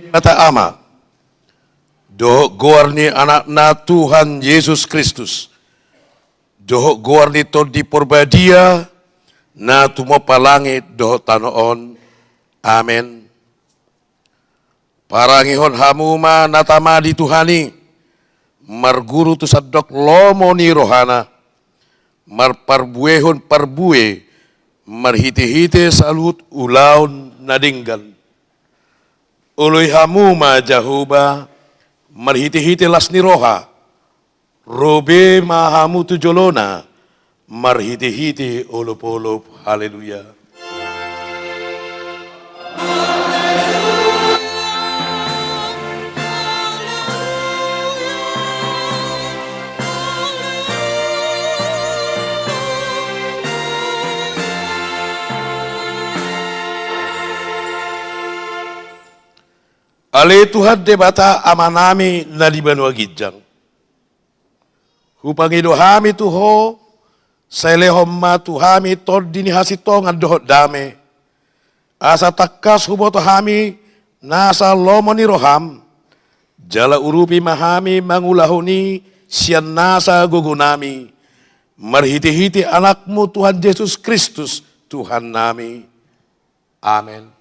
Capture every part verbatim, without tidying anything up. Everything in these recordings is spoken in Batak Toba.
Debata Ama, dohot goar ni Anakna Tuhan Jesus Kristus, dohot goar ni Tondi Parbadia, na tumompa langit dohot tano on. Amen. Parangehon hamu ma na tama di Tuhan i, marguru tu sandok lomo ni rohana, marparbuehon parbue marhitehite saluhut ulaon na denggan. Oloi hamu ma Jahowa marhitehite las ni roha, ro be ma hamu tu jolona marhitehite olopolop. Haleluya. Ale Tuhan Debata Amanami na di banua ginjang, hupangido hami tu Ho, sai lehon ma tu hami tondi ni hasintongan dohot dame, asa tangkas huboto hami nasa lomo ni roham, jala urupi ma hami mangulahon i sian nasa gogonami, marhitehite Anakmu Tuhan Jesus Kristus, Tuhannami. Amen.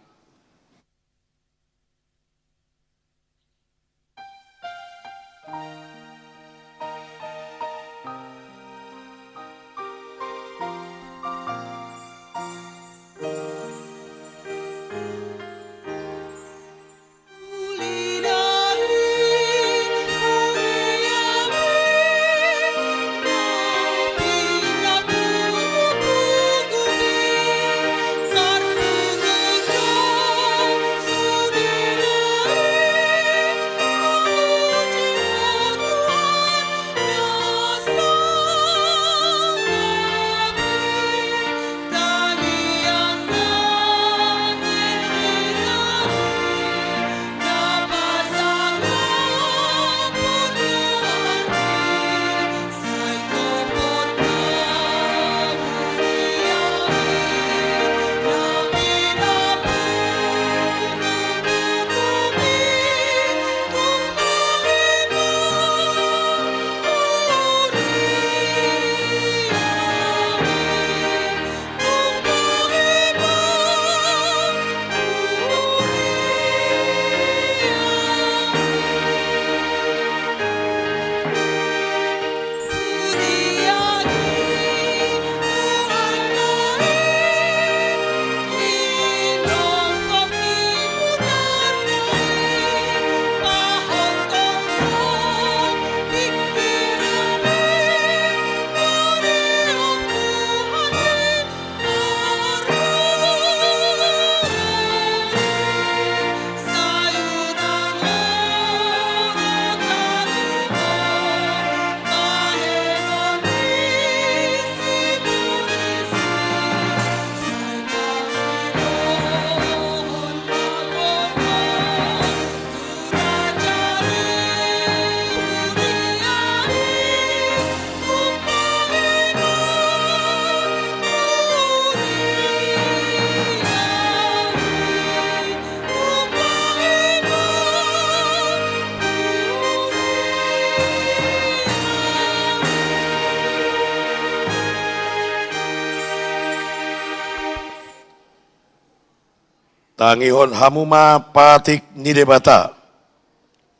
Tangihon hamu ma patik ni Debata.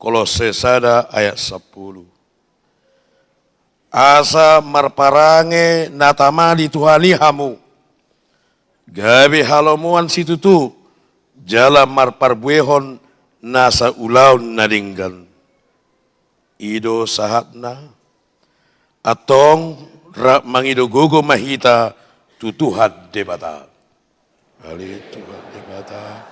Kolose sada ayat sampulu. Asa marparange na tama di Tuhan i hamu, gabe halomoan situtu, jala marparbuehon nasa ulaon na denggan. I do sahatna. Antong rap mangido gogo ma hita tu Tuhan Debata. Ale Tuhan Debata,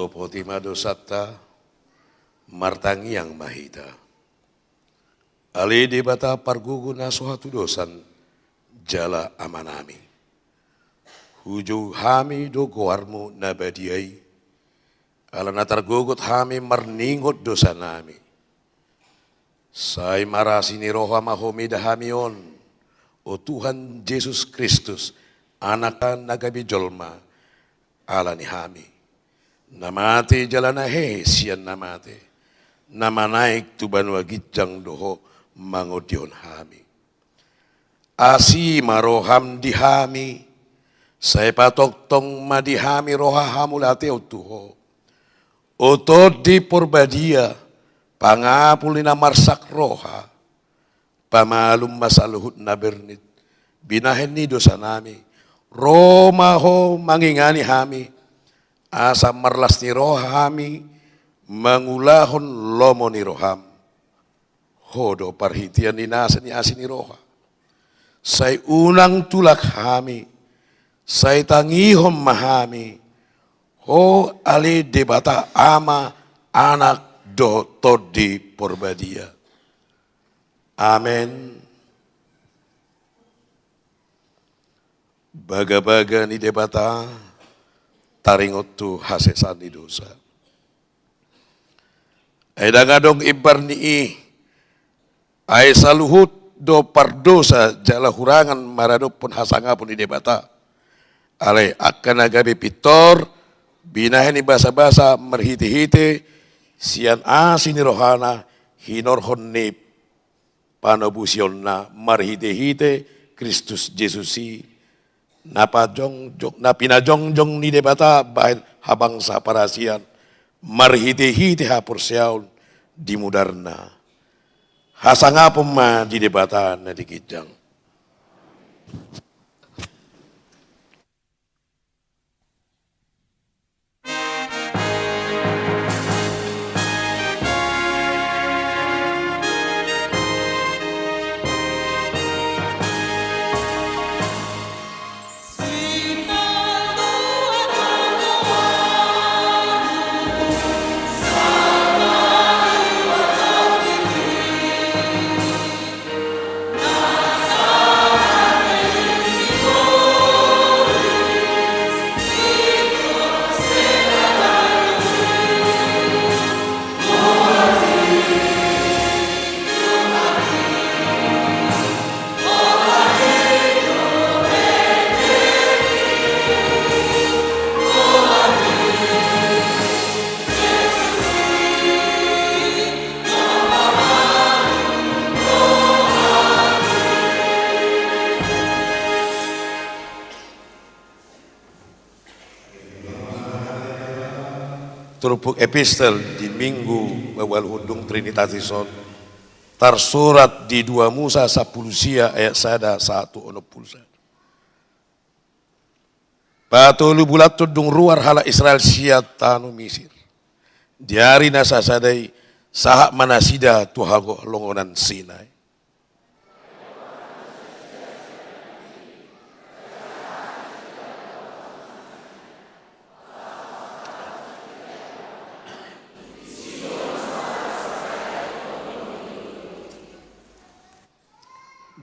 Poti ma dosanta, martangiang ma hita. Ale Debata pargogo na so hatudosan, jala Amanami. Hujou hami do goarmu na badia i, ala na targogot hami marningot dosanami. Sai marasi ni roha ma Ho mida hami on, o Tuhan Jesus Kristus, Anakta na gabe jolma, ala ni hami. Na mate jala na hehe sian na mate, na manaek tu banua ginjang do Ho mangondihon hami. Asi ma roham di hami, sai patongtong ma di hami roha hamauliateon tu Ho. O Tondi Porbadia, pangapul ni na marsak roha, pamalum ma saluhut na bernit binahen ni dosanami, ro ma Ho mangingani hami, asa marlas ni roha hami mangulahon lomo ni roham. Ho do parhitean ni nasa ni asi ni roha. Sai unang tulak hami, sai tangihon ma hami, Ho ale Debata Ama, Anak dohot Tondi Porbadia. Amen. Bagabaga ni Debata taringot tu hasesaan ni dosa. Ai ndang adong imbar ni i, ai saluhut do pardosa jala hurangan maradophon hasangapon ni Debata. Alai angka na gabe pintor, binahen ni basabasa marhitehite sian asi ni rohana hinorhon ni panobusionna marhitehite Kristus Jesus i, na pajongjong, na pinajongjong ni Debata bahen habangsa parasian, marhitehite haporseaon di mudarna. Hasangapon ma di Debata na di ginjang. Turpuk epistel di Minggu ualuhon dung Trinitatis on tarsurat di dua Musa sampulu sia ayat sada sahat tu onom pulu sada. Patolu bulan dung ruar halak Israel sian tano Misir. Di ari na sasada i sahat ma nasida tu hagoglongonan Sinai.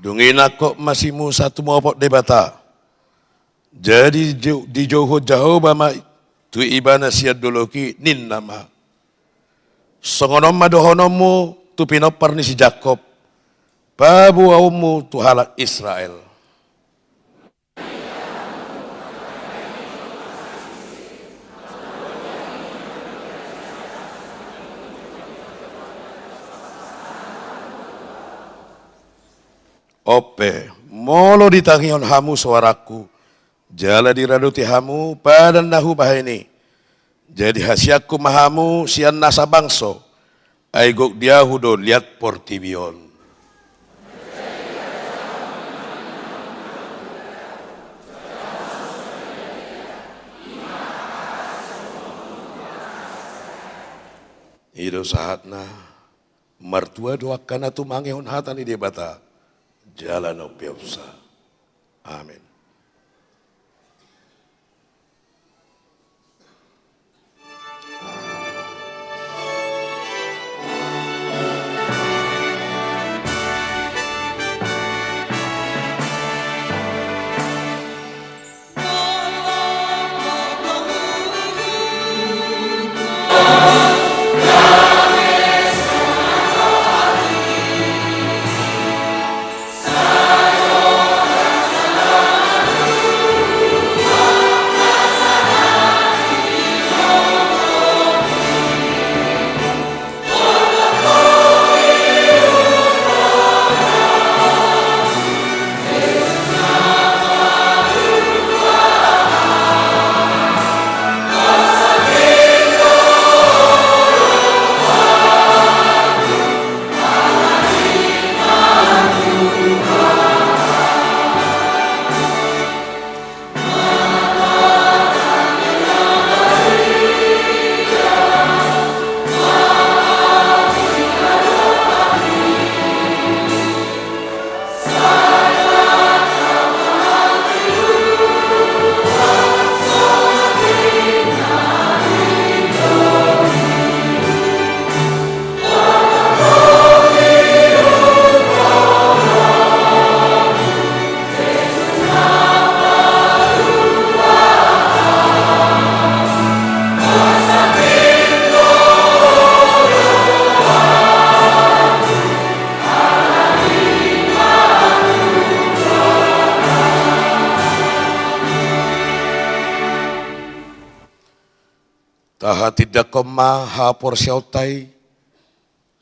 Dung i nangkok ma si Musa tumopot Debata. Jadi dijou-, dijouhon Jahowa ma tu ibana sian dolok i, ninna ma: Songon on ma dohononmu tu pinompar ni si Jakob, paboaonmu tu halak Israel. On pe, molo ditangihon hamu soarangku, jala diradoti hamu padan na hubahen i, jadi hasianku ma hamu sian nasa bangso, ai gok di ahu do liat portibi on. I do sahatna. Martua do angka na tumangihon hata ni Debata jala na umpeopsa. Amen. Tahatindangkon ma haporseaonta i,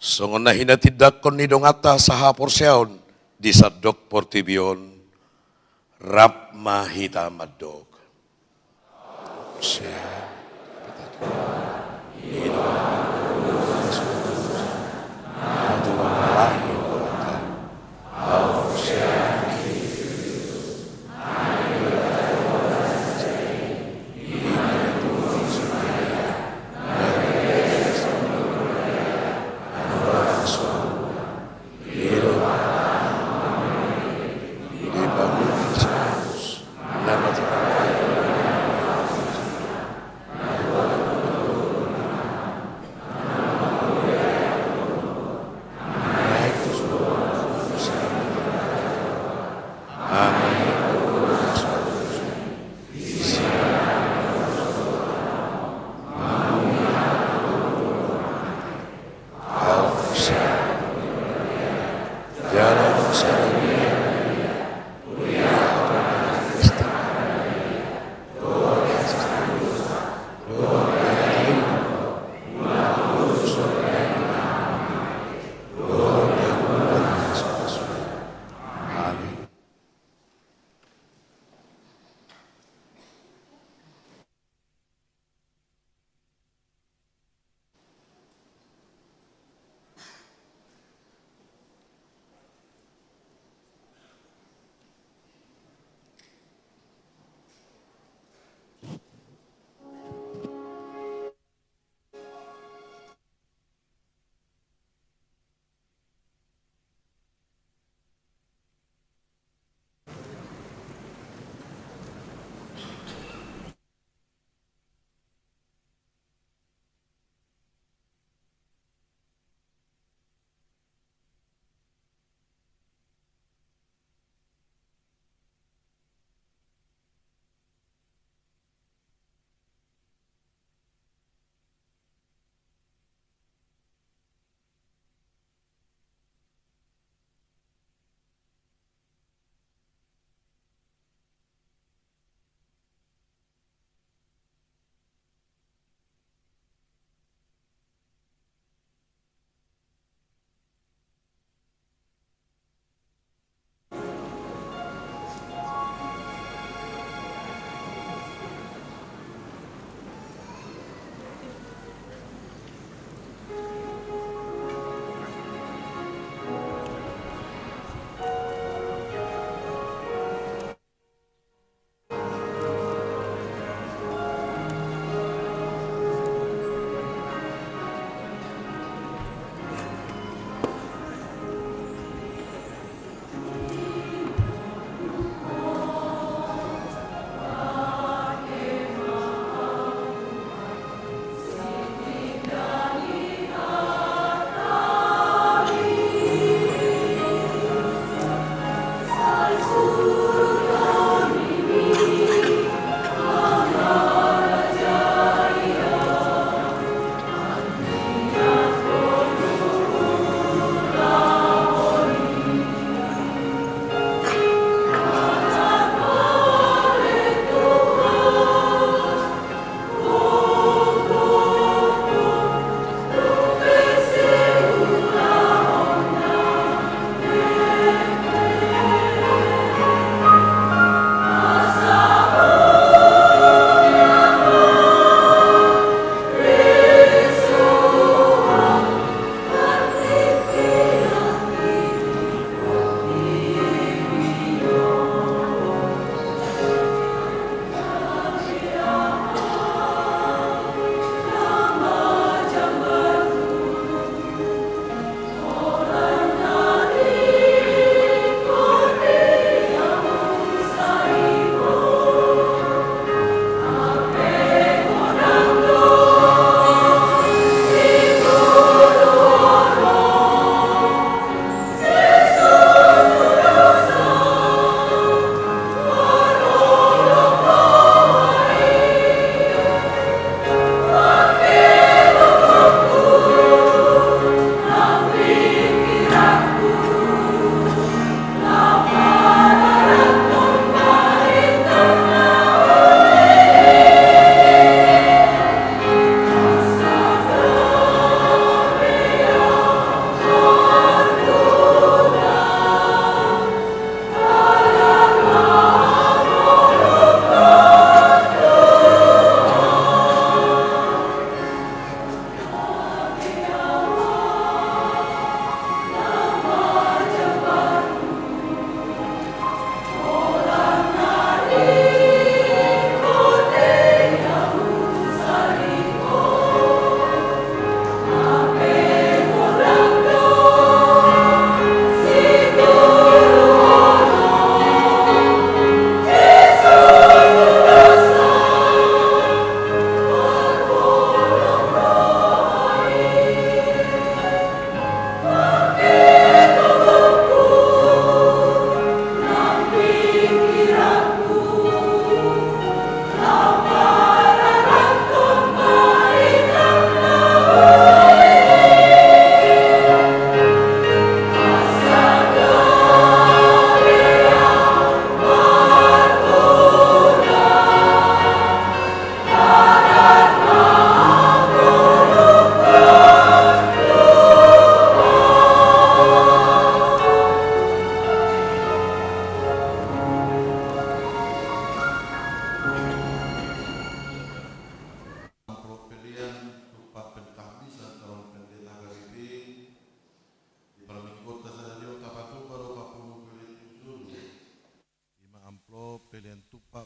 songon na hinatindangkon ni donganta sahaporseaon di sandok portibi on, rap ma hita mandok.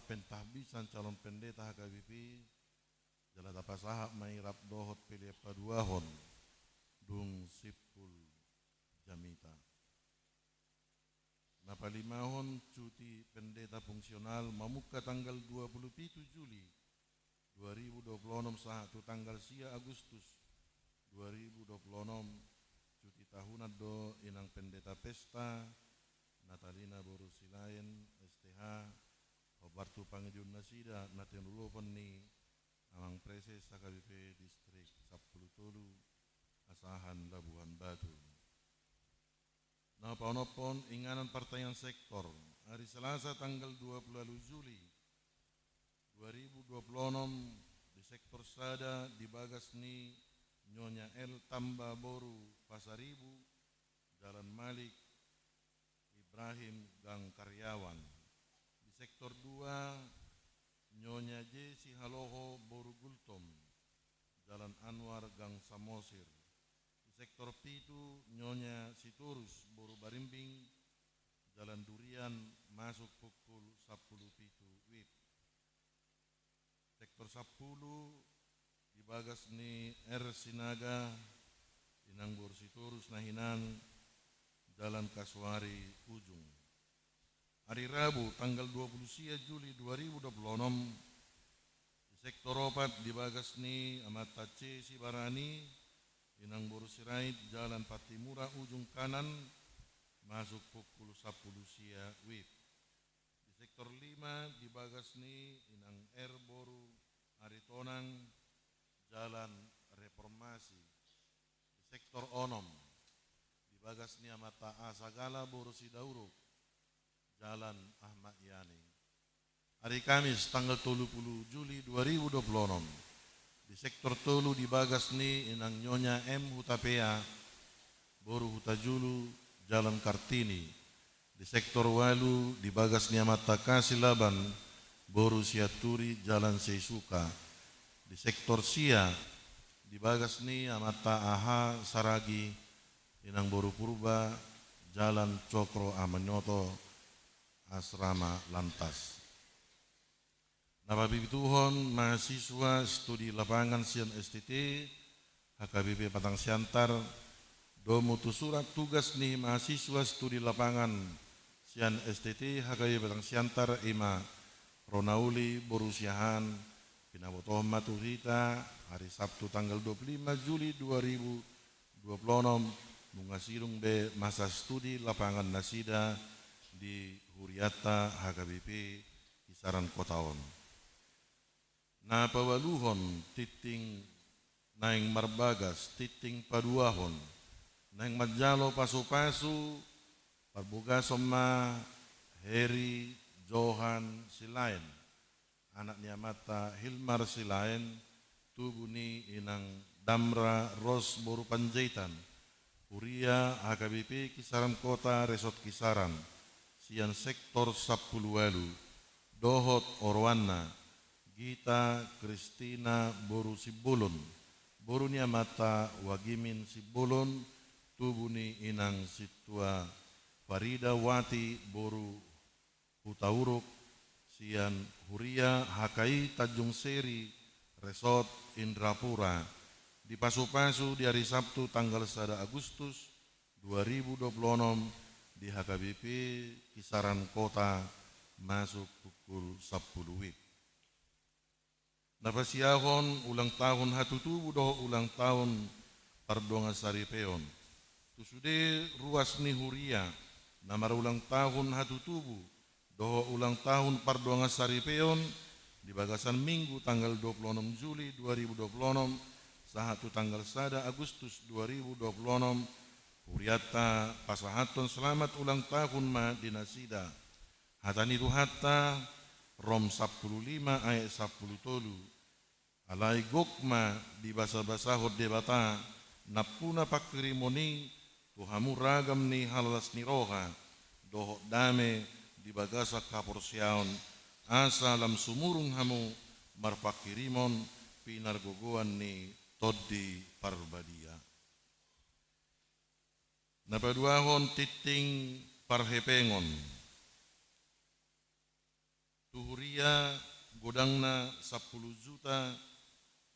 pentahbisan calon pendeta H K B P, jala tapasahat ma i rap dohot pelean paduahon, dung simpul jamita. Na palimahon, cuti pendeta fungsional mamungka tanggal dua puluh pitu Juli dua ribu dua puluh onom sahat tu tanggal sia Agustus dua ribu dua puluh onom, cuti tahunan do inang pendeta pesta, Natalina boru Silaen, S T H, hombar tu pangidoan nasida na tinulupon ni Amang Preses H K B P Distrik sampulu tolu, Asahan Labuhan Batu. Na paonomhon, inganan partangiangan sektor. Ari Selasa tanggal dua puluh ualu Juli dua ribu dua puluh onom, di sektor sada, di bagas ni Nyonya L Tamba boru Pasaribu, Jalan Malik Ibrahim Gang Karyawan. Di sektor dua, Nyonya J Sihaloho boru Gultom, Jalan Anwar Gang Samosir. Di sektor pitu, Nyonya Sitorus boru Barimbing, Jalan Durian, masuk pukul sampulu pitu WIB. Sektor sampulu, di bagas ni R Sinaga, inang boru Sitorus na hinan, Jalan Kasuari Ujung. Ari Rabu tanggal dua puluh sia Juli dua ribu dua puluh onom, di sektor opat, di bagas ni amanta C Sibarani, inang boru Sirait, Jalan Pattimura Ujung Kanan, masuk pukul sampulu sia WIB. Di sektor lima, di bagas ni inang R boru Aritonang, Jalan Reformasi. Di sektor onom, di bagas ni amanta A Sagala boru Sidauruk, Jalan Ahmad Yani. Ari Kamis tanggal tolu puluh Juli dua ribu dua puluh onom, di sektor tolu, di bagas ni inang Nyonya M Hutapea boru Hutajulu, Jalan Kartini. Di sektor ualu, di bagas ni amanta K Silaban boru Sianturi, Jalan Seisuka. Di sektor sia, di bagas ni amanta A H Saragi, inang boru Purba, Jalan Cokro Aminoto, Asrama Lantas. Na papituhon, mahasiswa studi lapangan sian S T T H K B P Padang Siantar, domu tu surat tugas ni mahasiswa studi lapangan sian S T T H K B P Padang Siantar, i ma Ronauli boru Siahaan, pinabotohon ma tu hita, ari Sabtu tanggal dua puluh lima Juli dua ribu dua puluh onom, nunga sidung be masa studi lapangan nasida di hurianta H K B P Kisaran Kota on. Na paualuhon, tingting naeng marbagas, tingting paduahon, naeng manjalo pasupasu, parbogason ma Heri Johan Silaen, anak ni amanta Hilmar Silaen, tubu ni inang Damra Ros boru Panjaitan, huria H K B P Kisaran Kota Resort Kisaran, sian sektor sampulu ualu, dohot oroanna, Gita Kristina boru Simbolon, boru ni amanta Wagimin Simbolon, tubu ni inang Sintua Farida Wati boru Hutauruk, sian huria H K I Tanjung Seri, Resort Indrapura, dipasupasu di ari Sabtu tanggal sada Agustus dua ribu dua puluh onom di H K B P Kisaran Kota, masuk pukul sampulu WIB. Na pasiahon ulang tahun hatutubu dohot ulang tahun pardongansaripeon tu sude ruas ni huria na marulang tahun hatutubu dohot ulang tahun pardongansaripeon di bagasan Minggu tanggal dua puluh onom Juli dua ribu dua puluh onom sahat tu tanggal sada Agustus dua ribu dua puluh onom, hurianta pasahathon selamat ulang tahun ma di nasida. Hata ni Tuhanta, Rom sampulu lima ayat sampulu tolu. Alai gok ma dibasabasahon Debata nampuna panghirimon i tu hamu ragam ni halalas ni roha dohot dame di bagasan haporseaon, asa lam sumurung hamu marpanghirimon pinargogoan ni Tondi Parbadia. Na paduahon, tingting parhepengon. Tu huria Ia godangna sampulu juta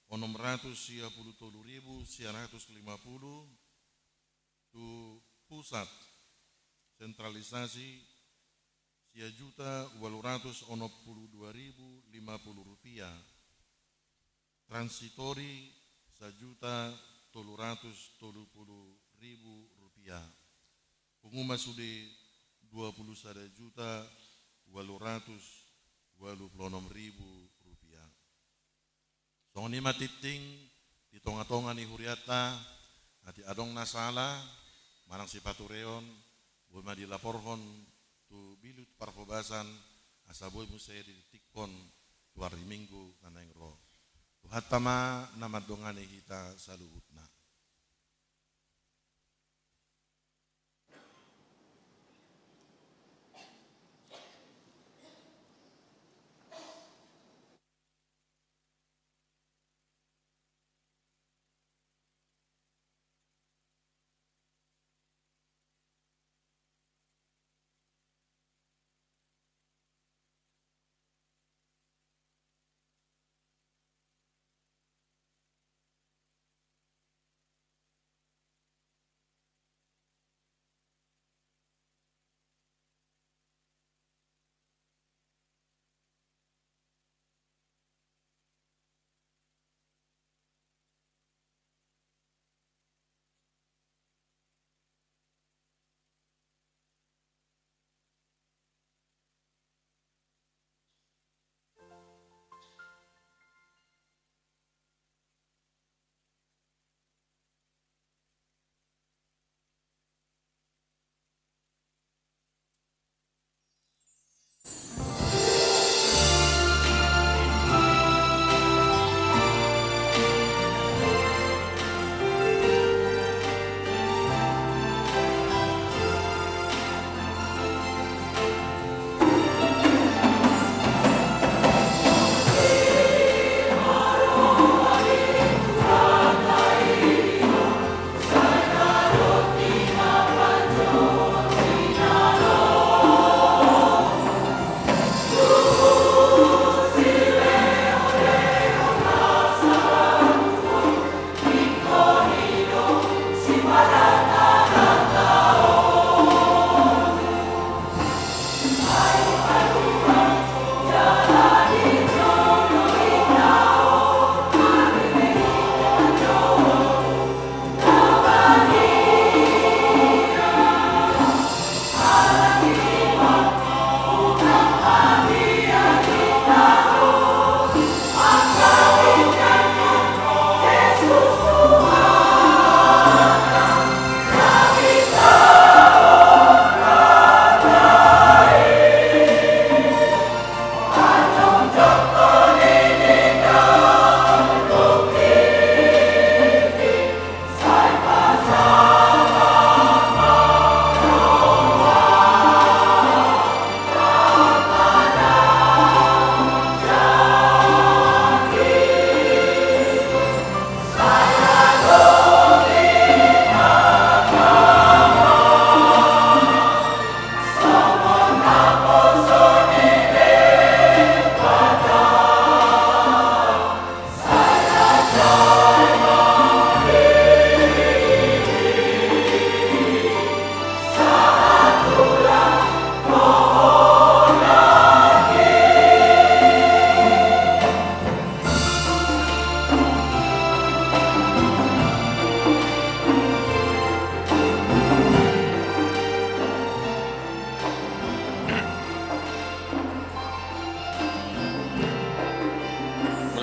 onom ratus sia pulu tolu ribu sia ratus lima pulu, tu pusat sentralisasi sia juta ualu ratus onom pulu dua ribu lima pulu rupiah, transitori sajuta tolu ratus tolu pulu ribu rupiah, pungu ma sude dua pulu sada juta ualu ratus ualu pulu onom ribu rupiah. Songon i ma tingting di tonga-tonga ni hurianta, atik adong na sala manang sipatureon, boi ma dilaporhon tu bilut parhobasan, asa boi muse ditingtinghon tu ari Minggu na naeng ro. Tuhanta ma na mandongani hita saluhutna.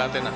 Mauliate, na.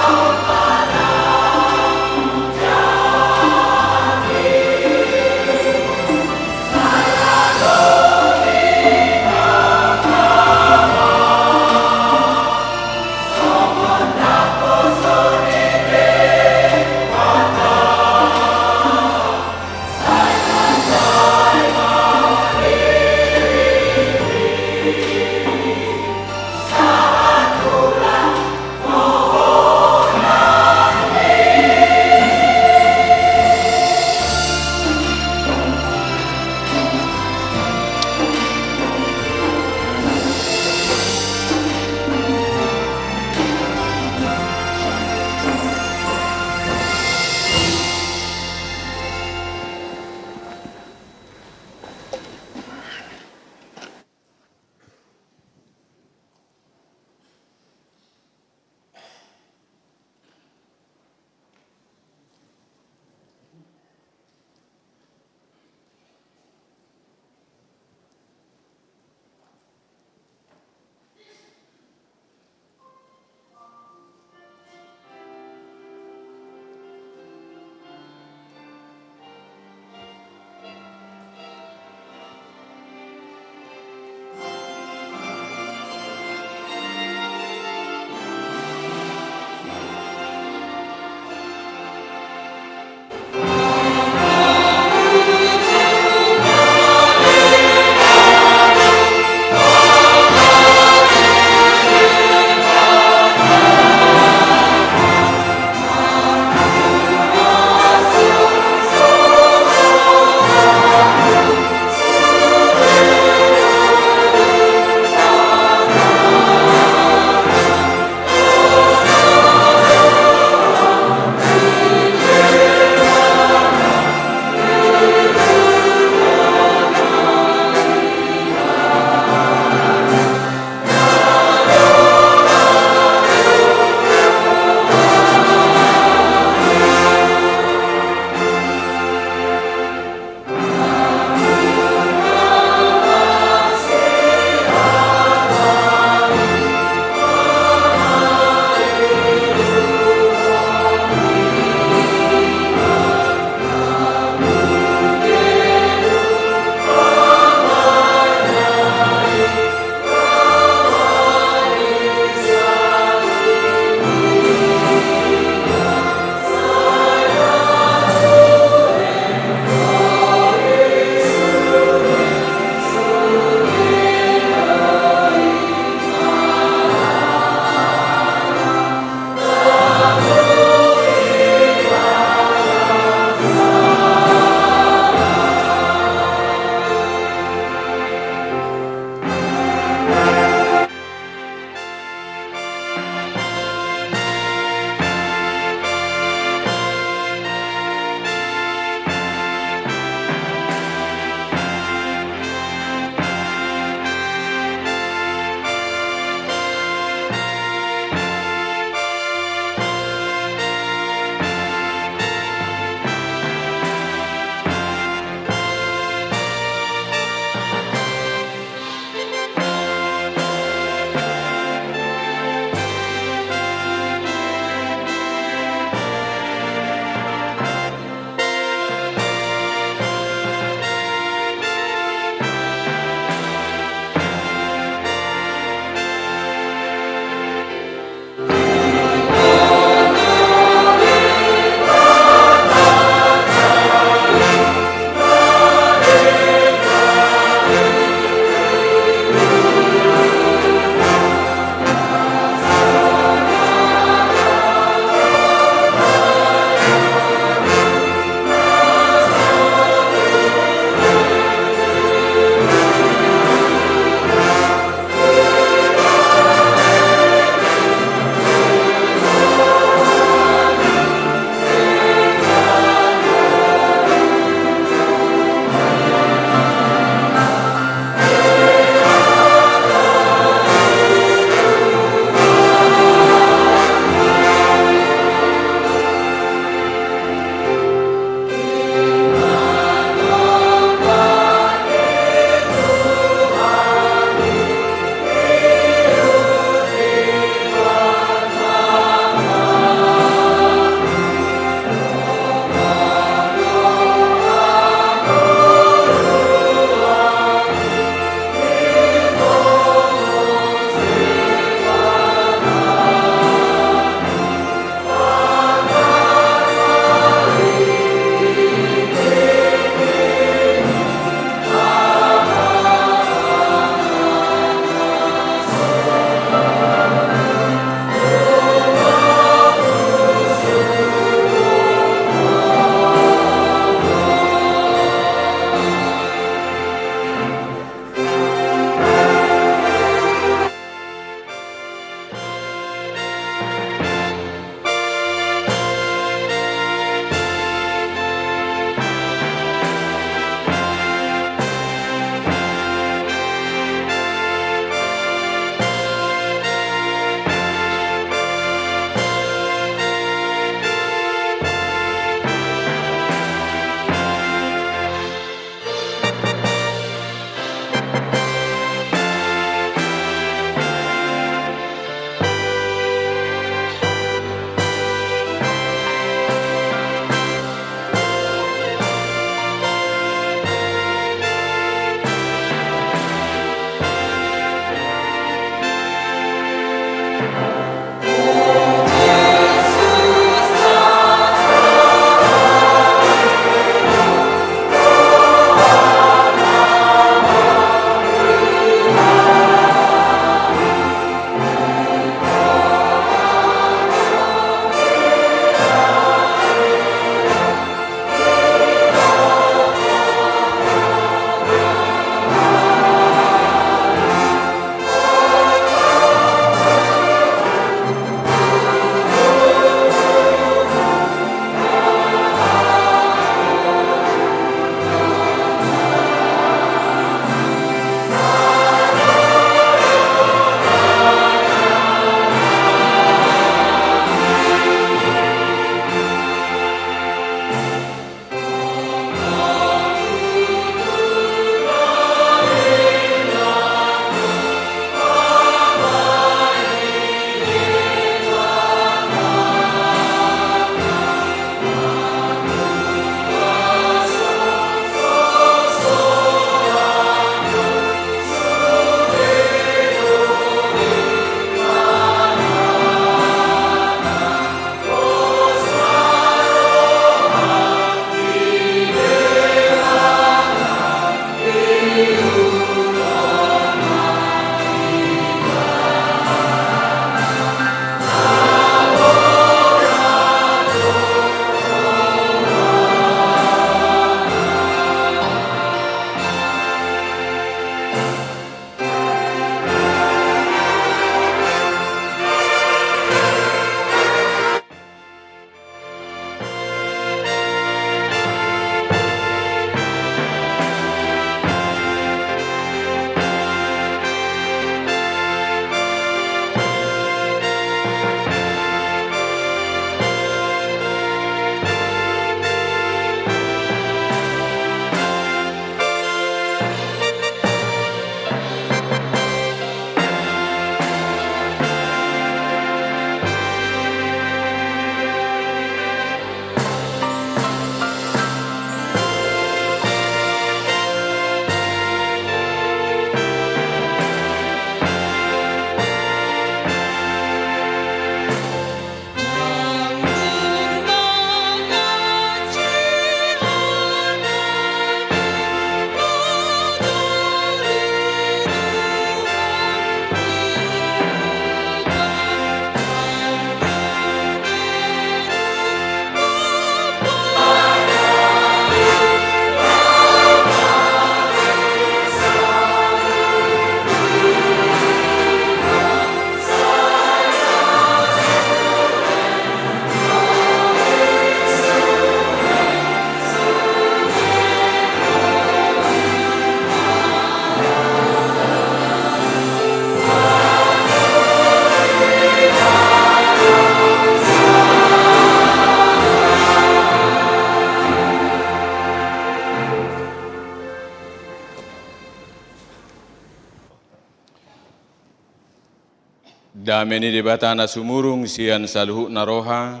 Dame ni Debata na sumurung sian saluhutna roha,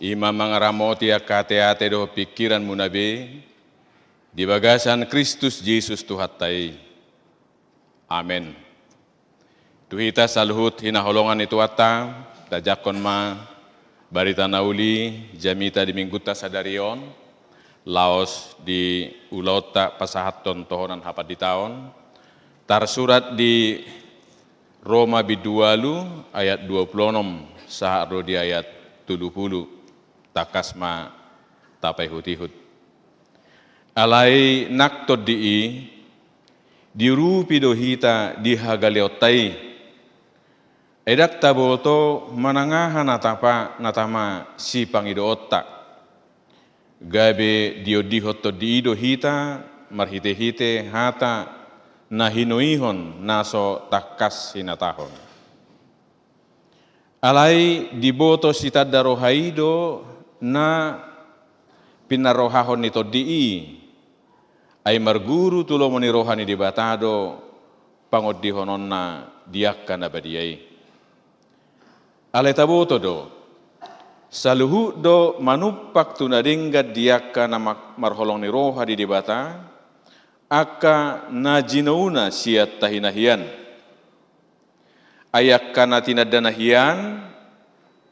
i ma mangaramoti angka ateate dohot pingkiranmuna be, di bagasan Kristus Jesus Tuhanta i. Amen. Tu hita saluhut hinaholongan ni Tuhanta, tajangkon ma barita na uli jamita di minggunta sadari on, laos di ulaonta pasahathon tohonan hapanditaon, tarsurat di Roma bindu ualu ayat dua pulu onom sahat ro di ayat tolu pulu, tangkas ma tapaihut-ihut. Alai nang tondi i, diurupi do hita di hagaleonta i. Ai ndang taboto manang aha na tapa, na tama sipangidoonta. Gabe diondihon tondi i do hita marhite-hite hata na hinoihon na so tangkas hinatahon. Alai diboto sitanda roha i do na pinarrohahon ni tondi i. Ai marguru tu lomo ni roha ni Debata do pangondihononna di angka na badia i. Alai taboto do, saluhut do manumpak tu na denggan di angka na mak-, marholong ni roha di Debata, angka na jinouna sian tahi-tahian. Ai angka na tinandana hian,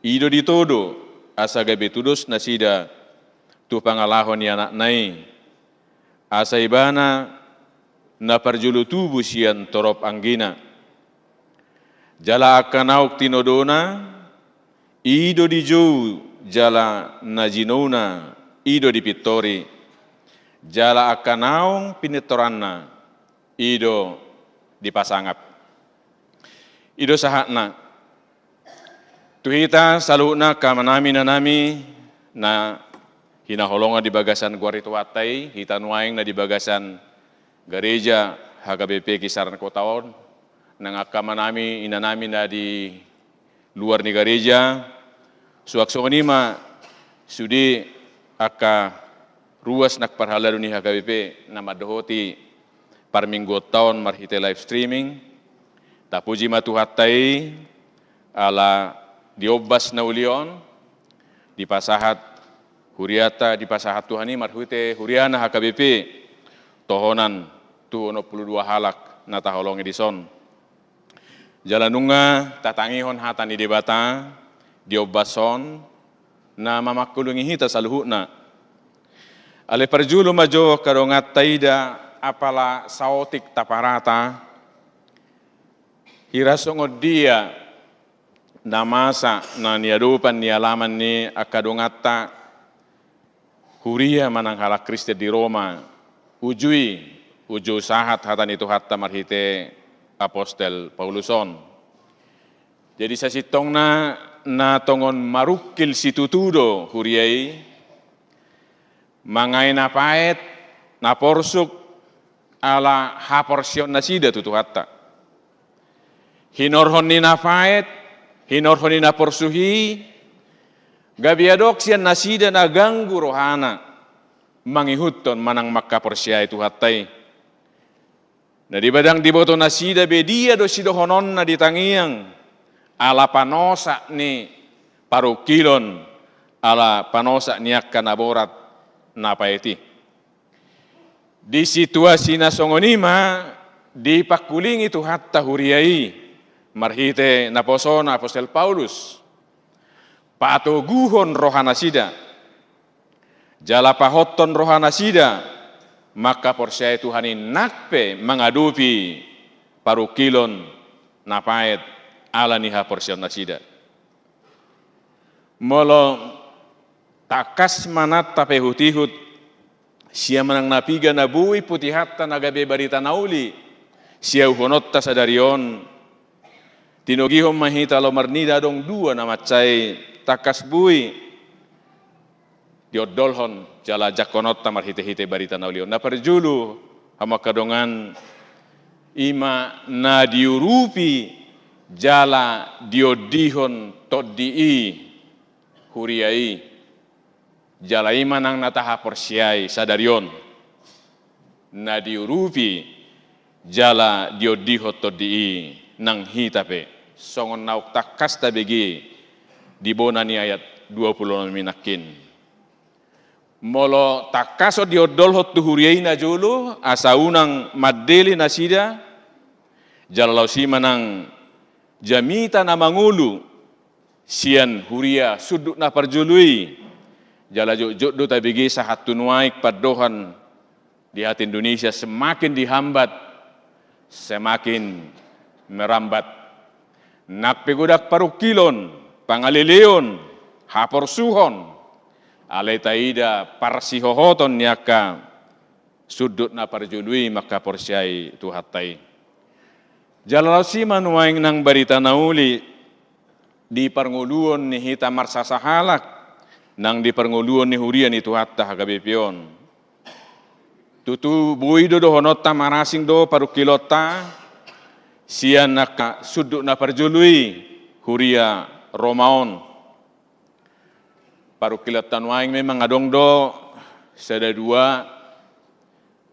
i do ditodo, asa gabe tudos nasida tu pangalaho ni anakna i. Asa ibana na parjolo tubu sian torop anggina. Jala angka naung tinodona, i do dijou jala na jinouna, i do dipintori. Jala angka naung pinintoranna, i do dipasangap. I do sahatna. Tu hita saluhutna angka amanami, inanami, na hinaholongan di bagasan goar ni Tuhanta i, hita nuaeng na di bagasan gareja H K B P Kisaran Kota on, nang angka amanami, inanami na di luar ni gareja, suang songon i ma sude angka ruas nang parhalado ni H K B P na mandohoti parmingguonta on marhite live streaming. Tapuji ma Tuhanta i, ala di ombas na uli on, dipasahat hurianta, dipasahat Tuhan i marhite huriana H K B P, tohonan tu onom pulu dua halak na taholongi dison. Jala nunga tatangihon hata ni Debata di ombas on na mamangkulungi hita saluhutna. Alai parjolo ma jo angka donganta ida apala saotik taparata, hira songon dia na masa na niadopan ni alaman ni angka donganta huria manang halak Kristen di Roma, uju i, uju sahat hata ni Tuhanta marhite apostel Paulus on. Jadi sasintongna na tongon marungkil situtu do huria i, mangae na paet, na porsuk, ala haporseaon nasida tu Tuhanta. Hinorhon ni na paet, hinorhon ni na porsuk i, gabe adong sian nasida na ganggu rohana, mangihuthon manang mangkaporseai Tuhanta i. Na dibahen diboto nasida be dia do sidohononna di tangiang, ala panosak ni parungkilon, ala panosak ni angka na borat na paet i. Di situasi na songon i ma dipangkulingi Tuhanta huria i, marhite naposona apostel Paulus, patoguhon rohanasida, jala pahothon rohanasida, mangkaporseai Tuhan i nang pe mangadopi parungkilon na paet ala ni haporseaonnasida. Molo tangkas ma nang tapaihut-ihut sian manang na piga na boi putihanta na gabe barita na uli siauhononta sadari on, tinogihon ma hita laho marnida adong dua na mansai tangkas boi diondolhon jala jangkononta marhite-hite barita na uli on. Na parjolo, hamu angka dongan, i ma na diurupi jala diondihon tondi i, huria i, jala i ma nang na tahaporseai sadari on, na diurupi jala diondihon tondi i nang hita pe. Songon naung tangkas tabege di bona ni ayat dua pulu onom i nangkin. Molo tangkason diondolhon tu huria i najolo, asa unang mandele nasida, jala laos i ma nang jamita na mangolu sian huria sundut na parjolo i, jala jotjot do tabege sahat tu nuaeng pandohan di hata Indonesia, semakin dihambat, semakin merambat. Nang pe godang parungkilon, pangaleleon, haporsuhon, alai taida parsihohoton ni angka sundut na parjolo i mangkaporseai Tuhanta i. Jala laos i ma nuaeng nang barita na uli di parngoluon ni hita marsasahalak, nang di parngoluon ni huria ni Tuhanta H K B P on. Tutu boi do dohononta marasing do parungkilonta sian angka sundut na parjolo i, huria Roma on. Parungkilonta nuaeng memang adong do sada dua,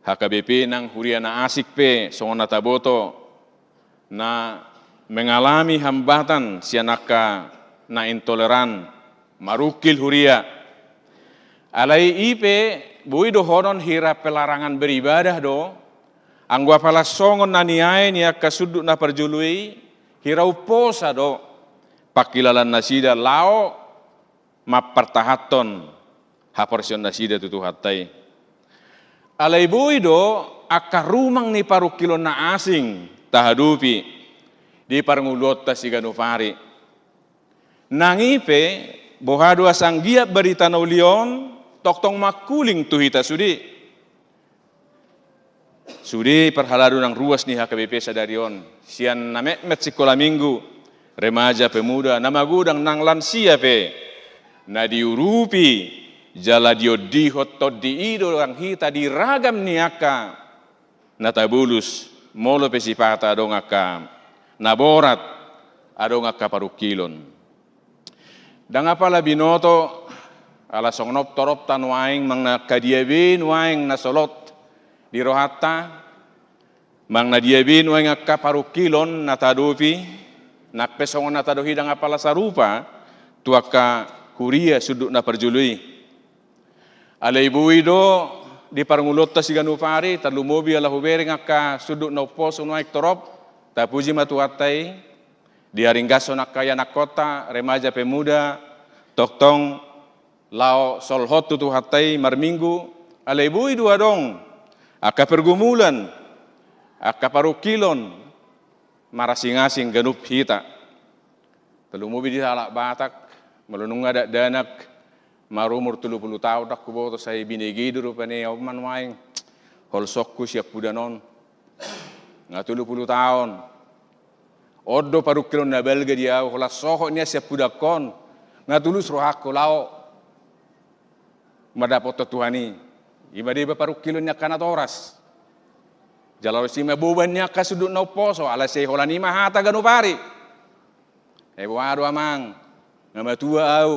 H K B P nang huria na asing pe songon na taboto, na mengalami hambatan sian angka na intoleran, marungkil huria. Alai i pe boi dohonon hira pelarangan beribadah do, anggo apala songon na niae ni angka sundut na parjolo i, hira umposa do pangkilalaan nasida laho mampartahanhon haporseaon nasida tu Tuhanta i. Alai boi do angka rumang ni parungkilon na asing tahadopi di parngoluonta siganup ari. Nang i pe, boha do asa anggiat barita na uli on tongtong mangkuling tu hita sude. Sude parhalado nang ruas ni H K B P sadari on, sian na metmet sikola minggu, remaja, pemuda, na magodang nang lansia pe, na diurupi jala diondihon tondi i do nang hita di ragam ni angka na tabolus, molo pe sipata adong angka na borat, adong angka parungkilon. Ndang apala binoto, ala songon on toropta nuaeng manang na dia be nuaeng na solot di rohanta, manang na dia be nuaeng angka parungkilon na tahadopi, nang pe songon na tadok i ndang apala sarupa tu angka huria sundut na parjolo i. Alai boi do di parngoluonta siganup ari, tarlumobi ala hubereng angka sundut na umposo nuaeng torop, tapuji ma Tuhanta i, diharinggashon angka ianakhonta, remaja, pemuda, tongtong laho solhot tu Tuhanta i marminggu, alai boi do adong angka pergumulan, angka parungkilon, marasingasing ganup hita. Tarlumobi di halak Batak, molo nunga dakdanak marumur tolu pulu taon, ndang huboto, sai binege do rupani, on ma nuaeng holsongku siampudan on. Nga tolu pulu taon. On do parungkilon na balga di ahu, holan sohot nian siampudangkon, nga tulus rohangku laho mandapothon Tuhan i. I ma deba parungkilon ni angka natoras. Jala ro i ma boban ni angka sundut na umposo, ala sai holan i ma hata ganup ari. Ai boha do amang, nga matua ahu.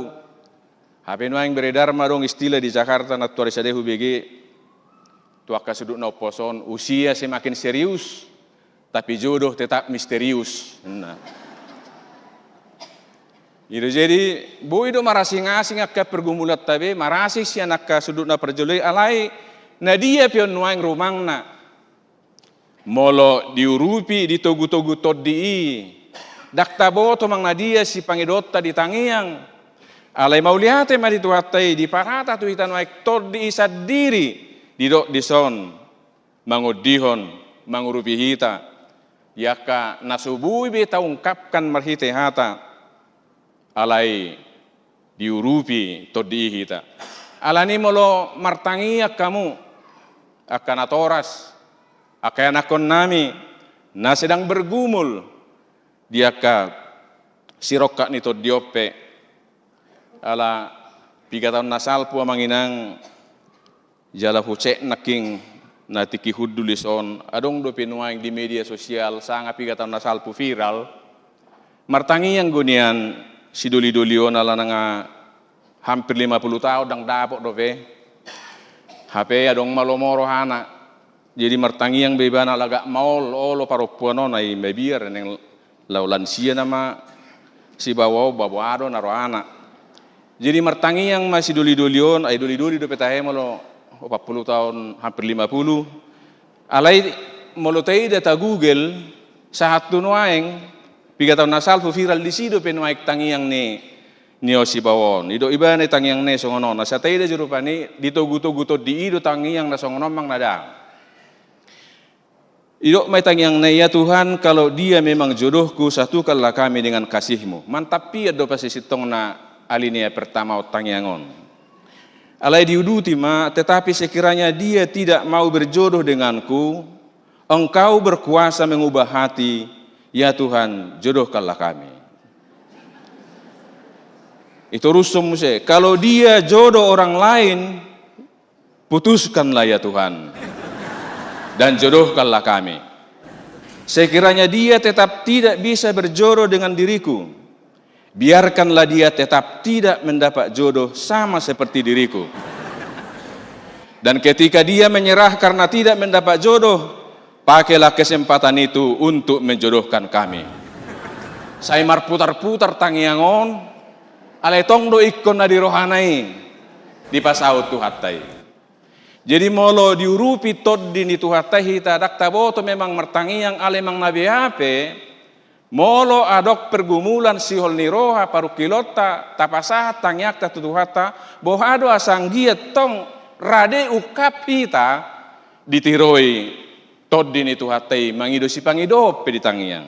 Hape nuaeng beredar ma adong istilah di Jakarta, nantoari sada i hubege, tu angka sundut na umposo on, usia semakin serius, tapi jodoh tetap misterius. Nah. I do, jadi boi do marasingasing angka pergumulanta be, marasing sian angka sundut na parjolo i, alai na dia pe on nuaeng rumangna, molo diurupi, ditogutogu tondi i, ndang taboto manang na dia sipangidoonta di tangiang. Alai mauliate ma di Tuhanta i, diparata tu hita nuaeng tondi i sandiri, didok dison, mangondihon, mangurupi hita di angka na so boi be taungkapkan marhite hata, alai diurupi tondi i hita. Alani molo martangiang hamu, angka natoras, angka ianakhonnami na sedang bergumul di angka sirongkap ni tondi on pe, ala piga taon na salpu amang inang, jala hucek nangkin na tingki hundul dison, adong dope nuaeng di media sosial, sanga piga taon na salpu viral. Martangiang do nian sidolidoli on, ala nunga hampir lima pulu taon ndang dapot dope. Hape adong ma lomo rohana. Jadi martangiang be ibana, ala gak maol olo parompuan on, ai mabiar naeng Laho lansia nama sibaoa on, baoa do na rohana. Jadi martangiang ma sidoli-doli on, ai doli-doli dope tahe molo opat puluh taon, hampir lima puluh. Alai molo taida ta Google, sahat tu nuaeng, piga taon na salpu viral disi dope nuaeng tangiang ni, ni on sibaoa on. Didok ibana i tangiangna i songon on. Asa taida jo rupani, di togu-togu tondi i do tangiang na songon on manang ndang. Didok ma i tangiangna i, "Ya Tuhan, kalau dia memang jodohku, satukanlah kami dengan kasih-Mu." Mantap pian do pasisintongna alinea pertama on tangiang on. Alai diuduti ma, "Tetapi sekiranya dia tidak mau berjodoh denganku, Engkau berkuasa mengubah hati, ya Tuhan, jodohkanlah kami." Itorushon muse, "Kalau dia jodoh orang lain, putuskanlah ya Tuhan, dan jodohkanlah kami. Sekiranya dia tetap tidak bisa berjodoh dengan diriku, biarkanlah dia tetap tidak mendapat jodoh sama seperti diriku. Dan ketika dia menyerah karena tidak mendapat jodoh, pakailah kesempatan itu untuk menjodohkan kami." Sai marputar-putar tangiang on, alai tong do ingkon na di rohana i dipasaut Tuhanta i. Jadi molo diurupi tondi ni Tuhanta i hita, ndang taboto memang martangiang, alai manang na bea pe, molo adong pergumulan sihol ni roha parungkilonta, tapasahat tangiangta tu Tuhanta, boha do asa anggiat tong rade ungkap hita ditiroi tondi ni Tuhanta i, mangido sipangidoan pe di tangiang.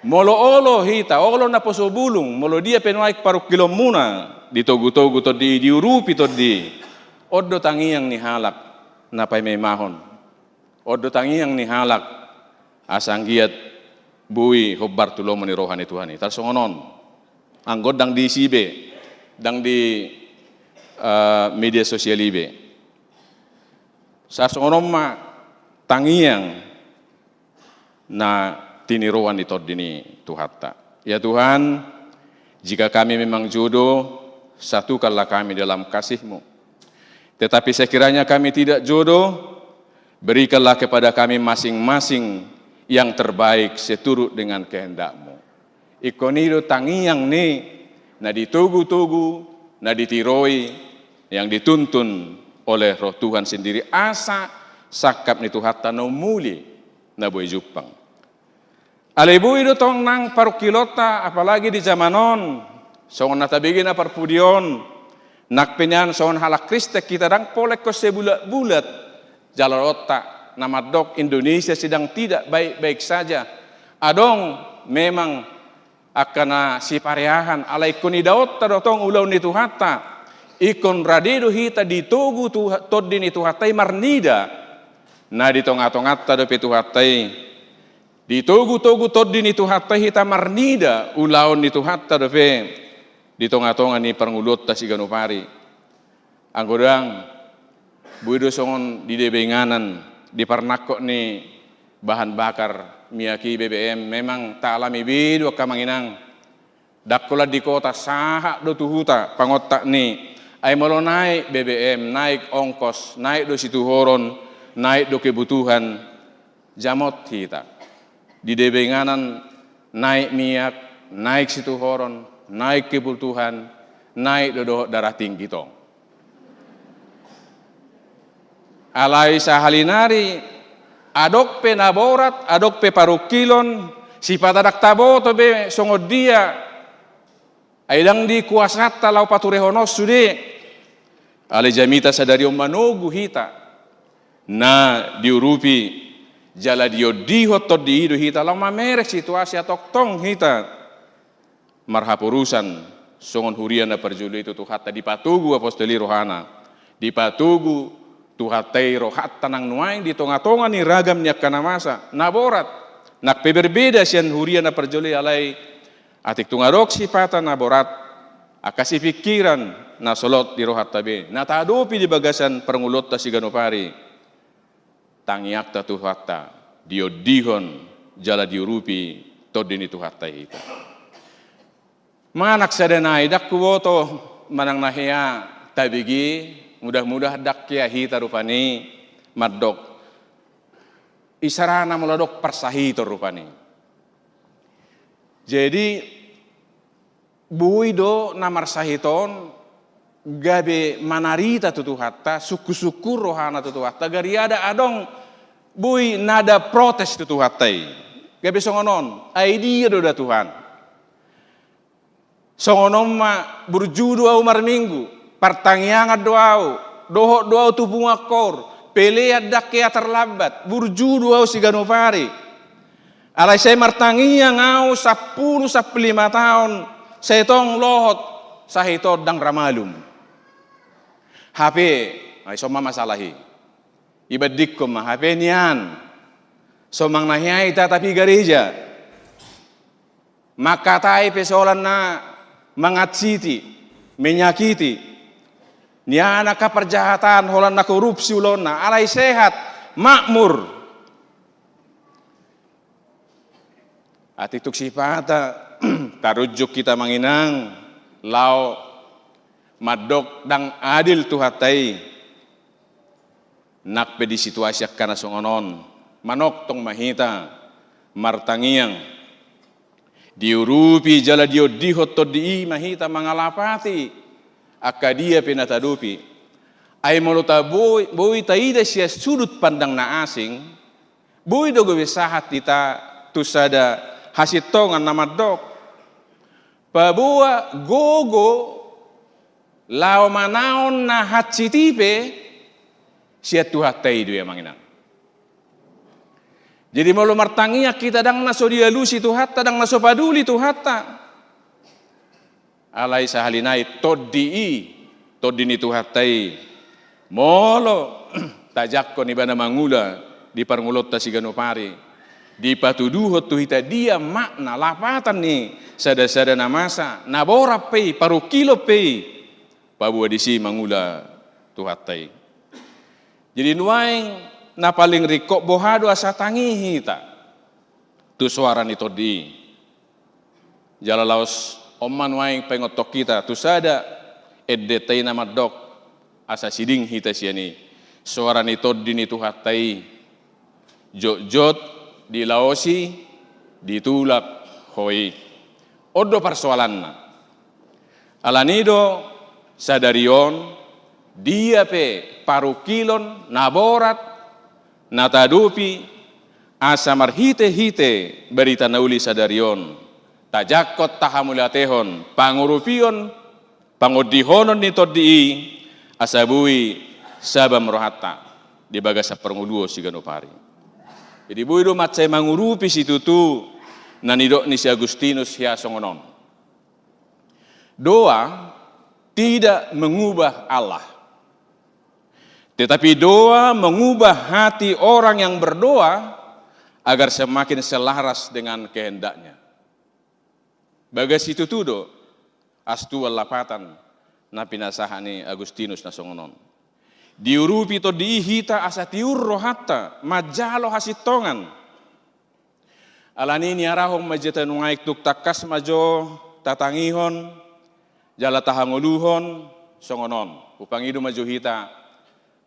Molo olo hita, olo naposo bulung, molo dia pe nuaeng parungkilonmuna di togu-togu tondi i, diurupi tondi i, on do tangiang ni halak na paimaimahon. On do tangiang ni halak asa anggiat boi hombar tu lomo ni roha ni Tuhan i. Tarsongon on. Anggo ndang di isi be, ndang di, eh, media sosial i be. Tarsongon on ma tangiang na tiniroan ni tondi ni Tuhanta. Ya Tuhan, jika kami memang jodoh, satukanlah kami dalam kasih-Mu. Tetapi sekiranya kami tidak jodoh, berikanlah kepada kami masing-masing yang terbaik seturut dengan kehendak-Mu. Ingkon i do tangiang ni na ditogu-togu, na ditiroi, yang dituntun oleh Roh Tuhan sendiri, asa sangkap ni Tuhanta na umuli na boi jumpang. Alai boi do tong nang parungkilonta, apalagi di jaman on, songon na tabege na parpudi on, nang pe nian songon halak Kristen hita ndang pola ingkon sebulat-bulat jaloonta na mandok Indonesia sedang tidak baik-baik saja. Adong memang angka na sipareahan, alai ingkon idaonta do tong ulaon ni Tuhanta. Ingkon rade do hita ditogu Tuha-, tondi ni Tuhanta i marnida. Na di tonga-tonganta dope Tuhanta i. Ditogu-togu tondi ni Tuhanta i hita marnida ulaon ni Tuhanta dope di tonga-tonga ni parngoluonta siganup ari. Anggo ndang, boi do songon di Deba Inganan, di parnangkok ni bahan bakar miak i, B B M, memang taalami be do angka amang inang. Ndang holan di kota, sahat do tu huta pangontak ni, ai molo naik B B M, naik ongkos, naik do situhoron, naik do kebutuhan, jamot hita. Di Deba Inganan naik miak, naik situhoron, naik kebutuhan, naik do dohot darah tinggi tong. Alai sahali nari, adong pe na borat, adong pe parungkilon, sipata ndang taboto be songon dia. Ai ndang di kuasanta laho paturehon on sude. Alai jamita sadari on manogu hita na diurupi jala diondihon tondi i do hita laho mamereng situasi, antong tong hita marhaporusan songon huria na parjolo i tu Tuhanta, dipatogu apostel i rohana, dipatogu Tuhanta i rohanta nang nuaeng di tonga-tonga ni ragam ni angka na masa, na borat, nang pe berbeda sian huria na parjolo i, alai atik tung adong sipata na borat, angka sipingkiran na solot di rohanta be, na taadopi di bagasan parngoluonta siganup ari. Tangiangta tu Tuhanta, diondihon jala diurupi tondi ni Tuhanta i hita. Manang sada nai, ndang huboto manang na hea tabege, mudah-mudahan ndang hea hita rupani mandok, isarana molo adong parsahiton rupani. Jadi, boi do na marsahit on gabe manarita tu Tuhanta, sungkun-sungkun rohana tu Tuhanta, gariada adong boi nada protes tu Tuhanta i. Gabe songon on, ai dia do da Tuhan. Songon on ma burju do au marminggu, partangiangan do au, dohot do au tu punguan koor, pelean ndang hea tarlambat, burju do au siganup ari. Alai sai martangiang au sampulu, sampulu lima taon, sai tong lohot sahit on ndang ra malum. Hape, ai songon on ma masalah i. Ibandingkon ma, hape nian. So manang na hea i tatap i gareja. Mangkatai pe so holan na mangansiti, menyakiti. Nian angka parjahatan, holan na korupsi ulaonna, alai sehat, makmur. Atik tung sipata, tarunjuk hita amang inang, laho mandok ndang adil Tuhanta i. Nang pe di situasi angka na songon on, manongtong ma hita, martangiang. Diurupi jala diondihon Tondi i ma hita mangalapati angka dia pe na taadopi. Ai molo taboi, boi taida sian sudut pandang na asing, boi do gabe sahat hita tu sada hasintongan na mandok, paboa gogo laho manaon na hansit i pe sian Tuhanta i do i amang inang. Jadi molo martangiang hita ndang na so dialusi Tuhanta, ndang na so paduli Tuhanta. Alai sahali nai Tondi i, Tondi ni Tuhanta i. Molo tajangkon ibana mangula di parngoluonta siganup ari, dipatuduhon tu hita dia makna lapatan ni sada-sada na masa, na borat pe i, parungkilon pe i, paboa disi mangula Tuhanta i. Jadi nuaeng na paling ringkot boha do asa tangi hita tu soara ni Tondi i. Jala laos on ma nuaeng paingothon hita tu sada endenta i na mandok asa siding hita sian i. Soara ni Tondi ni Tuhanta i, jotjot dilaosi, ditulak ho i. On do parsoalanna. Alani do sadari on, dia pe parungkilon na borat na taadopi, asa marhite-hite barita na uli sadari on, tajangkon, tahamauliatehon pangurupion, pangondihonon ni Tondi i, asa boi sabam rohanta di bagasan parngoluon siganup ari. Jadi boi do mansai mangurupi situtu na nidok ni si Agustinus hea songon on. Doa tidak mengubah Allah. Tetapi doa mengubah hati orang yang berdoa agar semakin selaras dengan kehendak-Nya. Bagas situtu do astuan lapatan na pinasahat ni Agustinus na songon on. Diurupi Tondi i hita asa tiur rohanta manjalo hasintongan. Alani i niarahon ma jo hita nuaeng, tung tangkas ma jo tatangihon jala tahangoluhon songon on. Hupangido ma jo hita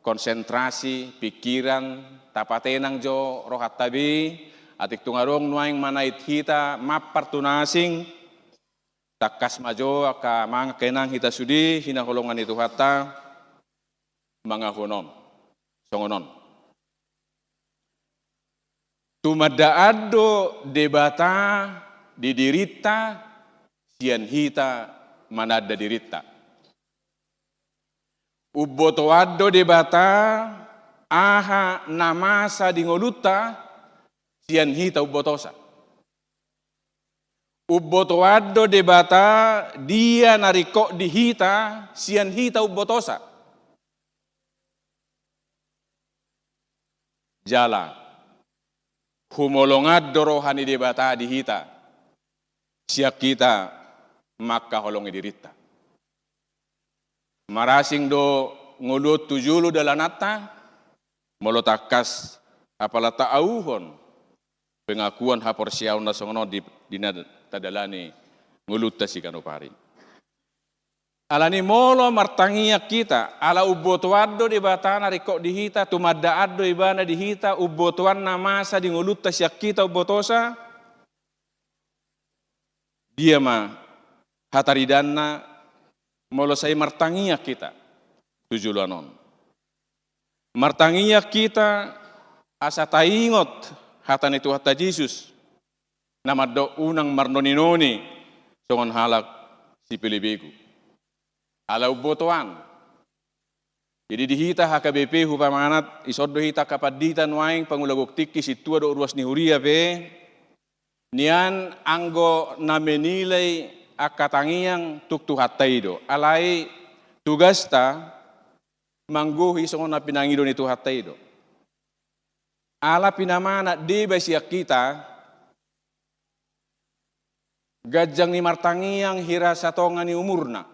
konsentrasi pikiran, tapatenang jo rohanta be, atik tung adong nuaeng manait hita mampar tu na asing, tangkas ma jo angka amang, angka inang, hita sude hinaholongan ni Tuhanta, mangaku on, songon on. Tumandaan do Debata di dirinta sian hita mananda dirinta. Umbotoan do Debata aha na masa di ngolunta sian hita umbotosa. Umbotoan do Debata dia na ringkot di hita sian hita umbotosa. Jala humolongan do roha ni Debata di hita sian hita mangkaholongi dirinta. Marasing do ngolu on tu jolo dalananta, molo tangkas apala taauhon pengakuan haporseaon na songon on di, di na tadalani ngolunta siganup ari. Alani molo martangiang hita, ala umbotoan do Debata na ringkot di hita, tumandaan do Ibana di hita, umbotoan na masa di ngolunta sian hita umbotosa, Dia ma hataridanna molo sai martangiang hita tu joloan on. Martangiang hita asa taingot hata ni Tuhanta Jesus, na mandok unang marnoninoni songon halak sipelebegu. Ala umboto an. Jadi di hita H K B P Hupamanat, ison do hita angka pandita nuaeng, pangula gok tingki, sintua dohot ruas ni huria pe, nian anggo na menilai angka tangiang tung Tuhanta i do. Alai tugasta manggohi songon na pinangido ni Tuhanta i do. Ala pinamanat deba sian hita, ganjang ni martangiang hira satonga ni umurna.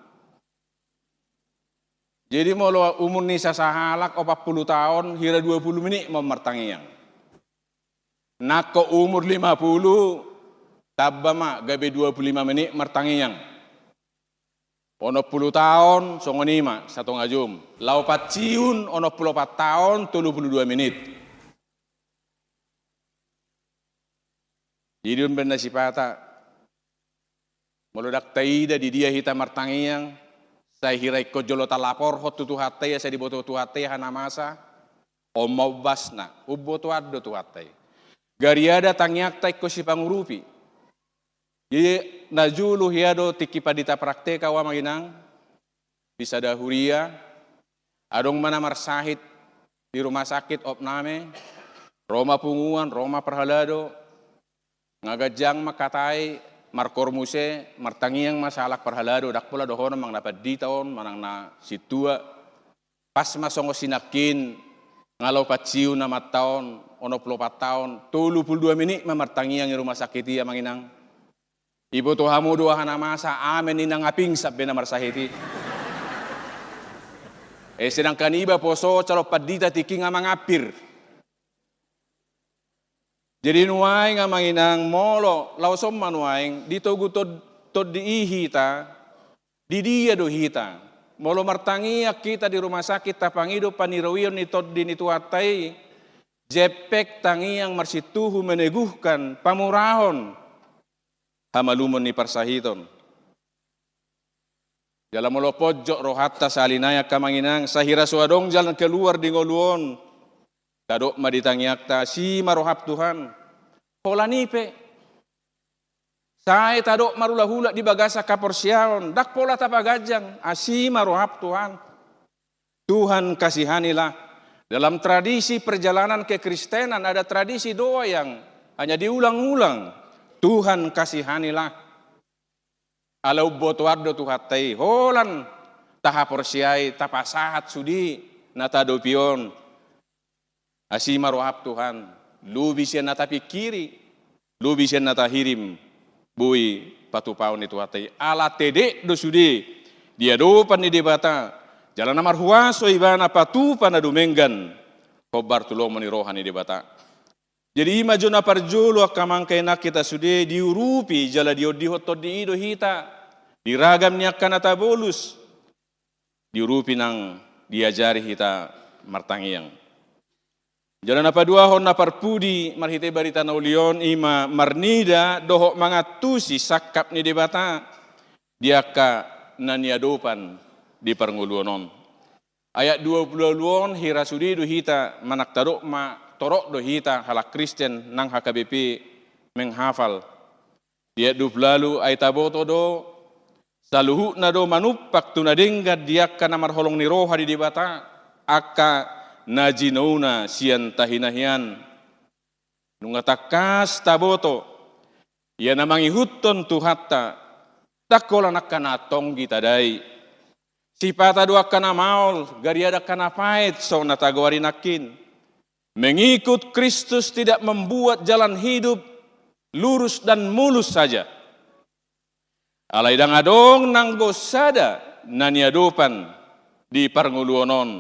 Jadi molo umur ni sasahalak opat pulu taon, hira dua pulu menit ma martangiang. Nangko umur lima pulu, tamba ma gabe dua pulu lima menit martangiang. Onom pulu taon, songon i ma, satonga jom. Laho panciun, onom pulu opat taon, tolu pulu dua menit. Jadi on baen na sipata, molo ndang taida di dia hita martangiang, sai hira ingkon jolo talaporhon tu Tuhanta i asa diboto Tuhanta i aha na masa, on ma umbasna, umboto an do Tuhanta i. Gariada tangiangta ingkon sipangurupi. Jadi na jolo hea do tingki pandita praktek au amang inang, di sada huria, adong ma na marsahit di rumah sakit opname, ro ma punguan, ro ma parhalado, nga ganjang ma hatai, markoor muse, martangiang ma sahalak parhalado, ndang pola dohonon manang na pandita on, manang na sintua, pas ma songon si nangkin, nga laho panciun amanta on, onom pulu opat taon, tolu pulu dua menit ma martangiang i rumah sakit i amang inang. Iboto hamu do aha na masa, amen ninna nga pingsan be na marsahit i. Eh, sedangkan iba poso calon pandita tingki nga mangampir. Jadi nuaeng amang inang molo, laos on ma nuaeng, di togu tod-, tondi i hita, di dia do hita. Molo martangiang hita di rumah sakit tapangido paniroion ni tondi ni Tuhanta i, jempek tangiang marsintuhu meneguhkan pamurahon hamalumon ni parsahiton. Jala molo ponjot rohanta sahali nai angka amang inang, sai hira so adong jalan keluar di ngolu on, tadok ma di tangiangta, asi ma roham Tuhan. Holan i pe. Sai tadok marhulahula di bagasan haporseaon, ndang pola tapaganjang, asi ma roham Tuhan. Tuhan kasihanilah. Dalam tradisi perjalanan kekristenan ada tradisi doa yang hanya diulang-ulang. Tuhan kasihanilah. Ala umboto an do Tuhanta i, holan tahaporseai, tapasahat sude na taadopi on. Asi ma roham Tuhan, lobi sian na tapingkiri, lobi sian na tahirim, boi patupaon ni Tuhanta i. Ala tedek do sude di adopan ni Debata, jala na marhuaso Ibana patupa na dumenggan, hombar tu lomo ni roha ni Debata. Jadi i ma jo na parjolo angka amang inang hita sude diurupi jala diondihon tondi i do hita, di ragam ni angka na tabolus, diurupi nang diajari hita martangiang. Jala na paduahon na parpudi marhite barita na uli on i ma marnida dohot mangantusi sangkap ni Debata di angka na niadopan di parngoluon on. Ayat dua pulu ualu on hira sude do hita manang tadok ma torop do hita halak Kristen nang H K B P menghafal. Di ayat dua pulu ualu, ai taboto do, saluhutna do manumpak tu na denggan di angka na marholong ni roha di Debata, angka na jinouna sian tahi-tahi an. Nunga tangkas taboto, ia na mangihuthon Tuhanta, ndang holan angka na tonggi tadai. Sipata do angka na maol, gariada angka na paet, songon na tagoari nangkin. Mengikut Kristus tidak membuat jalan hidup lurus dan mulus saja. Alai ndang adong nanggo sada na niadopan di parngoluon on,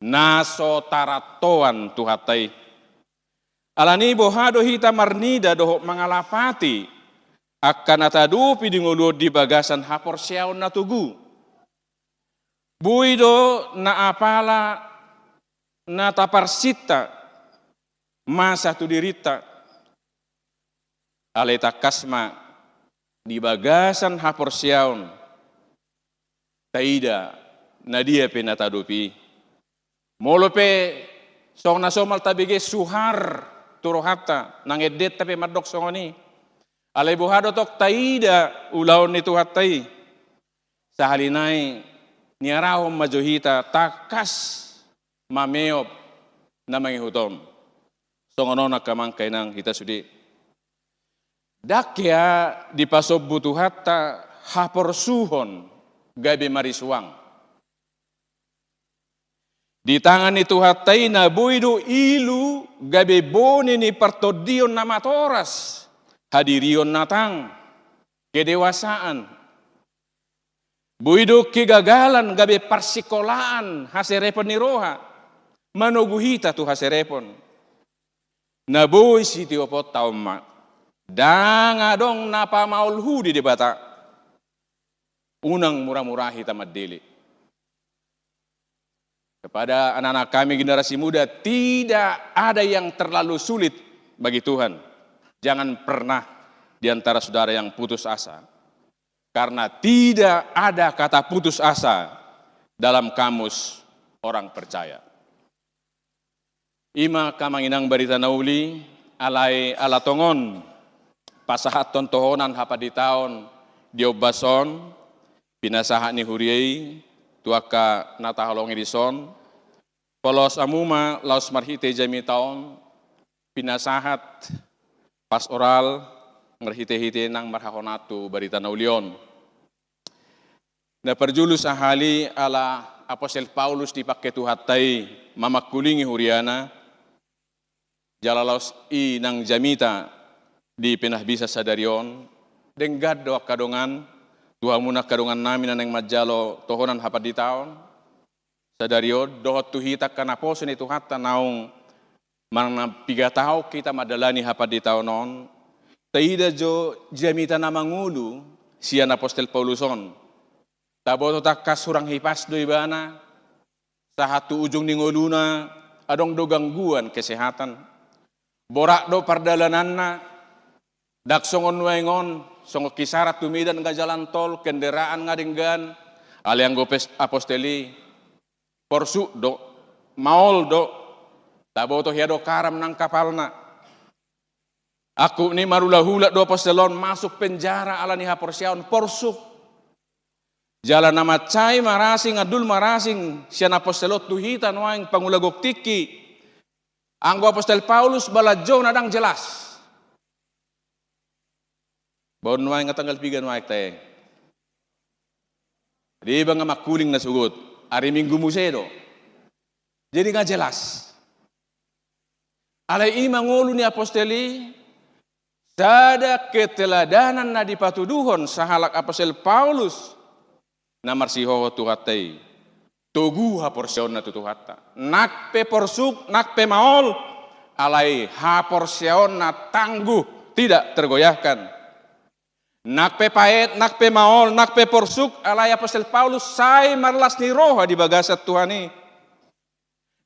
na so tarantoan Tuhanta i. Alani boha do hita marnida dohot mangalapati angka na taadopi di ngolu on di bagasan haporseaon na togu. Boi do na apala na taparsinta masa tu dirinta. Alai tangkas ma di bagasan haporseaon taida na dia pe na taadopi. Molo pe songon na somal tabege suhar tu rohanta, nang endenta pe mandok songon i. Alai boha do tong taida ulaon ni Tuhanta i? Sahali nai niarahon ma jo hita tangkas mameop na mangihut on. Songon on angka amang, inang, hita sude. Ndang hea dipasombu Tuhanta haporsuhon gabe marisuang. Di tangan ni Tuhanta i na boi do ilu gabe bone ni partondion na matoras, hadirion na tang, kedewasaan. Boi do kegagalan gabe parsikolaan haserepon ni roha, manogu hita tu haserepon. Na boi sitioponta on ma, ndang adong na pamaolhu di Debata. Unang mura-mura hita mandele. Kepada anak-anak kami generasi muda, tidak ada yang terlalu sulit bagi Tuhan. Jangan pernah di antara saudara yang putus asa. Karena tidak ada kata putus asa dalam kamus orang percaya. I ma angka amang inang barita na uli, alai ala tongon pasahathon tohonan hapanditaon di ombas on, pinasahat ni huria i tu angka na taholongi dison, polos hamu ma laos marhite jamita on pinasahat pastoral marhite-hite nang marhahonat tu barita na uli on. Na parjolo sahali ala apostel Paulus dipangke Tuhanta i mamangkulingi huriana, jala laos i nang jamita di pinahbisa sadari on, denggan do angka dongan, tu hamu angka dongannami na naeng manjalo tohonan hapanditaon sadari on, dohot tu hita angka naposo ni Tuhanta naung manang piga taon hita mandalani hapanditaon on, taida jo jamita na mangolu sian apostel Paulus on. Taboto tangkas hurang hipas do ibana, sahat tu ujung ni ngoluna adong do gangguan kesehatan. Borat do pardalananna, ndang songon nuaeng on, songon Kisarang tu Medan nga jalan tol, kendaraan nga denggan, alai anggo pes-, apostel i porsuk do, maol do, taboto hea do karam nang kapalna. Angkup ni marulak-ulak do apostel on masuk penjara ala ni haporseaon, porsuk. Jala na mansai marasing, andul marasing sian apostel on tu hita nuaeng pangula gok tingki. Anggo apostel Paulus balanjona ndang jelas. Bah on nuaeng nga tanggal piga nuaeng tahe? Deba nga mangkuling na sogot, ari Minggu muse do. Jadi nga jelas. Alai i ma ngolu ni apostel i, sada keteladanan na dipatuduhon sahalak apostel Paulus na marsihohot tu hata i. Togu haporseaonna tu Tuhanta. Nang pe porsuk, nang pe maol, alai haporseaonna tangguh, tidak tergoyahkan. Nang pe paet, nang pe maol, nang pe porsuk, alai apostel Paulus sai marlas ni roha di bagasan Tuhan i.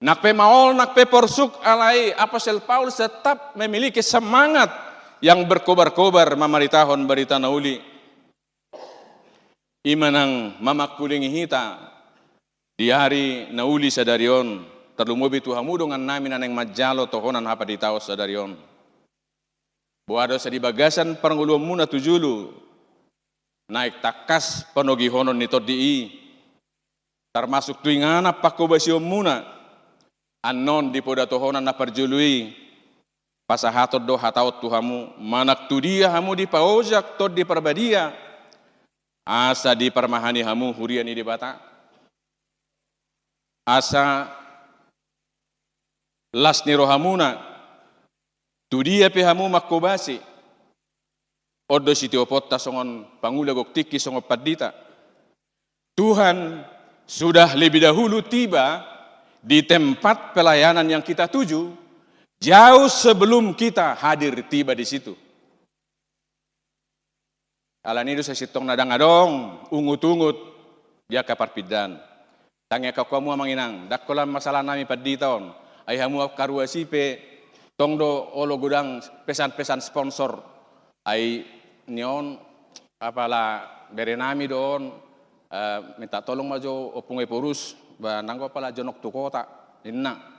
Nang pe maol, nang pe porsuk, alai apostel Paulus tetap memiliki semangat yang berkobar-kobar mamaritahon barita na uli. I ma nang mamangkulingi hita di ari na uli sadari on, tarlumobi tu hamu dongannami na naeng manjalo tohonan hapanditaon sadari on. Boha do asa di bagasan parngoluonmuna tu julu naeng tangkas panogihonon ni tondi i, tarmasuk tu inganan pangkobasionmuna. Annon di poda tohonan na parjolo i, pasahaton do hata on tu hamu, manang tu dia hamu dipaojak Tondi Parbadia, asa diparmahani hamu huria ni Debata, asa las ni rohamuna, tu dia pe hamu mangkobasi. On do sitioponta songon pangula gok tingki, songon pandita. Tuhan sudah lebih dahulu tiba di tempat pelayanan yang kita tuju, jauh sebelum kita hadir tiba di situ. Alani i do sasintongna ndang adong ungut-ungut di angka parpindahan. Tangiangkon hamu amang inang, ndang holan masalah nami pandita on. Ai hamu angka ruas i pe tong do olo godang pesan-pesan sponsor. Ai nion apala berenami do on, eh, minta tolong ma jo Ompung Ephorus, ba nanggo apala jonok tu kota, ninna.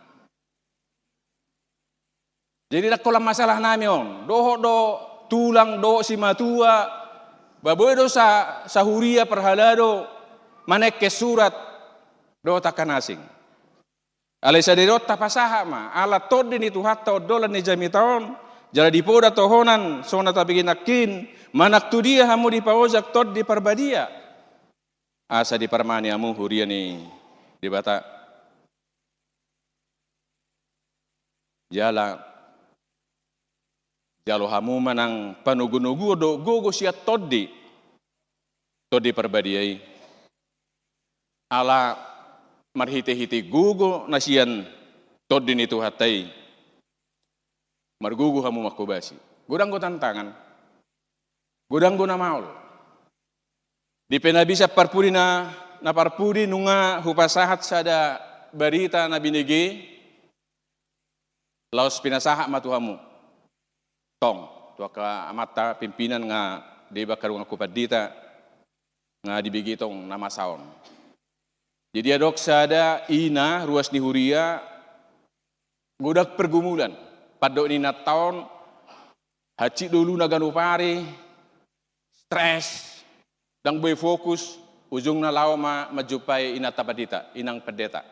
Jadi ndang holan masalah nami on, dohot do tulang, dohot simatua, ba boi do sa, sahuria parhalado manengke surat dohot angka na asing. Alai sadari on tapasahat ma, ala Tondi ni Tuhanta ondolan ni jamita on, jala dipoda tohonan songon na tabege nangkin, manang tu dia hamu dipaojak Tondi Parbadia, asa diparmani hamu huria ni Debata. Jala jalo hamu ma nang panogunoguon dohot gogo sian Tondi, Tondi Parbadia i. Ala marhitehite gogo na sian Tondi ni Tuhanta i, margogo hamu manghobasi. Godang do tantangan, godang do na maol. Di pe na bisa parpudi na, na parpudi nunga hupasahat sada barita na binege, laos pinasahat ma tu hamu. Tong, tu angka amanta pimpinan nga deba angka donganku pandita, nga dibege tong na masa on. Jadi adong sada ina ruas ni huria, godang pergumulan. Pandok ni inanta on, hansit do uluna ganup ari, stres, ndang boi fokus, ujungna laho ma manjumpai inanta pandita, inang pendeta.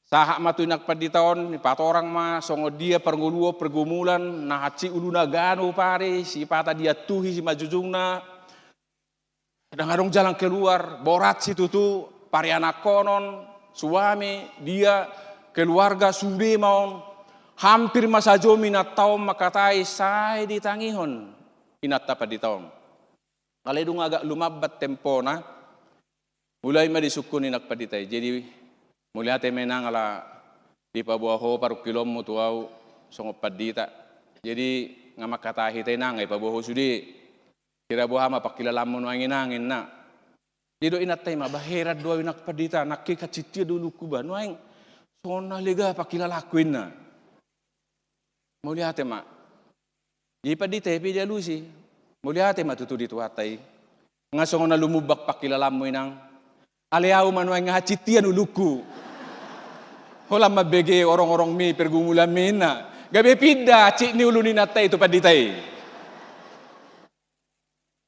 Sahat ma tu inang pandita on, dipatorang ma songon dia parngoluon, pergumulan, na hansit uluna ganup ari, sipata diantuhi simanjujungna, ndang adong jalan keluar, borat situtu, parianakhonon, suami, dia, keluarga, sude ma on, hampir ma sajomi inanta on mangkatai sai ditangihon inanta pandita on. Alai dung agak lumambat tempona, mulai ma disungkun inang pandita i. Jadi, mauliate ma inang ala dipaboa ho parungkilonmu tu au songon pandita. Jadi, nga mangkatai hita inang, nga ipaboa ho sude. Hira boha ma pangkilalaanmu nuaeng inang, ninna. Didok inanta i ma, ba heran do au inang pandita, nangkin hansit tiar do ulungku ba, nuaeng songon na lega pangkilalaanku, ninna. Mauliate ma. Jadi pandita i pe dialusi. Mauliate ma tutu di Tuhanta i. Nga songon na lumubak pangkilalaanmu inang. Alai au ma nuaeng nga hansit tiar ulungku. Holan mambege orongorongmi, pergumulanmi, ninna. Gabe pinda hansit ni ulu ni inanta i tu pandita i.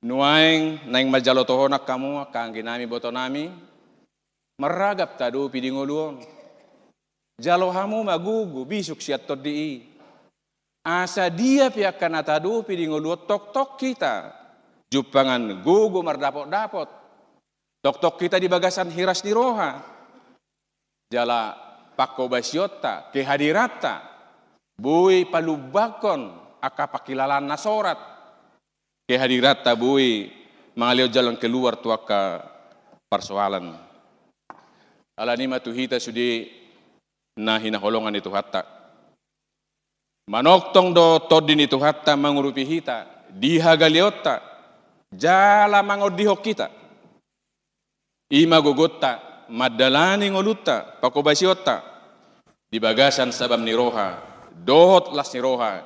Nuaeng naeng manjalo tohonan hamu angka angginami, ibotonami, marragam taadopi di ngolu on. Jalo hamu ma gogo bisuk sian Tondi i. Asa dia pe angka na taadopi di ngolu on tongtong hita jumpangan gogo mardapotdapot. Tongtong hita di bagasan hiras ni roha. Jala panghobasionta, kehadiranta, boi palumbangkon angka pangkilalaan na sorat. Kehadiranta boi mangalehon jalan keluar tu angka parsoalan. Alani i ma tu hita sude na hinaholongan ni Tuhanta. Manongtong do Tondi ni Tuhanta mangurupi hita di hagaleonta jala mangondihon hita. I ma gogonta mandalani ngolunta, panghobasionta di bagasan sabam ni roha dohot las ni roha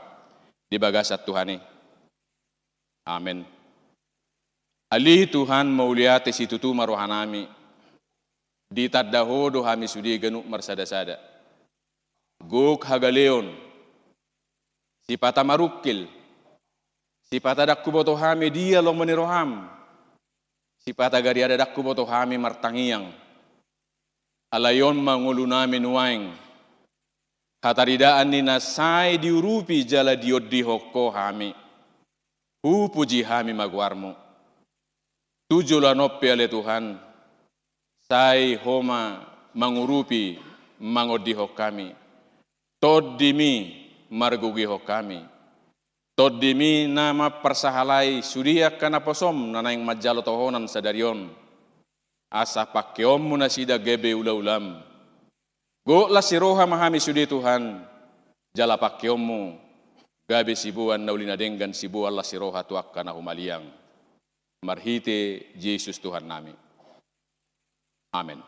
di bagasan Tuhan i. Amen. Ale Tuhan, mauliate situtu ma rohanami. Ditanda Ho do hami sude ganup marsadasada. Gok hagaleon, sipata marungkil, sipata ndang huboto hami dia lomo ni roham, sipata gariada ndang huboto hami martangiang. Alai on ma ngolunami nuaeng, hataridaan ni na sai diurupi jala diondihon Ho hami. Hupuji hami ma goarmu. Tu joloan on pe ale Tuhan, sai Ho ma mangurupi, mangondihon hami. Tondimi margogoihon hami. Tondimi na mamparsahalai sude angka naposom na naeng manjalo tohonan sadari on. Asa pangkeonmu nasida gabe ulaulam. Gok las ni roha ma hami sude Tuhan, jala pangkeonmu gabe siboan na uli na denggan, siboan las ni roha tu angka na humaliang. Marhite Jesus Tuhannami. Amen.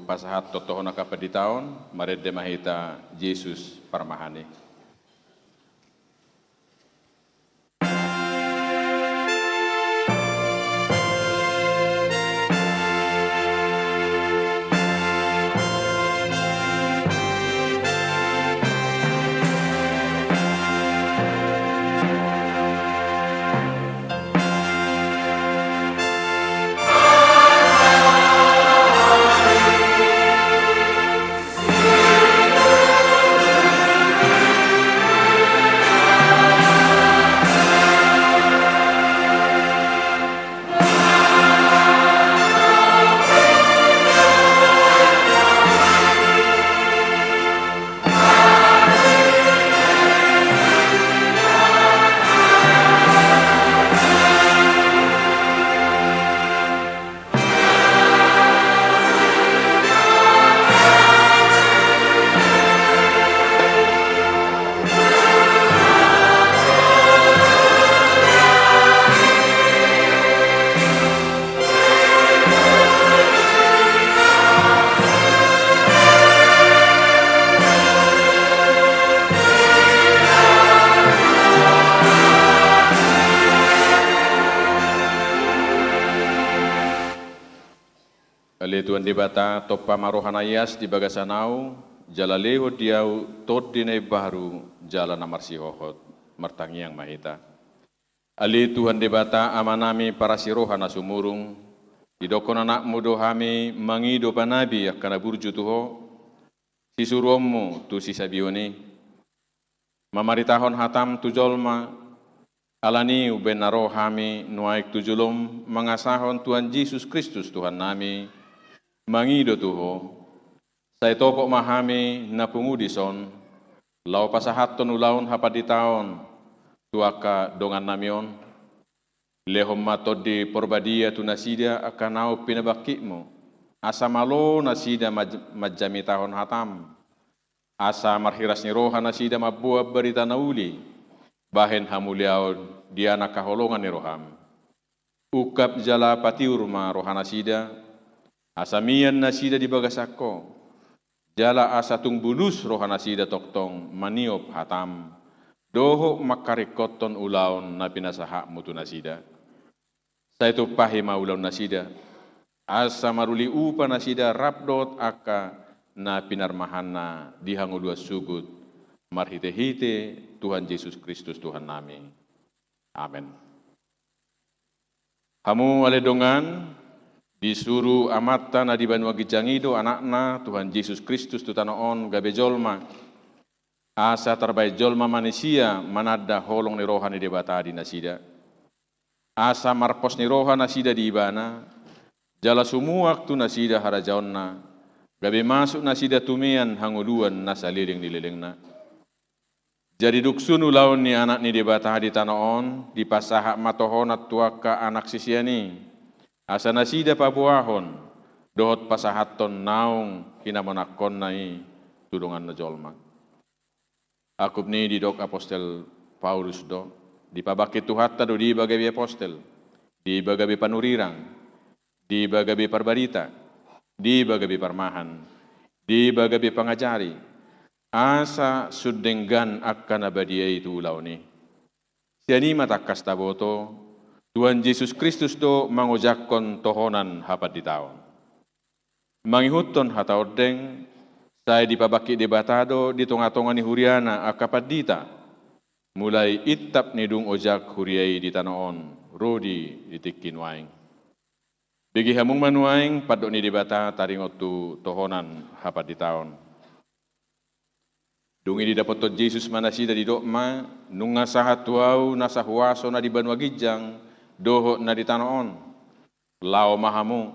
pasahat totohon angka pandita on, marende ma hita Jesus parmahan i. Ale Tuhan Debata, tompa ma roha na ias di bagasan ahu, jala lehon di ahu tondi na imbaru jala na marsihohot. Martangiang ma hita. Ale Tuhan Debata, Amanami parasi roha na sumurung, didokkon Anakmu do hami mangido panabi angka na burju tu Ho, sisuruonmu tu sisabion i. Mamaritahon hatam tu jolma, ala ni i umbahen na ro hami nuaeng tu jolom mangasahon Tuhan Jesus Kristus Tuhannami, mangido tu Ho. Sai topot ma hami na pungu dison, laho pasahathon ulaon hapanditaon tu angka dongannami on. Lehon ma Tondi Porbadia tu nasida angka naung pinabangkitmu, asa malo nasida maj-, manjamitahon hatam. Asa marhiras ni roha nasida mamboan barita na uli, bahen hamuliaon di anak haholongan ni roham. Ungkap jala patiur ma roha nasida, asa mian nasida di bagasan Ho, jala asa tung bulus roha nasida tongtong maniop hatam, dohot mangkaringkothon ulaon na pinasahatmu tu nasida. Sai tumpahi ma ulaon nasida, asa maruli upa nasida rap dohot angka na pinarmahanna di hangoluan sugut, marhitehite Tuhan Jesus Kristus Tuhannami. Amen. Hamu ale dongan, disuru Amanta na di banua ginjang i do Anakna, Tuhan Jesus Kristus, tu tano on gabe jolma, asa tarbahen jolma manisia mananda holong ni roha ni Debata di nasida. Asa marpos ni roha nasida di Ibana, jala sumuang tu nasida harajaonna, gabe masuk nasida tu mian hangoluan na saleleng ni lelengna. Jadi dung sun ulaon ni Anak ni Debata di tano on, dipasahat ma tohonan tu angka anak sisean i, asa nasida paboahon, dohot pasahathon naung hinamonangkonna i tu donganna jolma. Angkup ni didok apostel Paulus do, dipabangkit Tuhanta do diba gabe apostel, diba gabe panurirang, diba gabe parbarita, diba gabe parmahan, diba gabe pangajari, asa sun denggan angka na badia i tu ulaon i. Sian i ma tangkas taboto, Tuhan Jesus Kristus do mangojakhon tohonan hapanditaon. Mangihuthon hata ondeng, sai dipabangkit Debata do di tongatonga ni huriana angka pandita, mulai intap ni dung ojak huria i di tano on, ro di, di tingki nuaeng. Bege hamu ma nuaeng pandok ni Debata taringot tu tohonan hapanditaon. Dung i didapothon Jesus ma nasida, didok ma, nunga sahat tu ahu nasa huaso na di banua ginjang dohot na di tano on. Laho ma hamu,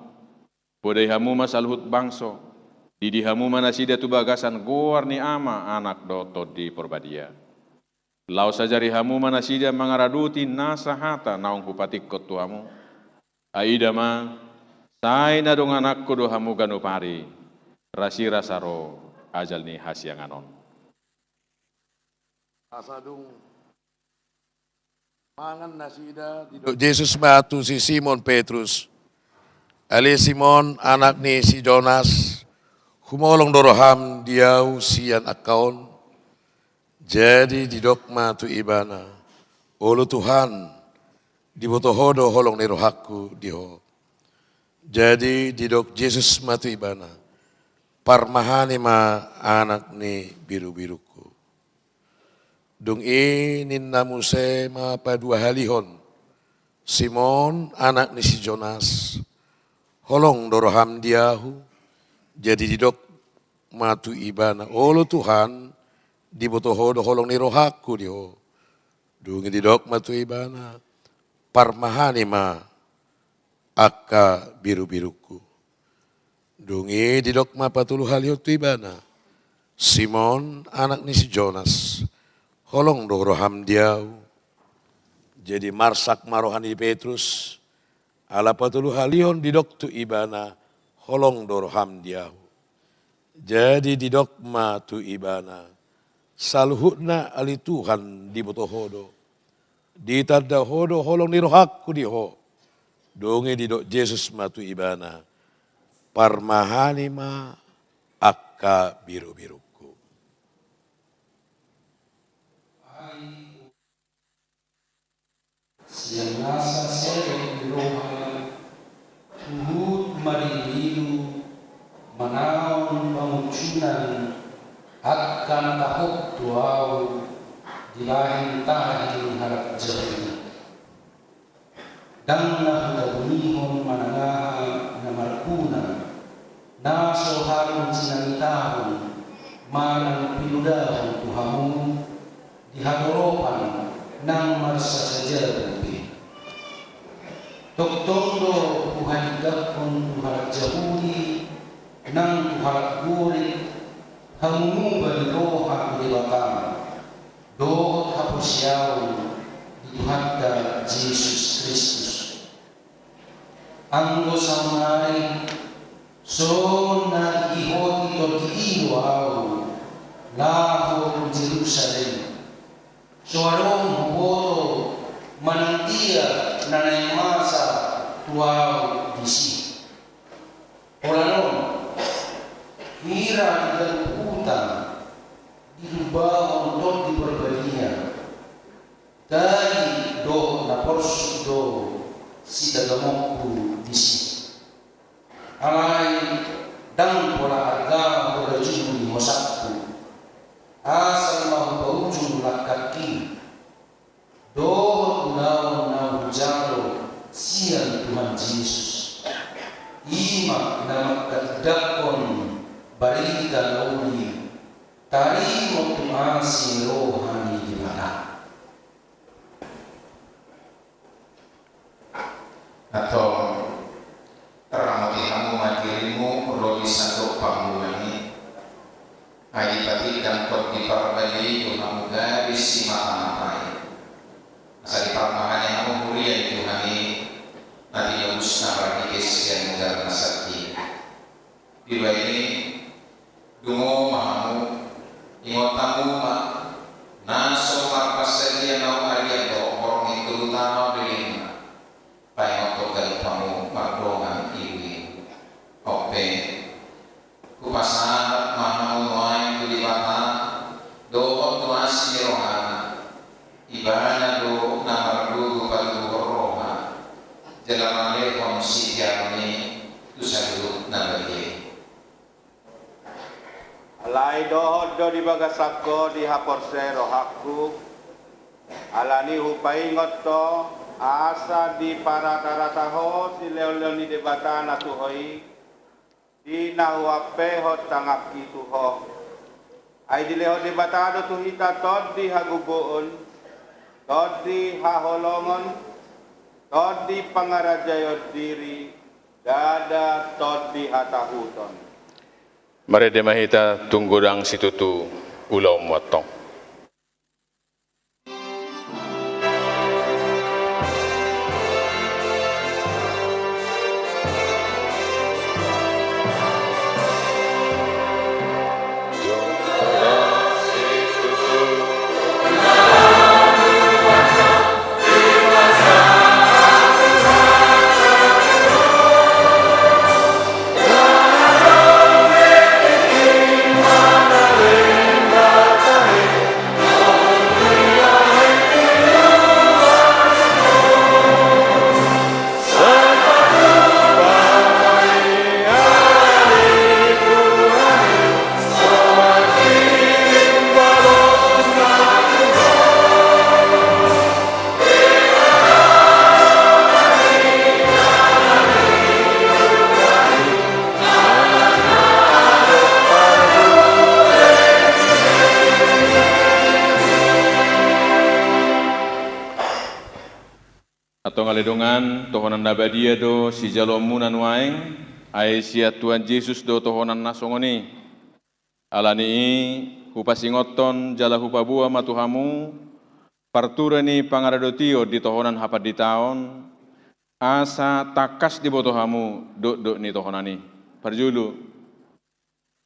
podai hamu ma saluhut bangso, didi hamu ma nasida tu bagasan goar ni Ama, Anak dohot Tondi Porbadia. Laos ajari hamu ma nasida mangaradoti nasa hata naung hupatingkon tu hamu. Ai ida ma, sai na dongananku do hamu ganup ari, rasirasa ro ajal ni hasiangan on. Asa dung mangan nasida, didok Jesus ma tu si Simon Petrus, ale Simon, anak ni si Jonas, Humolong do roham di ahu sian angka on. Jadi didok ma tu ibana, olo Tuhan, diboto ho do holong ni rohangku di ho. Jadi didok Jesus ma tu ibana, parmahani ma anak ni birubirungku. Dung i ninna muse ma paduahalihon, Simon anak ni si Jonas, holong do roham di ahu? Jadi didok ma tu ibana, olo Tuhan, diboto ho do holong ni rohangku di ho. Dung i didok ma tu ibana, parmahani ma angka birubirungku. Dung i didok ma patoluhalihon tu ibana, Simon anak ni si Jonas, holong do roham di ahu? Jadi marsak ma roha ni Petrus, ala patoluhalihon didok tu ibana, holong do roham di ahu. Jadi didok ma tu ibana, saluhutna ale Tuhan diboto ho do. Ditanda ho do holong ni rohangku di ho. Dung i didok Jesus ma tu ibana, parmahani ma angka birubirungku. Sian nasa sedok ni roha, huhut madiludilu, manaon pangunjunan angka na tahop tu ahu, dibahen tahi ni halak Jahudi. Ndang na hutabungihon manang aha na marguna, na so haru jinangiahon manang pinodahon tu hamu, di hatoropan nang marsasajabu pe. Tongtong do huhatindanghon tu halak Jahudi nang tu halak Gorik, hamuba ni roha tu Debata dohot haporseaon di Tuhanta Jesus Kristus. Anggo saonari, so na diihoti Tondi i do ahu laho tu Jerusalem. So adong huboto manang dia na naeng masa tu ahu disi. Holan on, hira di ganup huta dilumbahon Tondi Parbadia, tai dohot na porsuk do sitagamonku disi. Alai ndang pola arga hurajumi hosangku, asal ma hupaujung langkangki dohot ulaon na hujalo sian Tuhan Jesus. I ma na manghatindanghon barita na uli taringot tu asi ni roha ni Debata. Antong, ramoti hamu ma dirimu ro di sandok pangulungan i. Ai dipatindang Tondi Parbadia i tu hamu gabe simatamata i. Asa diparmahani hamu huria ni Tuhan i, na tinobusna marhite sian mudarna sandiri. Dibahen i, dungo ma hamu, ingot hamu ma, na so marpasadia naung arian dohot borngin tu huta ma lelengna. Paingothon ganup hamu mardongan ibu i. On pe, hupasahat ma hamu nuaeng tu Debata dohot tu asi ni rohana. Ibana do na margogo patuduhon roha jala mangalehon sitiaon i tu saluhut na badia i. Alai dohot do di bagasan ho dihaporseai rohangku, alani hupaingot ho, asa diparatarata ho silehonlehon ni Debata na tu ho i, di na huampehon tanganki tu ho. Ai dilehon Debata do tu hita tondi hagogoon, tondi haholongon, tondi pangarajaion diri, ndada tondi hatahuton. Marende ma hita, tung godang situtu ulaonmu antong. Pale dongan, tohonan na badia do sijaloonmuna nuaeng, ai sian Tuhan Jesus do tohonan na songon i. Ala ni i, hupasingothon jala hupaboa ma tu hamu partura ni pangaradotion di tohonan hapanditaon, asa tangkas diboto hamu dokdok ni tohonan i. Parjolo,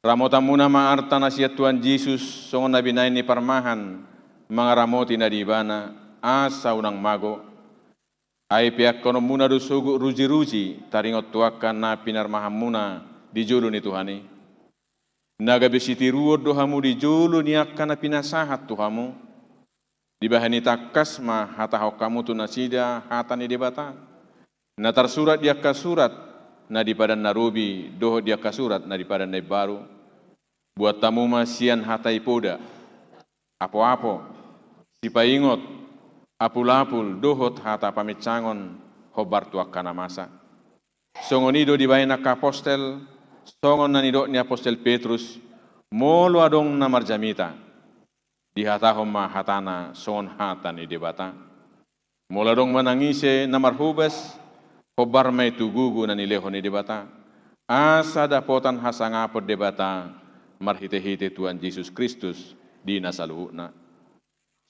ramotanmuna ma arta na sian Tuhan Jesus songon na binahen ni parmahan mangaramoti na di Ibana, asa unang mago. Ai peakkononmuna do sogot rujiruji taringot tu angka na pinarmahanmuna di jolo ni Tuhan i. Na gabe sitiruon do hamu di jolo ni angka na pinasahat tu hamu. Dibahen i tangkas ma hatahon hamu tu nasida hata ni Debata, na tarsurat di angka surat na di Padan na Robi dohot di angka surat na di Padan na Imbaru. Buat hamu ma sian hata ipoda, apoapo, sipaingot, apulapul dohot hata paminsangon hombar tu angka na masa. Songon i do dibahen angka apostel, songon na nidok ni apostel Petrus, molo adong na marjamita, dihatahon ma hatana songon hata ni Debata. Molo adong manang ise na marhobas, hombar ma i tu gogo na nilehon ni Debata, asa dapotan hasangapon Debata marhitehite Tuhan Jesus Kristus di na saluhutna.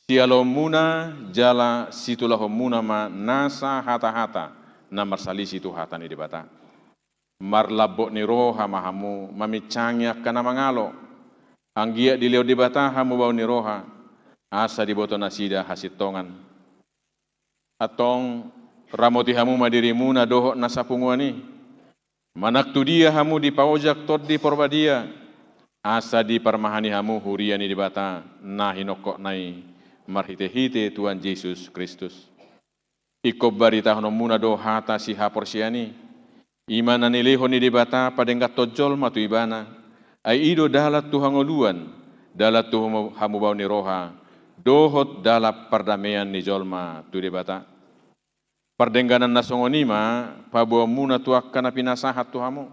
Sijaloonmuna jala situlahonmuna ma nasa hatahata na marsalisi tu hata ni Debata. Marlambok ni roha ma hamu maminsangi angka na mangalo. Anggiat dilehon Debata hamubaon ni roha, asa diboto nasida hasintongan. Antong, ramoti hamu ma dirimuna dohot na sapunguan i. Manang tu dia hamu dipaojak Tondi Porbadia, asa diparmahani hamu huria ni Debata na hinongkotna i marhitehite Tuhan Jesus Kristus. Ingkon baritahononmuna do hata sihaporseaon i, i ma na nilehon ni Debata padengganhon jolma tu Ibana, ai i do dalan tu hangoluan, dalan tu hamu-, hamubaon ni roha, dohot dalan pardamean ni jolma tu Debata. Pardengganan na songon i ma paboaonmuna tu angka na pinasahat tu hamu.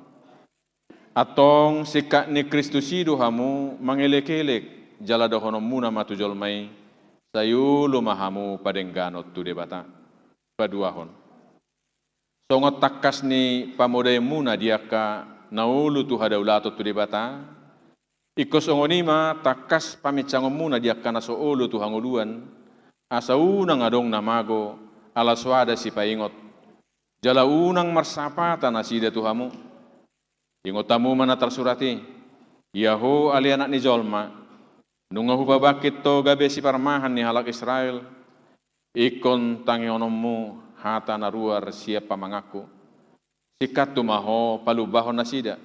Antong singkat ni Kristus i do hamu mangelekelek, jala dohononmuna ma tu jolma i, sai olo ma hamu padengganon tu Debata. Paduahon. Songon tangkas ni pamodaionmuna di angka na olo tu hadaulaton tu Debata, ingkon songon i ma tangkas paminsangonmuna di angka na so olo tu hangoluan, asa unang adong na mago, ala so ada sipaingot, jala unang marsapata nasida tu hamu. Ingot hamu ma na tarsurat i: Ia ho ale anak ni jolma, nunga hupabangkit ho gabe siparmahan ni halak Israel, ingkon tangihononmu hata na ruar sian pamanganku. Singkathu ma ho palumbahon nasida.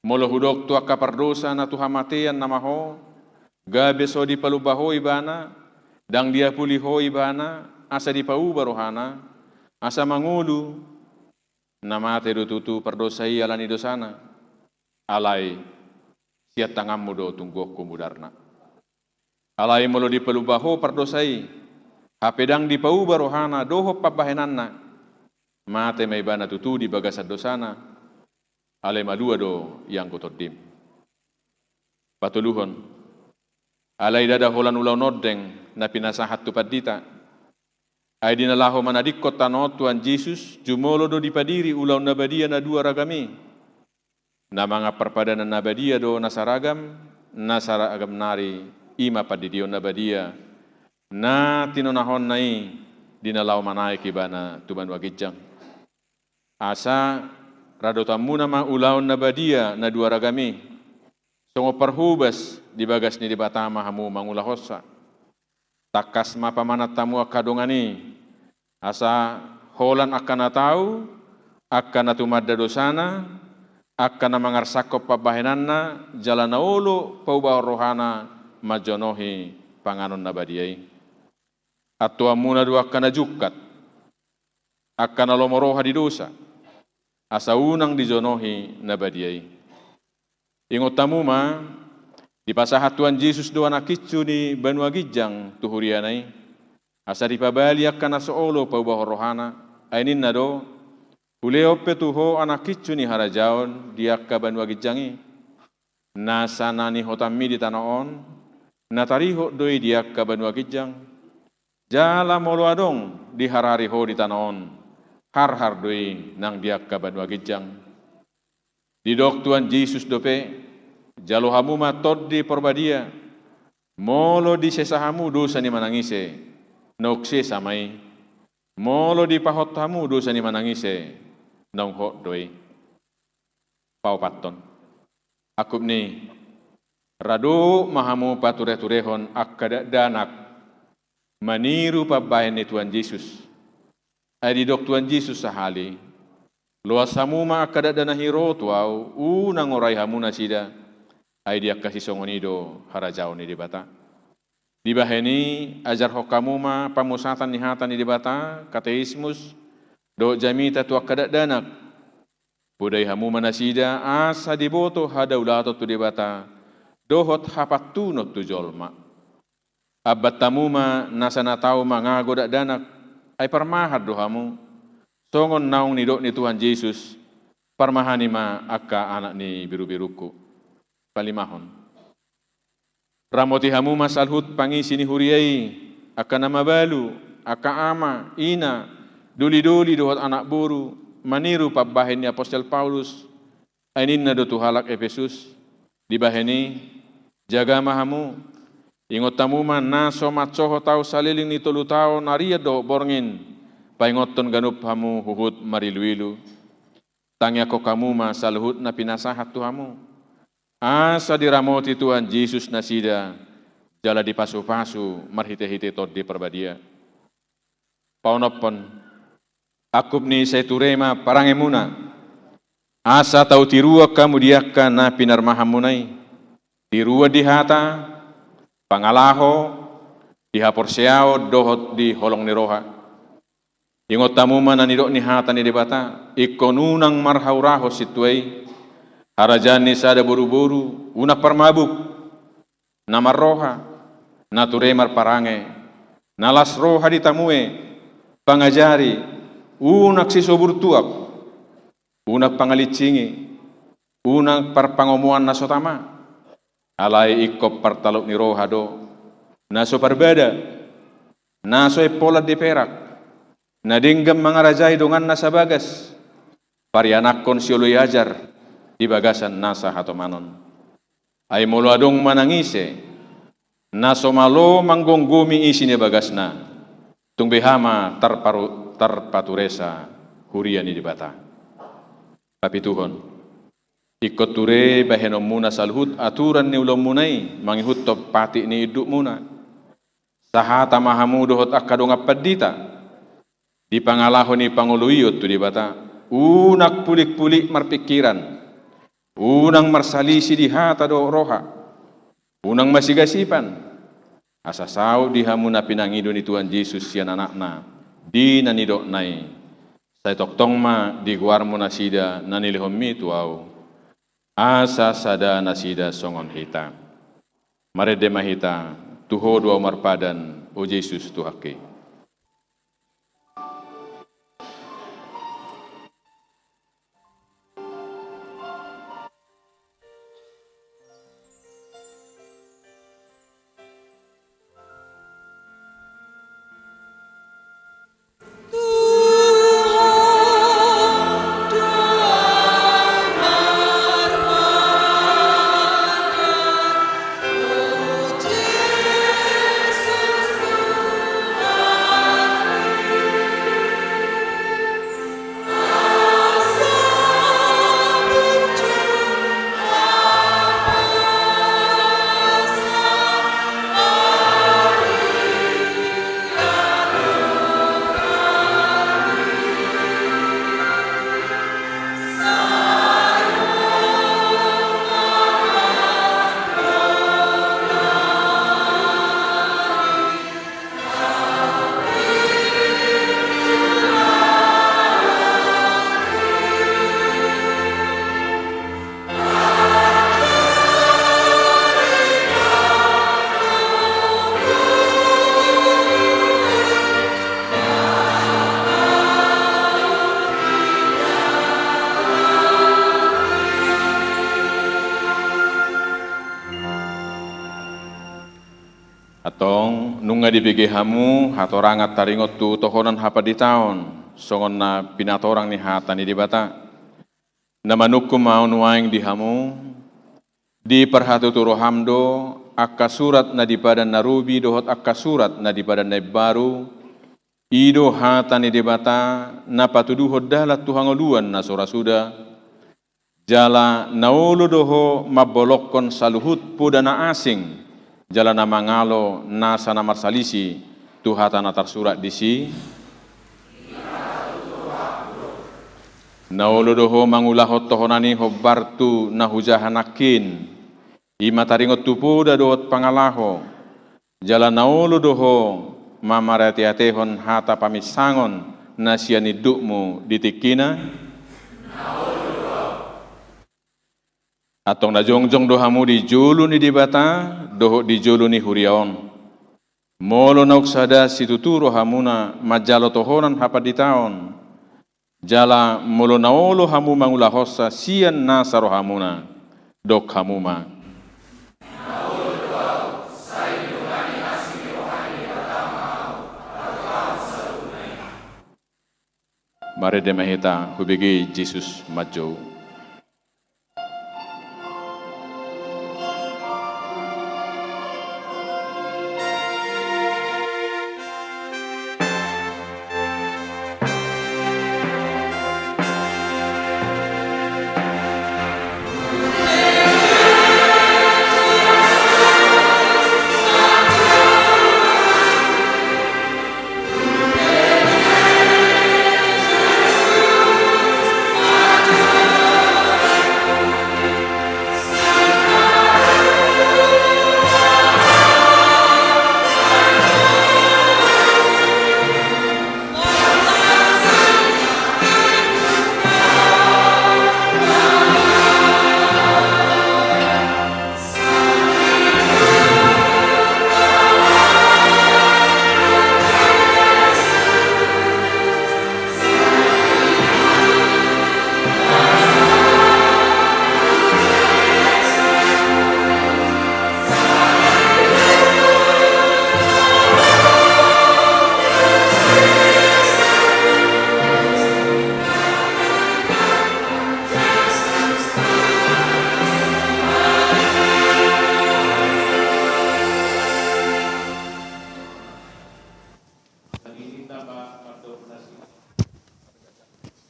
Molo hudok tu angka pardosa na tu hamatean nama ho, gabe so dipalumba ho ibana, ndang diapuli ho ibana, asa dipauba rohana, asa mangolu, na mate do tutu pardosa i ala ni dosana. Alai sian tanganmu do tungguonku mudarna. Alai molo dipalumba ho pardosa i, hape ndang dipauba rohana dohot pambahenanna, mate ma ibana tutu di bagasan dosana, alai malua do ianggo tondim. Patoluhon. Alai ndada holan ulaon ondeng na pinasahat tu pandita. Ai di na laho manadingkon tano on Tuhan Jesus, jumolo do dipadiri ulaon na badia na dua ragam i. Na mangan parpadanan na badia do na saragam, na saragam nari, i ma pandidion na badia, na tinonahonna i di na laho manaek ibana tu banua ginjang. Asa radotanmuna ma ulaon na badia na dua ragam i, songon parhobas di bagas ni Debata ma hamu mangulahonsa. Tangkas ma pamanat hamu angka dongan i, asa holan angka na tau, angka na tumanda dosana, angka na mangarsangkon pambahenanna, jala na olo paubahon rohana manjonohi panganon na badia i. Antoanmuna do angka na jungkat, angka na lomo roha di dosa, asa unang dijonohi na badia i. Ingot hamu ma, dipasahat Tuhan Jesus do Anak Incu ni banua ginjang tu huriana i, asa dipabali angka na so olo paubahon rohana, ai ninna do: Hulehon pe tu ho Anak Incu ni harajaon di angka banua ginjang i. Nasa na nihotanmi di tano on, na tarihot do i di angka banua ginjang. Jala molo adong diharhari ho di tano on, harhar do i nang di angka banua ginjang. Didok Tuhan Jesus dope, jalo hamu ma Tondi Parbadia, molo disesa hamu dosa ni manang ise, naung sesa ma i, molo dipahot hamu dosa ni manang ise, naung hot do i. Paopathon. Angkup ni, rado ma hamu patureturehon angka dakdanak maniru pambahen ni Tuhan Jesus. Ai didok Tuhan Jesus sahali, loas hamu ma angka dakdanak i ro tu ahu, unang orai hamu nasida, ai di angka sisongon i do harajaon ni Debata. Dibahen i, ajarhon hamu ma pamusatan ni hata ni Debata, katekismus, dohot jamita tu angka dakdanak. Podai hamu ma nasida asa diboto hadaulaton tu Debata, dohot hapantunon tu jolma. Ambat hamu ma nasa na tau mangago dakdanak, ai parmahan do hamu. Songon naung nidok ni Tuhan Jesus, parmahani ma angka anak ni beruberaku. Palimahon. Ramoti hamu ma saluhut pangisi ni huria i, angka na mabalu, angka ama, ina, dolidoli dohot anak boru, maniru pambahen ni apostel Paulus, ai ninna do tu halak Epesus, dibahen i, jaga ma hamu, ingot hamu ma na so mansohot ahu saleleng ni tolu taon arian dohot borngin, paingothon ganup hamu huhut mariluilu. Tangiangkon hamu ma saluhut na pinasahat tu hamu. Asa diramoti Tuhan Jesus nasida, jala dipasupasu marhitehite Tondi Parbadia. Paonomhon, angkup ni sai ture ma parangemuna. Asa tau tiruan hamu di angka na pinarmahanmuna i. Tiruan di hata, pangalaho, di haporseaon dohot di holong ni roha. Ingot hamu ma na nidok ni hata ni Debata, ingkon unang marhaurahon sintua i, harajaan ni sada boruboru, unang parmabuk, na marroha, na ture marparange, na las roha ditamue, pangajari, unang sisobur tuak, unang pangalinsingi, unang parpangomoan na so tama, alai ingkon partalok ni roha do, na so parbada, na so empolan di perak, na denggan mangarajai donganna sabagas, parianakhon sioloi ajar di bagasan nasa hatomanon. Ai molo adong manang ise na so malo manggomgomi isi ni bagasna, tung beha ma tarparu-, tarpaturesa huria ni Debata. Papituhon. Ingkon ture bahenonmuna saluhut aturan ni ulaonmuna i mangihuthon patik ni indukmuna. Sahata ma hamu dohot angka dongan pandita, di pangalaho ni pangoloion tu Debata, unang pulikpulik marpingkiran, unang marsalisi di hata dohot roha, unang masigasipan, asa saut di hamu na pinangido ni Tuhan Jesus sian anakna, di na nidokna i, sai tongtong ma digoarmu nasida na nilehonmi tu ahu, asa sada nasida songon hita. Marende ma hita, tu ho do ahu marpadan, o Jesus Tuhangki. Antong, nunga dibege hamu hatorangan taringot tu tohonan hapanditaon, songon na pinatorang ni hata ni Debata. Na manungkun ma ahu nuaeng di hamu, diparhatutu roham do angka surat na di Padan na Robi dohot angka surat na di Padan na Imbaru, i do hata ni Debata na patuduhon dalan tu hangoluan na so ra suda, jala na olo do ho mambolongkon saluhut poda na asing, jala na mangalo nasa na marsalisi tu hata na tarsurat disi. Na olo do ho mangulahon tohonan i hombar tu na hujaha nangkin, i ma taringot tu poda dohot pangalaho, jala na olo do ho mamariateatehon hata paminsangon na sian indukmu di tingkina? Antong na jongjong do hamu di jolo ni Debata dohot di jolo ni huria on. Molo naung sada situtu rohamuna manjalo tohonan hapanditaon, jala molo na olo hamu mangulahonsa sian nasa rohamuna, dok hamu ma: Marende ma hita hubege Jesus manjou.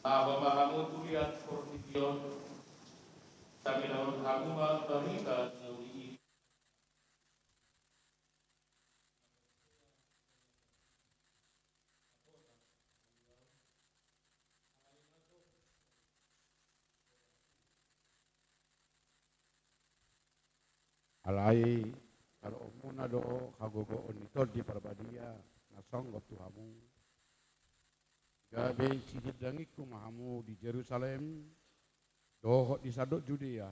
Laho ma hamu tu liat portibi on, tapi naulun hamu ma barita na uli i. Alai tadohonmuna do hagogoon ni Tondi Parbadia na songgop tu hamu, gabe sidandangiku ma hamu di Jerusalem, dohot di sandok Judea,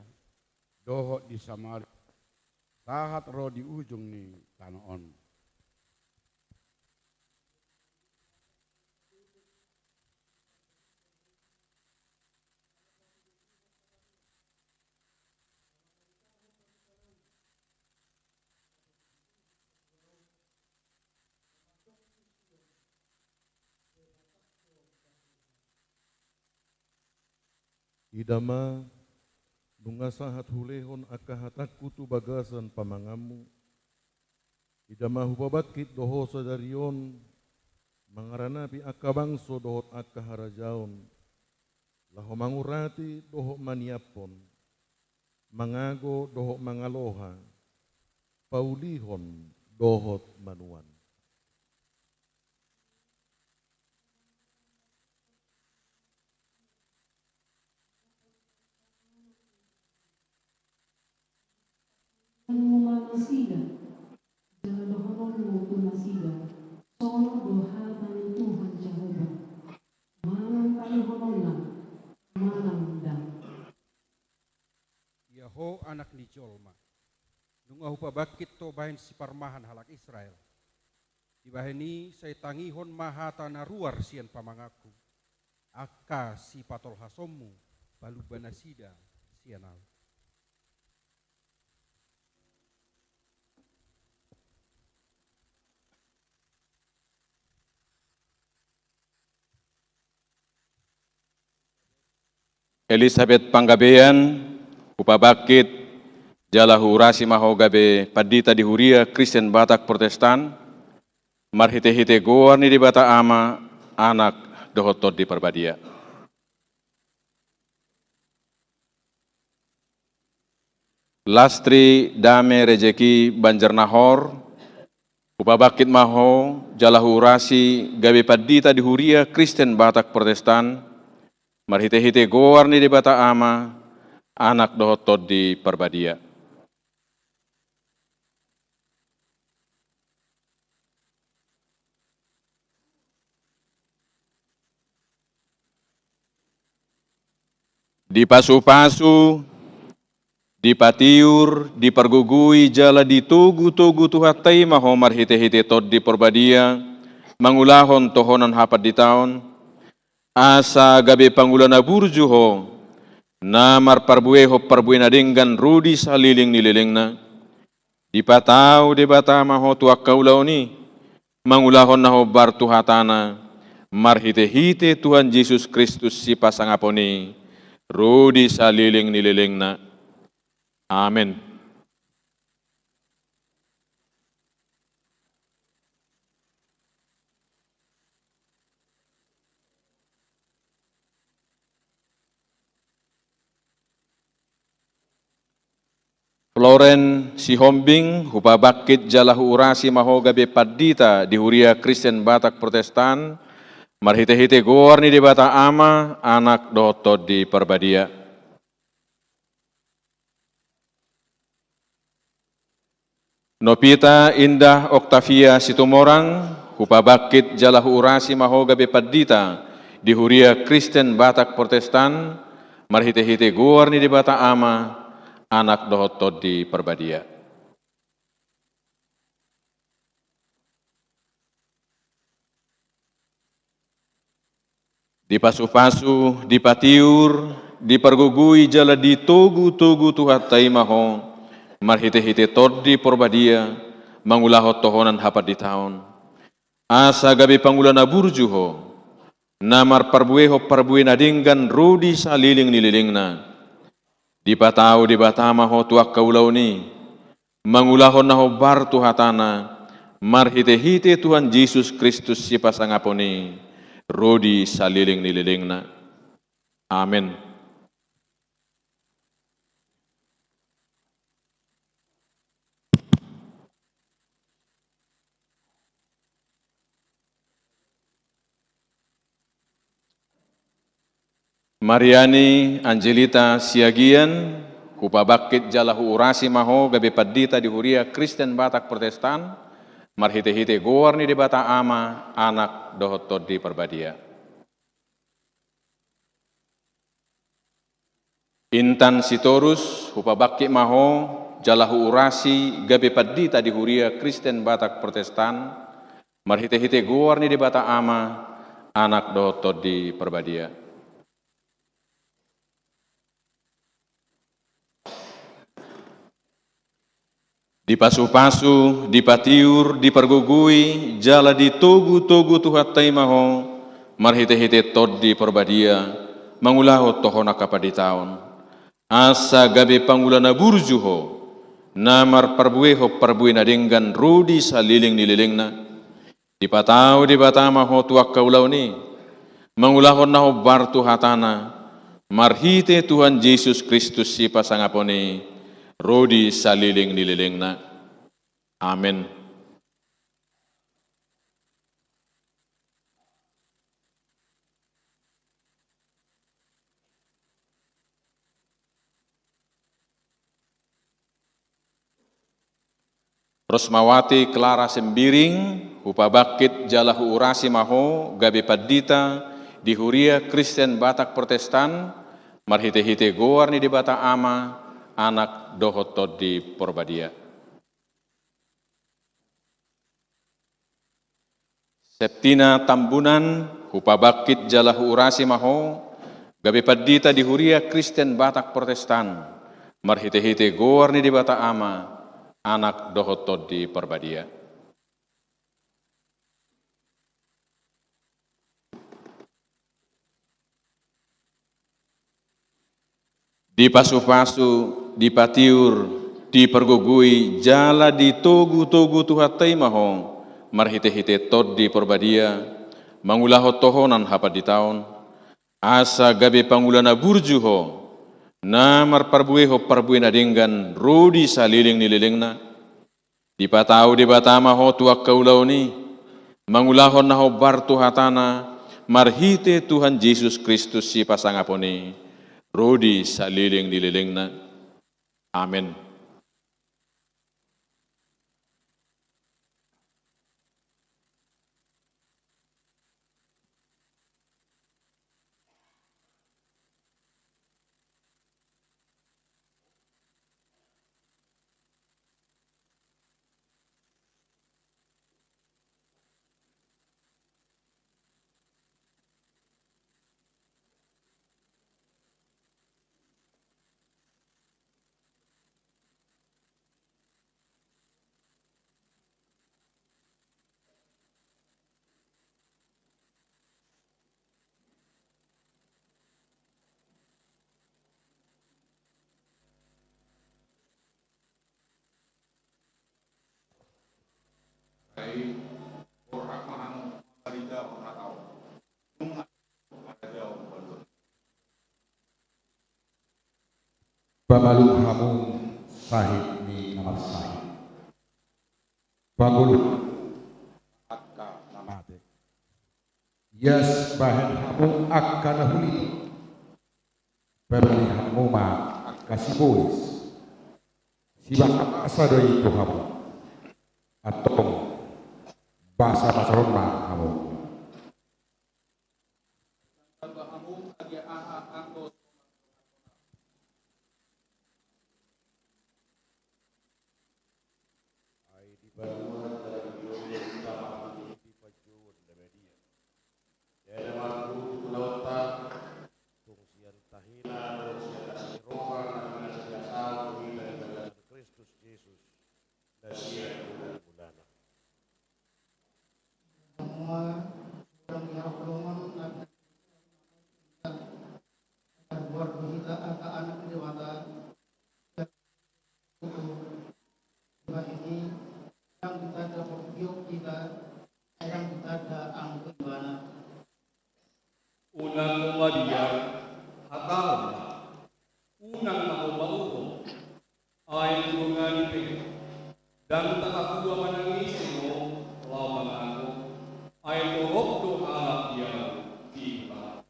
dohot di Samaria, sahat ro di ujung ni tano on. Ida ma, nunga sahat hulehon angka hatangku tu bagasan pamanganmu. Ida ma hupabangkit do ho sadari on, mangaranapi angka bangso dohot angka harajaon, laho mangurati dohot maniaphon, mangago dohot mangaloha, paulihon dohot manuan. Anu ma nasida, jala dohononmu tu nasida: Songon on do hata ni Tuhan Jahowa: Manang palihononna, manang ndang. Ia ho, anak ni jolma, nunga hupabangkit ho bahen siparmahan halak Israel. Dibahen i sai tangihon ma hata na ruar sian pamanganku, angka sipatolhasonmu palumba nasida sian ahu. Elisabet Panggabean, hupabangkit jala huurasi ma ho gabe pandita di Huria Kristen Batak Protestan, marhitehite goar ni Debata Ama, Anak, dohot Tondi Parbadia. Lastri Dame Rejeki Banjarnahor, hupabangkit ma ho jala huurasi gabe pandita di Huria Kristen Batak Protestan, marhitehite goar ni Debata Ama, Anak dohot Tondi Parbadia. Dipasupasu, dipatiur, dipargogoi jala ditogutogu Tuhanta i ma ho marhitehite Tondi Parbadia, mangulahon tohonan hapanditaon, asa gabe pangula na burju ho, na marparbuehon parbue na denggan ro di saleleng ni lelengna. Dipatau Debata ma ho tu angka ulaon i, mangulahon na hombar tu hatana, marhitehite Tuhan Jesus Kristus sipasangapon i, ro di saleleng ni lelengna. Amen. Floren Sihombing, hupabangkit jala huurasi ma ho gabe pandita di Huria Kristen Batak Protestan, marhitehite goar ni Debata Ama, Anak dohot Tondi Parbadia. Nopita Indah Octavia Situmorang, hupabangkit jala huurasi ma ho gabe pandita di Huria Kristen Batak Protestan, marhitehite goar ni Debata Ama, Anak dohot Tondi Parbadia. Dipasupasu, dipatiur, dipargogoi jala ditogutogu Tuhanta i ma ho, marhitehite Tondi Parbadia, mangulahon tohonan hapanditaon. Asa gabe pangula na burju ho, na marparbuehon parbue na denggan ro di saleleng ni lelengna. Dipatau Debata ma ho tu angka ulaon i, mangulahon na hombar tu hatana, marhitehite Tuhan Jesus Kristus sipasangapon i, ro di saleleng ni lelengna. Amen. Mariani Angelita Siagian, hupabangkit jala huurasi ma ho gabe pandita di Huria Kristen Batak Protestan, marhitehite goar ni Debata Ama, Anak dohot Tondi Parbadia. Intan Sitorus, hupabangkit ma ho jala huurasi gabe pandita di Huria Kristen Batak Protestan, marhitehite goar ni Debata Ama, Anak dohot Tondi Parbadia. Dipasupasu, dipatiur, dipargogoi, jala ditogutogu Tuhanta i ma ho, marhitehite Tondi Parbadia, mangulahon tohonan hapanditaon. Asa gabe pangula na burju ho, na marparbuehon parbue na denggan ro di saleleng ni lelengna. Dipatau Debata ma ho tu angka ulaon i, mangulahon na hombar tu hatana, marhite Tuhan Jesus Kristus sipasangapon i, ro di saleleng ni lelengna. Amen. Rosmawati Clara Sembiring, hupabangkit jala huurasi ma ho gabe pandita di Huria Kristen Batak Protestan, marhitehite goar ni Debata Ama, Anak dohot Tondi Parbadia. Septina Tambunan, hupabangkit jala huurasi ma ho gabe pandita di Huria Kristen Batak Protestan, marhitehite goar ni Debata Ama, Anak dohot Tondi Parbadia. Dipasupasu, dipatiur, dipargogoi jala ditogutogu Tuhanta i ma ho marhitehite Tondi Porbadia, mangulahon tohonan hapanditaon, asa gabe pangula na burju ho, na marparbuehon parbue na denggan ro di saleleng ni lelengna. Dipatau Debata ma ho tu angka ulaon i, mangulahon na hombar tu hatana, marhite Tuhan Jesus Kristus sipasangapon i, ro di saleleng ni lelengna. Amen. Pamalum hamu sahit ni na marsahit. Pangolu angka na mate. Ias bahen hamu angka na huliti. Pabali hamu ma angka sibolis. Sibahasa do i tu hamu. Antong basa pasaron ma hamu. Ai di panuan na di olo hita mangkuti panjouon na badia. Jala mangkuti ulaonta, tung sian tahina dohot sian asi ni roha na mangasiasi hita di bagasan Kristus Jesus, na sian mulana. Semua orang yang berdoa, buat kita angka anak Debata, Tuhan ini, yang kita dapat yuk kita, yang kita ada angka Ibana. Unang mabiar, hatahon ma. Unang na ho mauhom. Ai tu dongan i pe, ndang tahatua manang ise ho laho mangago, ai torop do halak i ahu di Ibana.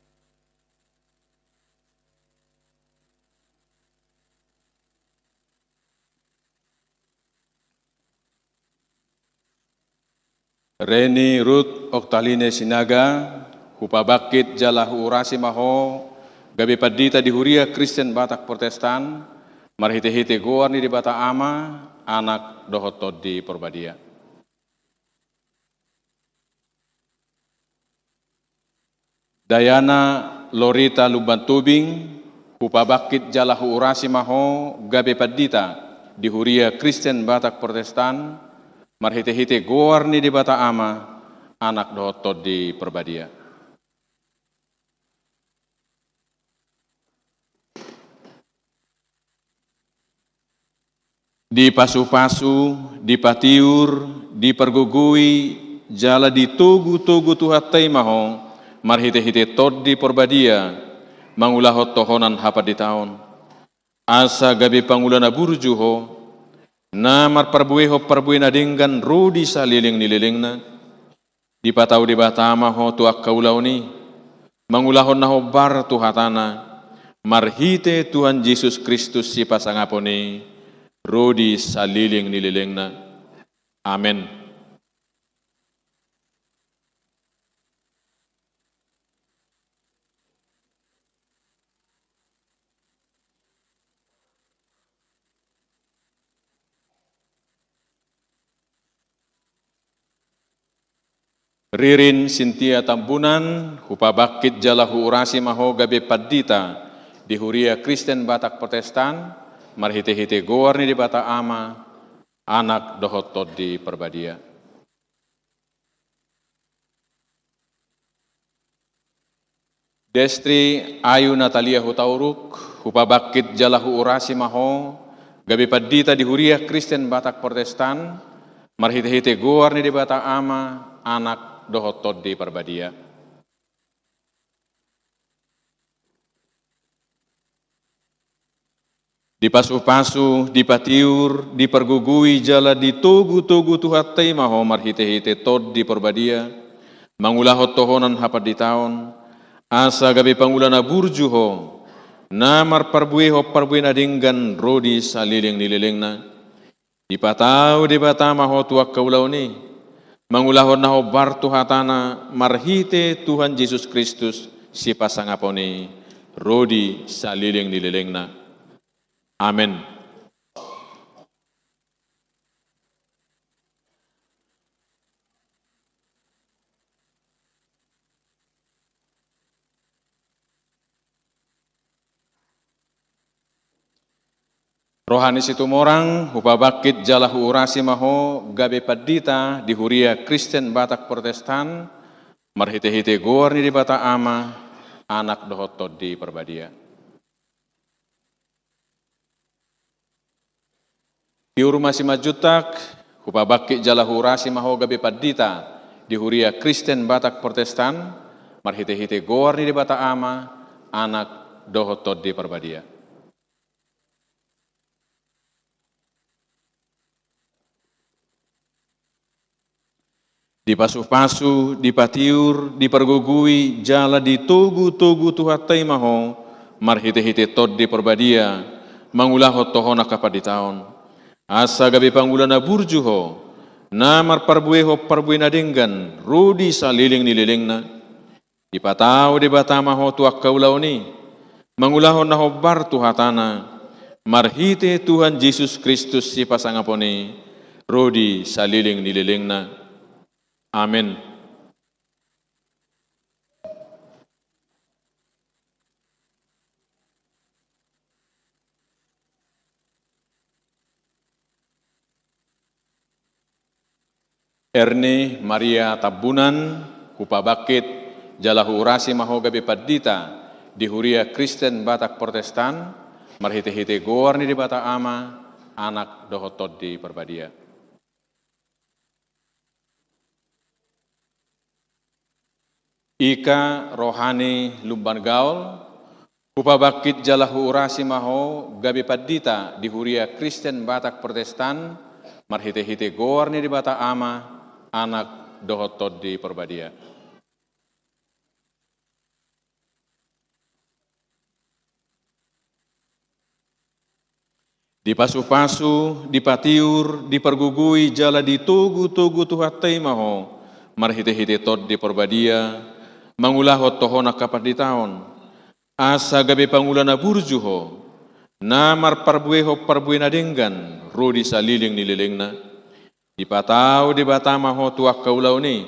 Reni Ruth Oktaline Sinaga, hupabangkit jala huurasi ma ho gabe pandita di Huria Kristen Batak Protestan, marhitehite goar ni Debata Ama, Anak dohot Tondi Porbadia. Dayana Lorita Lumban Tubing, hupabangkit jala huurasi ma ho gabe pandita di Huria Kristen Batak Protestan, marhitehite goar ni Debata Ama, Anak dohot Tondi Porbadia. Dipasupasu, dipatiur, dipargogoi, jala ditogutogu Tuhanta i ma ho, marhitehite Tondi Porbadia, mangulahon tohonan hapanditaon. Asa gabe pangula na burju ho, na marparbuehon parbue na denggan ro di saleleng ni lelengna. Dipatau Debata ma ho tu angka ulaon i, mangulahon na hombar tu hatana, marhite Tuhan Jesus Kristus sipasangapon i, ro di saleleng ni lelengna. Amen. Ririn Sintia Tambunan, hupabangkit jala huurasi ma ho gabe pandita di Huria Kristen Batak Protestan, marhitehite goar ni Debata Ama, Anak dohot Tondi Porbadia. Destri Ayu Natalia Hutauruk, Hupabangkit jala huurasi ma ho, gabe pandita di Huria Kristen Batak Protestan, marhitehite goar ni Debata Ama, Anak dohot Tondi Parbadia. Dipasupasu, dipatiur, dipargogoi jala ditogutogu Tuhanta i ma ho marhitehite Tondi Parbadia, mangulahon tohonan hapanditaon, asa gabe pangula na burju ho, na marparbuehon parbue na denggan ro di saleleng ni lelengna. Dipatau Debata ma ho tu angka ulaon i, mangulahon na hombar tu hatana marhite Tuhan Jesus Kristus sipasangapon i, ro di saleleng ni lelengna. Amen. Roha ni Situmorang, hupabangkit jala huurasi ma ho gabe pandita di Huria Kristen Batak Protestan, marhitehite goar ni Debata Ama, Anak dohot Tondi Parbadia. Tiur ma Simanjuntak, hupabangkit jala huurasi ma ho gabe pandita di Huria Kristen Batak Protestan, marhitehite goar ni Debata Ama, Anak dohot Tondi Parbadia. Dipasupasu, dipatiur, dipargogoi jala ditogutogu Tuhanta i ma ho marhitehite Tondi Parbadia, mangulahon tohonan hapanditaon, asa gabe pangula na burju ho, na marparbuehon parbue na denggan ro di saleleng ni lelengna. Dipatau Debata ma ho tu angka ulaon i, mangulahon na hombar tu hatana, marhite Tuhan Jesus Kristus sipasangapon i, ro di saleleng ni lelengna. Amen. Erni Maria Tambunan, hupabangkit jala huurasi ma ho gabe pandita di Huria Kristen Batak Protestan, marhitehite goar ni Debata Ama, Anak dohot Tondi Parbadia. Ika roha ni Lumban Gaol, hupabangkit jala huurasi ma ho gabe pandita di Huria Kristen Batak Protestan, marhitehite goar ni Debata Ama, Anak dohot Tondi Parbadia. Dipasupasu, dipatiur, dipargogoi jala ditogutogu Tuhanta i ma ho marhitehite Tondi Parbadia, mangulahon tohonan hapanditaon, asa gabe pangula na burju ho, na marparbuehon parbue na denggan ro di saleleng ni lelengna. Dipatau Debata ma ho tu angka ulaon i,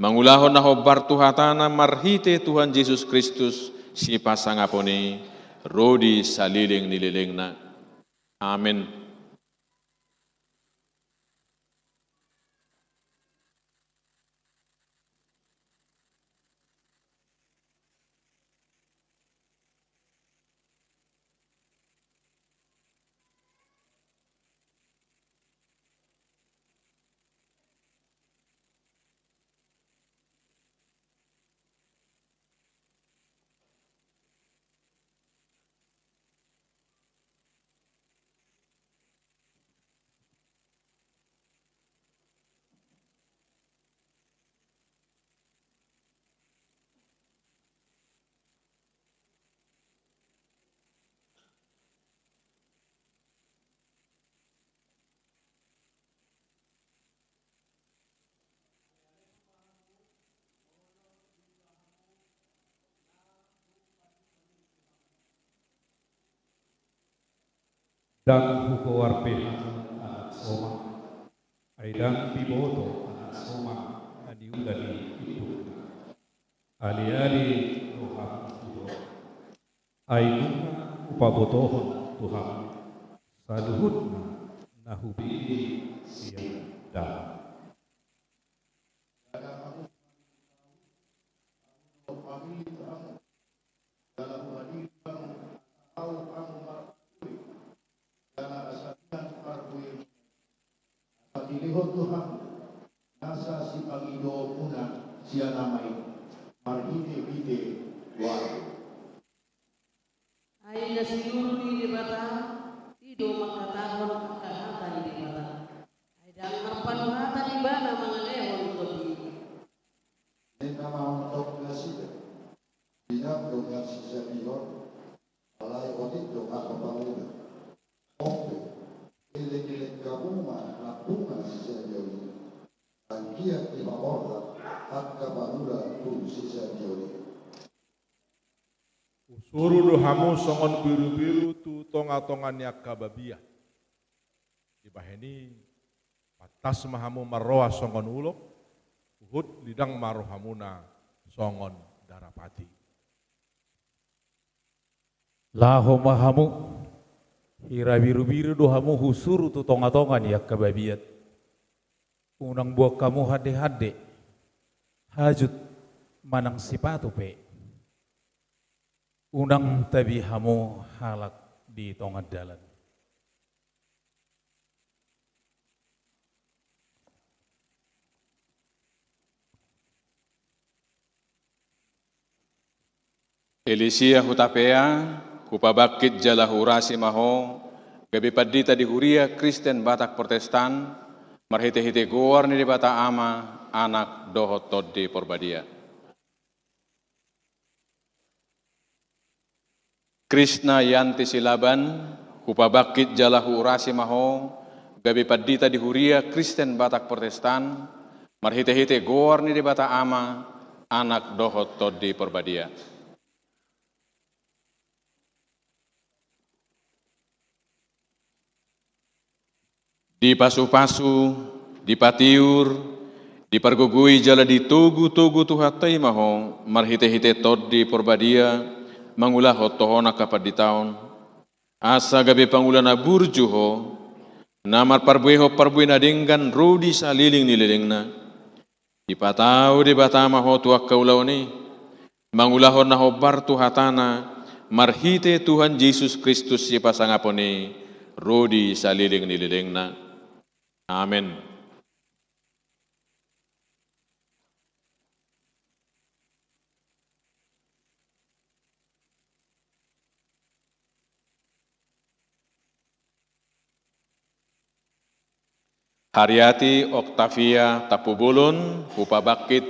mangulahon na hombar tu hatana marhite Tuhan Jesus Kristus sipasangapon i, ro di saleleng ni lelengna. Amen. Ndang hugoar be hamu anak somang, ai ndang diboto anak somang na niula ni indukna. Aleale do hamu tu jolo. Ai nunga hupabotohon tu hamu saluhutna na hubege sian damang. Dilehon do hamu nasa sipangidoonmuna sian Ama i marhitehite goarna. Ai na siluhut ni Debata, i do mangkatahon angka hata ni Debata. Ai ndang marpalu hata ibana mangalehon tondi i. Ninna ma antong nasida: Inang do na sijadihon, alai otik do angka pangula. On pe, elekelek hamu ma lambungan sijadihon i. Anggiat dipamorhat angka pangula tu sijadihon i. Husuru do hamu songon birubiru tu tongatonga ni angka babiat. Dibahen i, pantas ma hamu marroha songon ulok, huhut lidang ma rohamuna songon darapati. Laho ma hamu, hira birubiru do hamu husuru tu tongatonga ni angka babiat. Unang buat hamu handehande, hajut manang sipatu pe. Unang tabi hamu halak di tonga dalan. Elisia Hutapea, hupabangkit jala huurasi ma ho, gabe pandita di Huria Kristen Batak Protestan, marhitehite goar ni Debata Ama, Anak dohot Tondi Parbadia. Krisna Yanti Silaban, hupabangkit jala huurasi ma ho, gabe pandita di Huria Kristen Batak Protestan, marhitehite goar ni Debata Ama, Anak dohot Tondi Parbadia. Dipasupasu, dipatiur, dipargogoi jala ditogutogu Tuhanta i ma ho, marhitehite Tondi Parbadia, mangulahon tohon angka panditaon. Asa gabe pangula na burju ho, na marparbuehon parbue na denggan ro di saleleng ni lelengna. Dipatau Debata ma ho tu angka ulaon i, mangulahon na hombar tu hataNa, marhite Tuhan Jesus Kristus sipasangapon i, ro di saleleng ni lelengna. Amen. Hariati Octavia Tampubolon, hupabangkit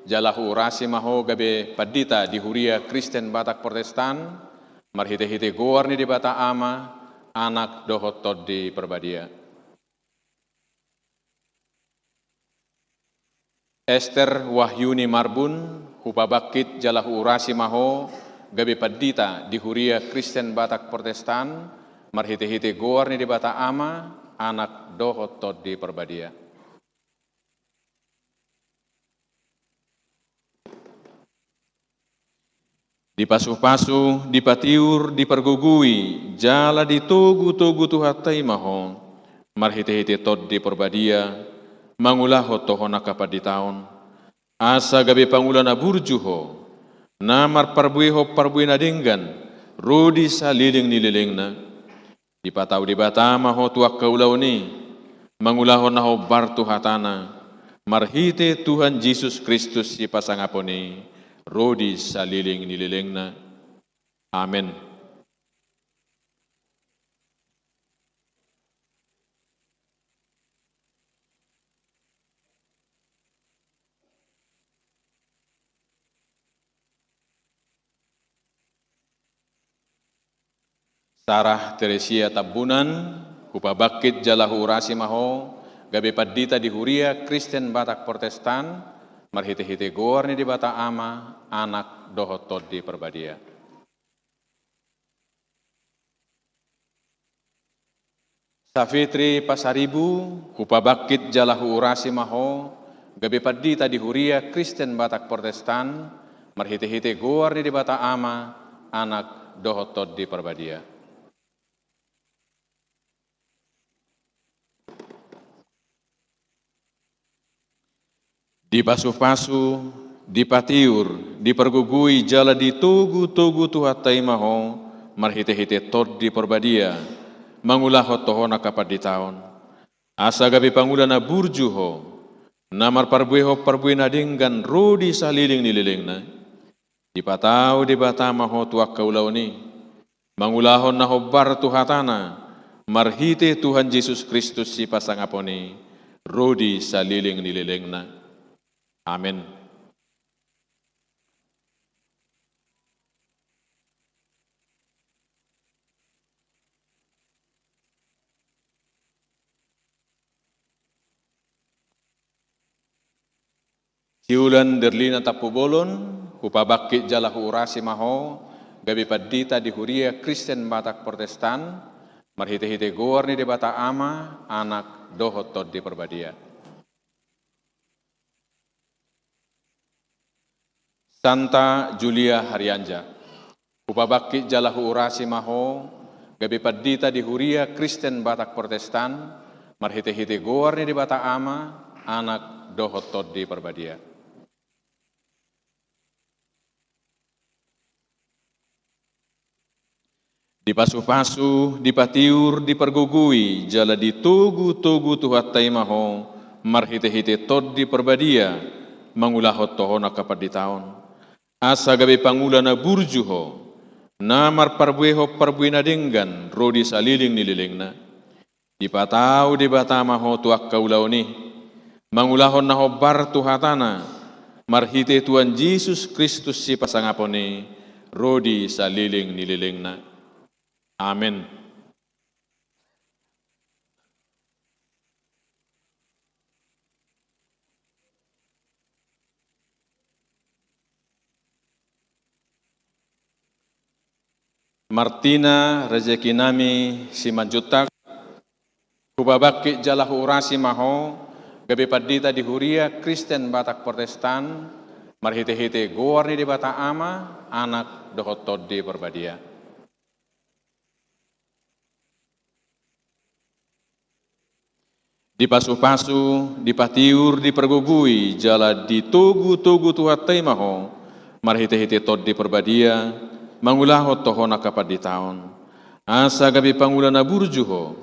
jala huurasi ma ho gabe pandita di Huria Kristen Batak Protestan, marhitehite goar ni Debata Ama, Anak dohot Tondi Parbadia. Ester Wahyuni Marbun, hupabangkit jala huurasi ma ho, gabe pandita di Huria Kristen Batak Protestan, marhitehite goar ni Debata Ama, Anak dohot Tondi Parbadia. Dipasupasu, dipatiur, dipargogoi, jala ditogutogu Tuhanta i ma ho, marhitehite Tondi Parbadia, mangulahon tohon angka panditaon, asa gabe pangula na burju ho, na marparbuehon parbue na denggan, ro di saleleng ni lelengna. Dipatau Debata ma ho tu angka ulaon i, mangulahon na hombar tu hataNa, marhite Tuhan Jesus Kristus sipasangapon i, ro di saleleng ni lelengna. Amen. Sarah Teresia Tambunan, hupabangkit jala huurasi ma ho, gabe pandita di Huria Kristen Batak Protestan, marhitehite goar ni Debata Ama, Anak dohot Tondi Parbadia. Safitri Pasaribu, hupabangkit jala huurasi ma ho, gabe pandita di Huria Kristen Batak Protestan, marhitehite goar ni Debata Ama, Anak dohot Tondi Parbadia. Dipasupasu, dipatiur, dipargogoi jala ditogutogu Tuhanta i ma ho, marhitehite Tondi Parbadia, mangulahon tohon angka panditaon. Asa gabe pangula na burju ho, na marparbuehon parbue na denggan ro di saleleng ni lelengna. Dipatau Debata ma ho tu angka ulaon i, mangulahon na hombar tu hatana, marhite Tuhan Jesus Kristus sipasangapon i, ro di saleleng ni lelengna. Amen. Siulan Derlina Tampubolon, hupabangkit jala huurasi ma ho, gabe pandita di Huria Kristen Batak Protestan, marhite-hite goar ni Debata Ama, Anak, dohot Tondi Parbadia. Santa Julia Harianja. Hupabangkit jala huurasi ma ho, gabe pandita di Huria Kristen Batak Protestan, marhite-hite goar ni Debata Ama, Anak, dohot Tondi Parbadia. Dipasu-pasu, dipatiur, dipargogoi, jala ditogu-togu Tuhanta i ma ho, marhite-hite Tondi Parbadia, mangulahon tu ho angka panditaon. Asa gabe pangula na burju ho, na marparbuehon parbue na denggan, ro di saleleng ni lelengna. Dipatau Debata ma ho tu angka ulaon i, mangulahon na hombar tu hatana, marhite Tuhan Jesus Kristus sipasangapon i, ro di saleleng ni lelengna. Amen. Martina, rezekinami Simanjuntak, hupabangkit jala huurasi ma ho, gabe pandita di Huria Kristen Batak Protestan, marhite-hite goar ni Debata Ama, Anak, dohot Tondi Parbadia. Dipasu-pasu, dipatiur, dipargogoi, jala ditogu-togu Tuhanta i ma ho, marhite-hite Tondi Parbadia, mangulahon tu ho angka panditaon. Asa gabe pangula na burju ho,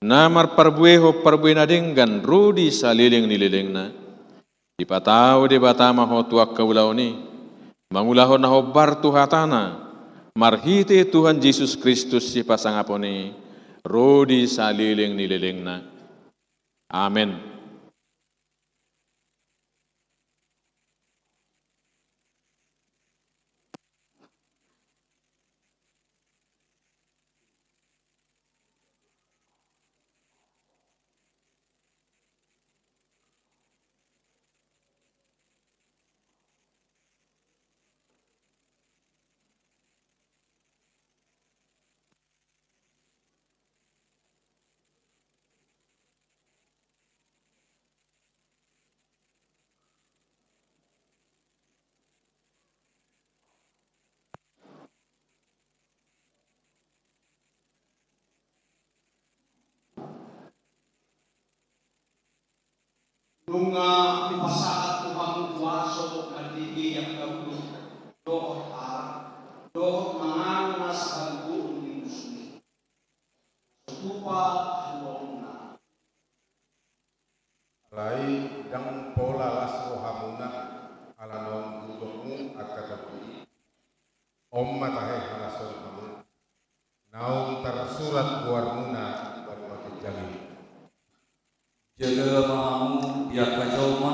na marparbuehon parbue na denggan ro di saleleng ni lelengna. Dipatau Debata ma ho tu angka ulaon i, mangulahon na hombar tu hatana, marhite Tuhan Jesus Kristus sipasangapon i, ro di saleleng ni lelengna. Amen. Nunga hupasahat tu hamu huaso mandidi angka ulu, dohot arang, dohot mangan na sahagogoon ni musum i. Sotupa haluaonna. Alai ndang pola las rohamuna, ala naung hudok hamu angka tondi i. On ma tahe halason hamu. Naung tarsurat goarmuna di banua ginjang i. Jaga ma hamu di angka jolma,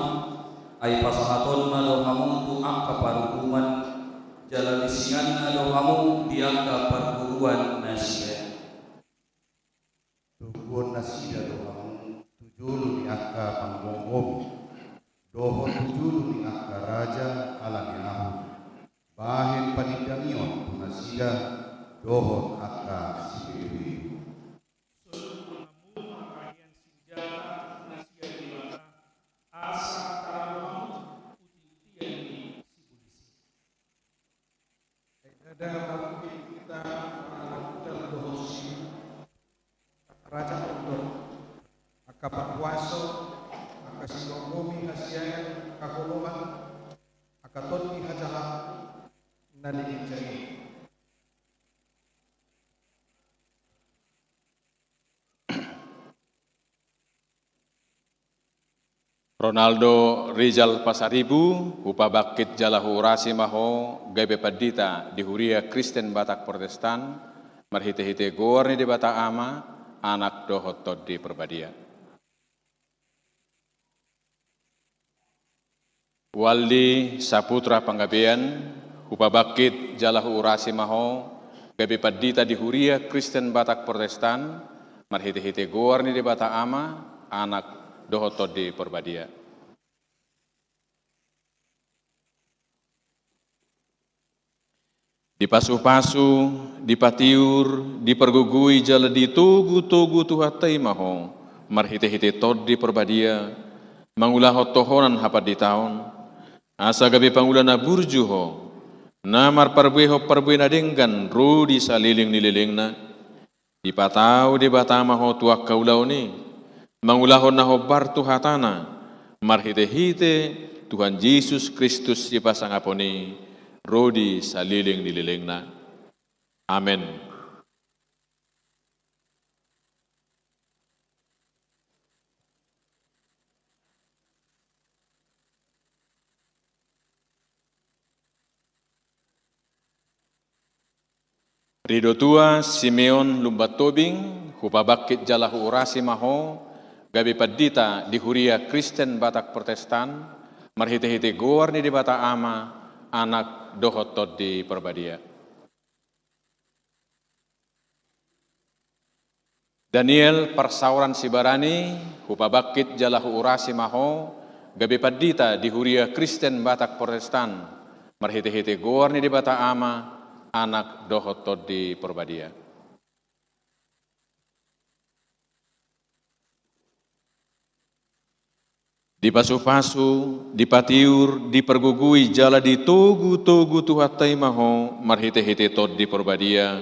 ai pasahatonna do hamu tu angka paruhuman, jala lisinganna do hamu di angka parguruan nasida. Toguon nasida do hamu tu jolo ni angka panggomgomi, dohot tu jolo ni angka raja ala ni ahu, bahen panindangion tu nasida dohot angka sibegu-begu. Sotung ma hamu marpahean sinjata na sian Debata, asa tarambu hamu uti-utian ni sibolis i. Ai ndada marungkil hita marangkutan dohot sibu, raja tondok, angka parhuaso, angka sigomgomi hasian, angka holongan, angka tondi hajahaon na di ginjang i. Ronaldo Rizal Pasaribu, hupabangkit jala huurasi ma ho gabe pandita di Huria Kristen Batak Protestan, marhitehite goar ni Debata Ama, Anak dohot Tondi Parbadia. Waldi Saputra Panggabean, hupabangkit jala huurasi ma ho gabe pandita di Huria Kristen Batak Protestan, marhitehite goar ni Debata Ama, Anak dohot Tondi Parbadia. Dipasupasu, dipatiur, dipargogoi jala ditogutogu Tuhanta i ma ho marhitehite Tondi Parbadia, mangulahon tohonan hapanditaon, asa gabe pangula na burju ho, na marparbuehon parbue na denggan ro di saleleng ni lelengna. Dipatau Debata ma ho tu angka ulaon i, mangulahon na hombar tu hatana, marhitehite Tuhan Jesus Kristus sipasangapon i, ro di saleleng ni lelengna. Amen. Rido tua Simeon Lumban Tobing, hupabangkit jala huurasi ma ho gabe pandita di Huria Kristen Batak Protestan, marhitehite goar ni Debata Ama, Anak dohot Tondi Parbadia. Daniel Parsaoran Sibarani, hupabangkit jala huurasi ma ho gabe pandita di Huria Kristen Batak Protestan, marhitehite goar ni Debata Ama, Anak dohot Tondi Parbadia. Dipasupasu, dipatiur, dipargogoi jala ditogutogu Tuhanta i ma ho marhitehite Tondi Parbadia,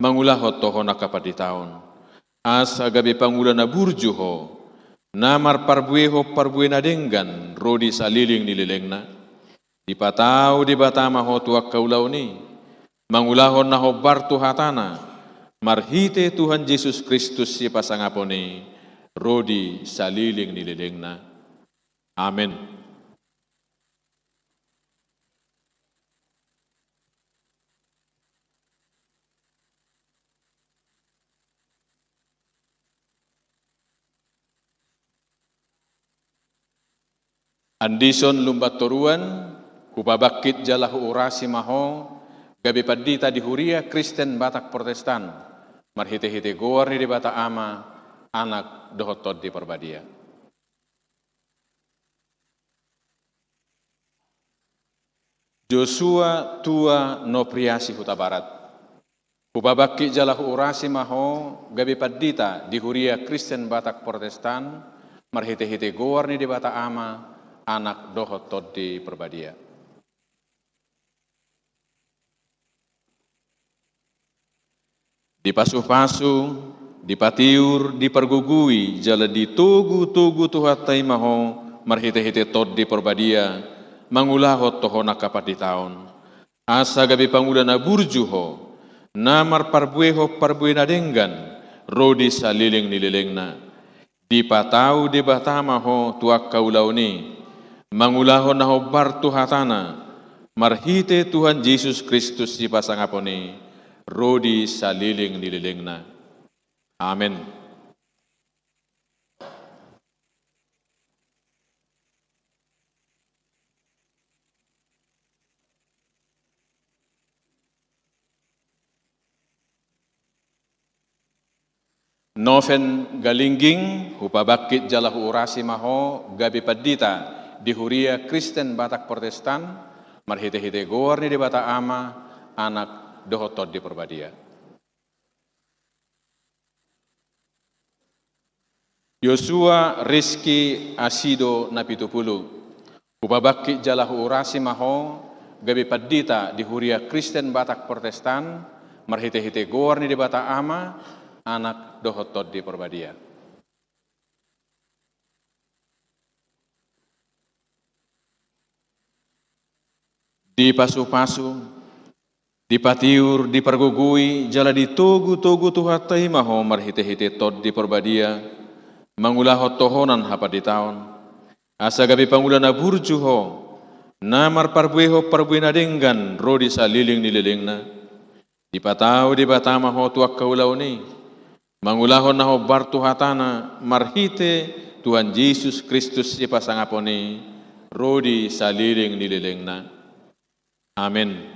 mangulahon tohonan hapanditaon, asa gabe pangula na burju ho, na marparbuehon parbue na denggan ro di saleleng ni lelengna. Dipatau Debata ma ho tu angka ulaon i, mangulahon na hombar tu hatana, marhite Tuhan Jesus Kristus sipasangapon i, ro di saleleng ni lelengna. Amen. Andison Lumban Toruan, hupabangkit jala huurasi ma ho gabe pandita di Huria Kristen Batak Protestan, marhitehite goar ni Debata Ama, Anak dohot Tondi Parbadia. Josua Tua Nopriasi Hutabarat. Hupabangkit jala huurasi ma ho gabe pandita di Huria Kristen Batak Protestan, marhitehite goar ni Debata Ama, Anak dohot Tondi Parbadia. Dipasupasu, dipatiur, dipargogoi, jala ditogutogu Tuhanta i ma ho marhitehite Tondi Parbadia, mangulahon tohonan hapanditaon, asa gabe pangula na burju ho, na marparbuehon parbue na denggan ro di saleleng ni lelengna. Dipatau Debata ma ho tu angka ulaon i, mangulahon na hombar tu hatana, marhite Tuhan Jesus Kristus sipasangapon i, ro di saleleng ni lelengna. Amen. Noven Galingging, hupabangkit jala huurasi ma ho gabe pandita di Huria Kristen Batak Protestan, marhitehite goar ni Debata Ama, Anak dohot Tondi Parbadia. Yosua Rizky Asido Napitupulu. Hupabangkit jala huurasi ma ho gabe pandita di Huria Kristen Batak Protestan, marhitehite goar ni Debata Ama, Anak dohot Tondi Parbadia. Dipasupasu, dipatiur, dipargogoi, jala ditogutogu Tuhanta i ma ho marhitehite Tondi Parbadia, mangulahon tohonan hapanditaon, Asa gabe pangula na burju ho, na marparbuehon parbue na denggan ro di saleleng ni lelengna. Dipatau Debata ma ho tu angka ulaon i, mangulahon na hombar tu hatana marhite Tuhan Jesus Kristus sipasangapon i, ro di saleleng ni lelengna. Amen.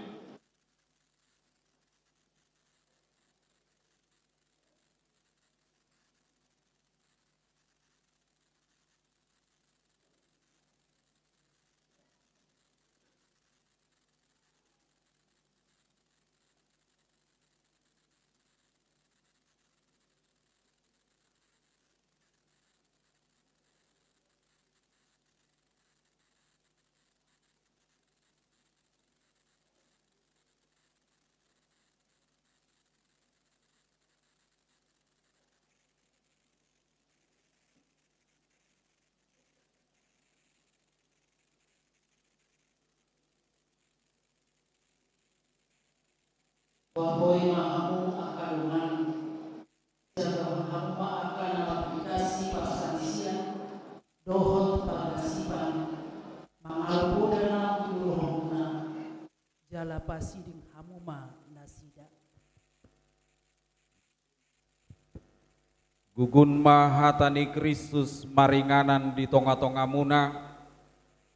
Huapohi ma hamu angka dongan, jagahon hamu ma angka na marpikasi parsalisian dohot pargasipan, mangalo poda na di joloan muna, jala pasiding hamu ma nasida. Gugun ma hata ni Kristus maringanan di tonga-tongamuna,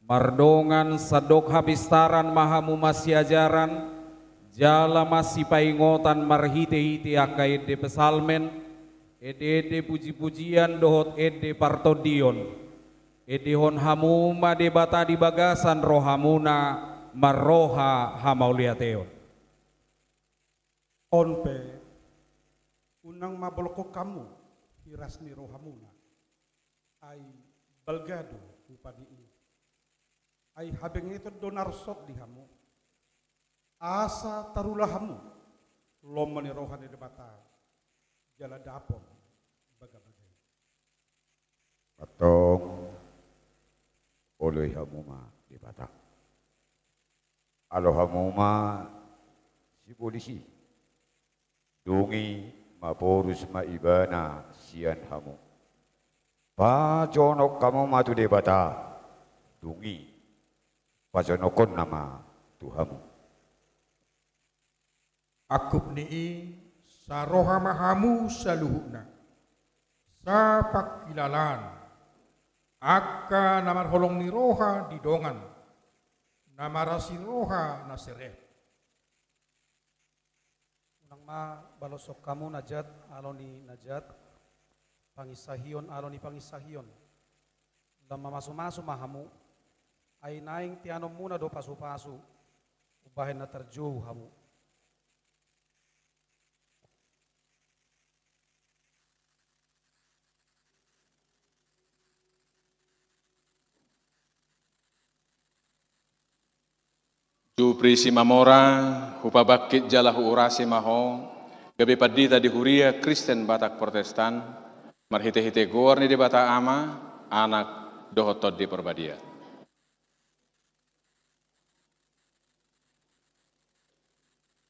mardongan sandok hapistaran ma hamu masiajaran, jala masipaingotan marhite-hite angka ende psalmen, ende-ende puji-pujian dohot ende partondion. Endehon hamu ma Debata di bagasan rohamuna marroha hamauliateon. On pe, unang ma bolongkon hamu hiras ni rohamuna, ai balga do upa ni i. Ai habengeton do na rongsot di hamu. Asa tarula hamu lomo ni roha ni Debata, jala dapot bagabaga i. Antong, oloi hamu ma Debata. Alo hamu ma sibolis i. Dung i maporus ma Ibana sian hamu. Pajonok hamu ma tu Debata. Dung i pajonokhonna ma tu hamu. Angkup ni i, saroha ma hamu saluhutna, sapangkilalaan, angka na marholong ni roha di dongan, na marasi roha na serep. Unang ma baloshon hamu na jat alo ni na jat, panginsahion alo ni panginsahion. Lam mamasu-masu ma hamu, ai naeng teanonmuna do pasu-pasu, umbahen na tarjou hamu. Jupri Simamora, hupabangkit jala huurasi ma ho, gabe pandita di Huria Kristen Batak Protestan, marhite-hite goar ni Debata Ama, Anak, dohot Tondi Parbadia.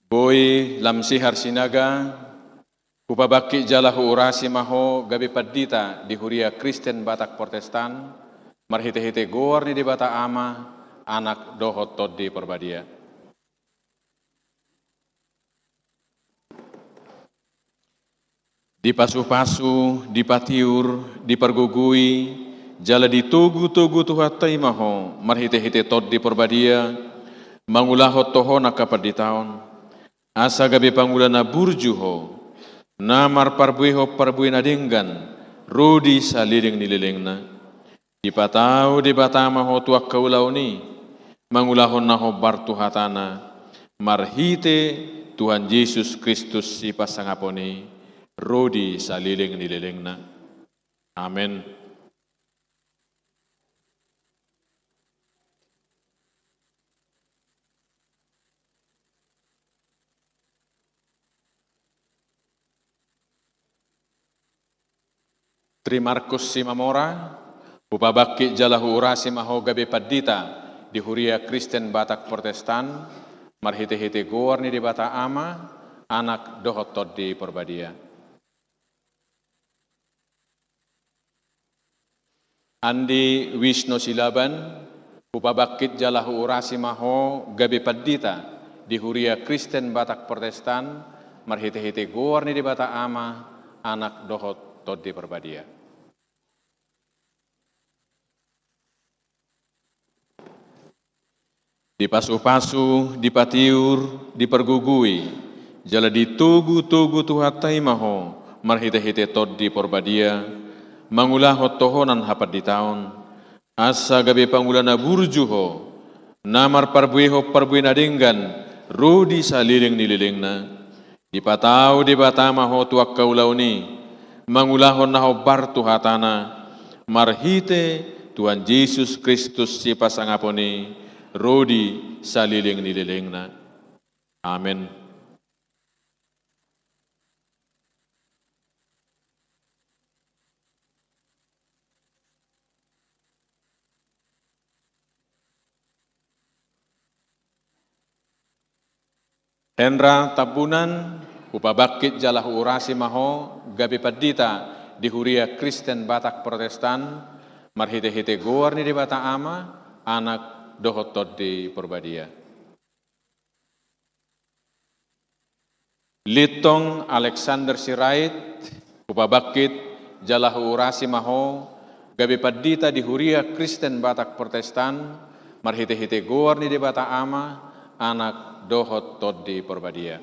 Boi lam sihar sinaga, hupabangkit jala huurasi ma ho gabe pandita di Huria Kristen Batak Protestan, marhite-hite goar ni Debata Ama, Anak, dohot Tondi Parbadia. Dipasu-pasu, dipatiur, dipargogoi, jala ditogu-togu Tuhanta i ma ho, marhite-hite Tondi Parbadia, mangulahon tohon angka panditaon, asa gabe pangula na burju ho, na marparbuehon parbue na denggan, ro di saleleng ni lelengna. Dipatau Debata ma ho tu angka ulaon i, mangulahon na hombar tu hatana, marhite Tuhan Jesus Kristus sipasangapon i, ro di saleleng ni lelengna. Amen. Tri Markus Simamora, hupabangkit jala huurasi ma ho gabe pandita di Huria Kristen Batak Protestan, marhite-hite goar ni Debata Ama, Anak, dohot Tondi Parbadia. Andi Wisno Silaban, hupabangkit jala huurasi ma ho gabe pandita di Huria Kristen Batak Protestan, marhitehite goar ni Debata Ama, Anak dohot Tondi Parbadia. Dipasupasu, dipatiur, dipargogoi, jala ditogutogu Tuhanta i ma ho, marhitehite Tondi Parbadia, mangulahon tohonan hapanditaon, asa gabe pangula na burju ho, na marparbuehon parbue na denggan, ro di saleleng ni lelengna. Dipatau Debata ma ho tu angka ulaon i, mangulahon na hombar tu hatana, marhite Tuhan Jesus Kristus sipasangapon i, ro di saleleng ni lelengna. Amen. Henra Tambunan, hupabangkit jala huurasi ma ho gabe pandita di Huria Kristen Batak Protestan, marhitehite goar ni Debata Ama, Anak dohot Tondi Parbadia. Lintong Alexander Sirait, hupabangkit jala huurasi ma ho gabe pandita di Huria Kristen Batak Protestan, marhitehite goar ni Debata Ama, Anak dohot Tondi Parbadia.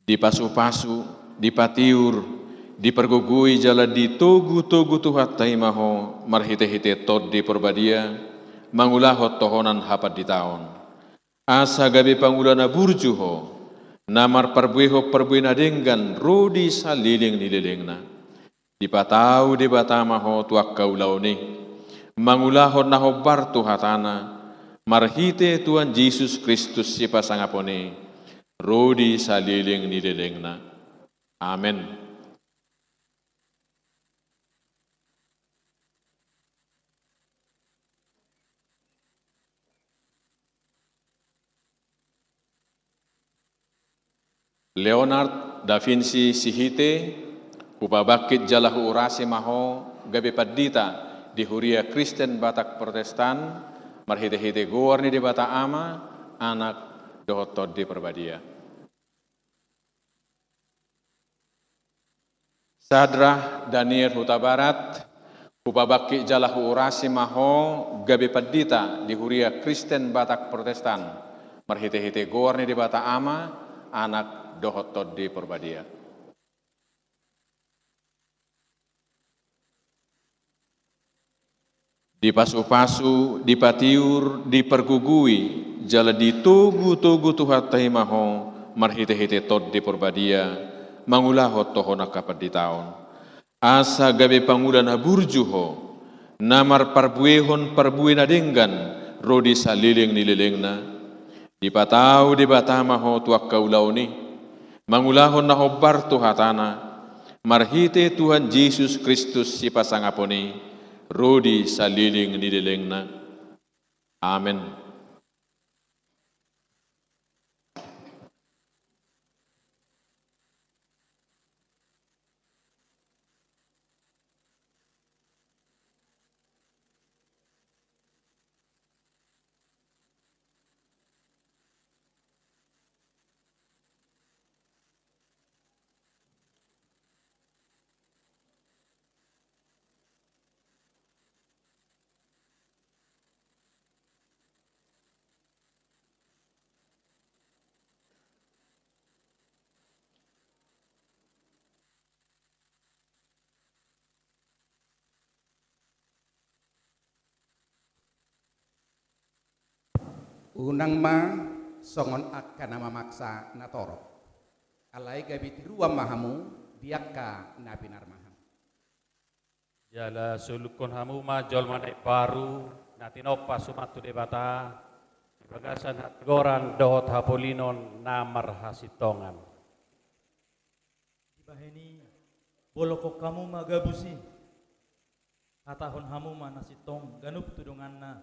Dipasupasu, dipatiur, dipargogoi jala ditogutogu Tuhanta i ma ho, marhitehite Tondi Parbadia, mangulahon tohonan hapanditaon. Asa gabe pangula na burju ho, na marparbuehon parbue na denggan, ro di saleleng ni lelengna. Dipatau Debata ma ho tu angka ulaon i, mangulahon na hombar tu hatana, marhite Tuhan Jesus Kristus sipasangapon i, ro di saleleng ni lelengna. Amen. Leonard da Vinci Sihite, hupabangkit jala huurasi ma ho gabe pandita di Huria Kristen Batak Protestan, marhitehite goar ni Debata Ama, Anak dohot Tondi Parbadia. Sadrah Daniel Hutabarat, hupabangkit jala huurasi ma ho gabe pandita di Huria Kristen Batak Protestan, marhitehite goar ni Debata Ama, Anak dohot Tondi Parbadia. Dipasupasu, dipatiur, dipargogoi, jala ditogutogu Tuhanta i ma ho, marhitehite Tondi Parbadia, mangulahon tohonan hapanditaon. Asa gabe pangula na burju ho, na marparbuehon parbue na denggan, ro di saleleng ni lelengna. Dipatau Debata ma ho tu angka ulaon i, mangulahon na hombar tu hatana, marhite Tuhan Jesus Kristus sipasangapon i, ro di saleleng ni lelengna. Amen. Unang ma songon angka na mamaksa na torop. Alai gabe tiruan ma hamu di angka na pinarmahan. Jala solukkon hamu ma jolma na imbaru, na tinompa suman tu Debata, di bagasan hatigoran dohot hapolinon na marhasintongan. Dibahen i, bolongkon hamu ma gabus i, hatahon hamu ma na sintong ganup tu donganna,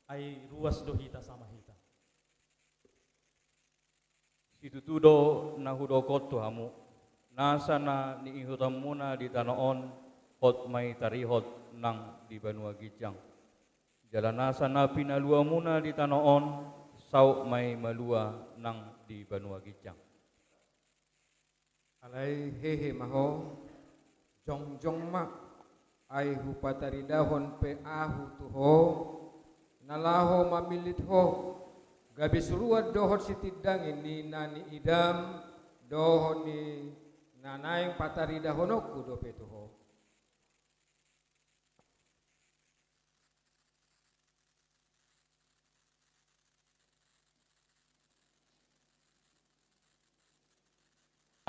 ai ruas do hita sama hita. Situtu do na hudok on tu hamu, nasa na niihutonmuna di tano on, hot ma i tarihot nang di banua ginjang. Jala nasa na pinaluamuna di tano on, saut ma i malua nang di banua ginjang. Alai hehe ma ho, jongjong ma, ai hupataridahon pe ahu tu ho, na laho mamillit ho, gabe suruan dohot sitindangi ni na niidam, dohot ni na naeng pataridahononku dope tu ho.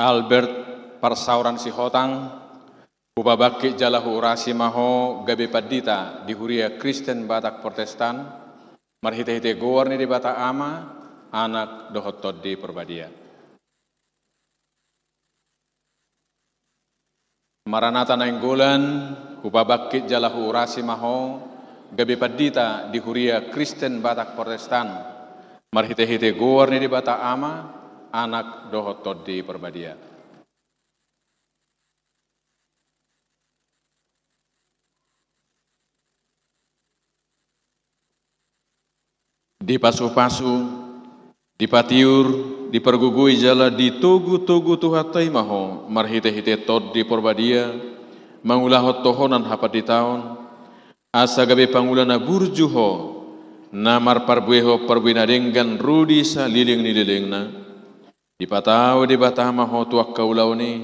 Albert Parsaoran Sihotang, hupabangkit jala huurasi ma ho gabe pandita di Huria Kristen Batak Protestan, marhitehite goar ni Debata Ama, Anak dohot Tondi Parbadia. Maranatha Nainggolan, hupabangkit jala huurasi ma ho gabe pandita di Huria Kristen Batak Protestan, marhitehite goar ni Debata Ama, Anak dohot Tondi Parbadia. Dipasupasu, dipatiur, dipargogoi jala ditogutogu Tuhanta i ma ho marhitehite Tondi Parbadia, mangulahon tohonan hapanditaon, asa gabe pangula na burju ho, na marparbuehon parbue na denggan ro di saleleng ni lelengna. Dipatau Debata ma ho tu angka ulaon i,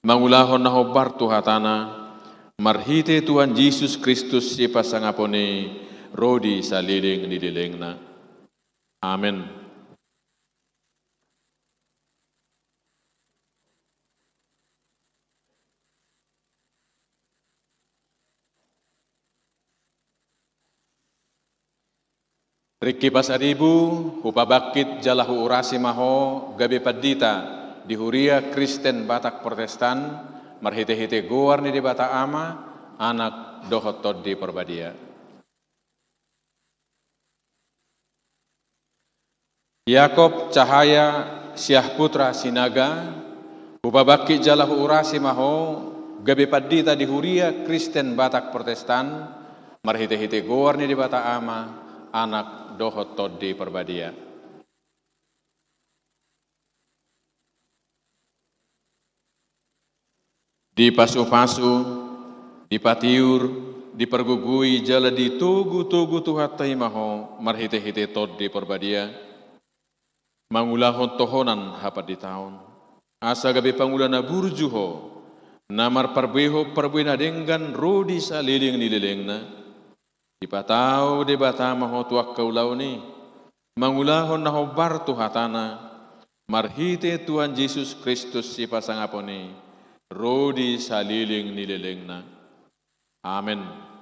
mangulahon na hombar tu hatana, marhite Tuhan Jesus Kristus sipasangapon i, ro di saleleng ni lelengna. Amen. Ringki pasaribu, hupabangkit jala huurasi ma ho gabe pandita di Huria Kristen Batak Protestan, marhitehite goar ni Debata Ama, Anak dohot Tondi Parbadia. Jakob Cahaya Siahputra Sinaga, hupabangkit jala huurasi ma ho gabe pandita di Huria Kristen Batak Protestan, marhitehite goar ni Debata Ama, Anak dohot Tondi Parbadia. Dipasupasu, dipatiur, dipargogoi jala ditogutogu Tuhanta i ma ho marhitehite Tondi Parbadia, mangulahon tohonan hapanditaon, asa gabe pangula na burju ho, na marparbuehon parbue na denggan ro di saleleng ni lelengna. Dipatau Debata ma ho tu angka ulaon i, mangulahon na hombar tu hatana, marhite Tuhan Jesus Kristus sipasangapon i, ro di saleleng ni lelengna. Amen.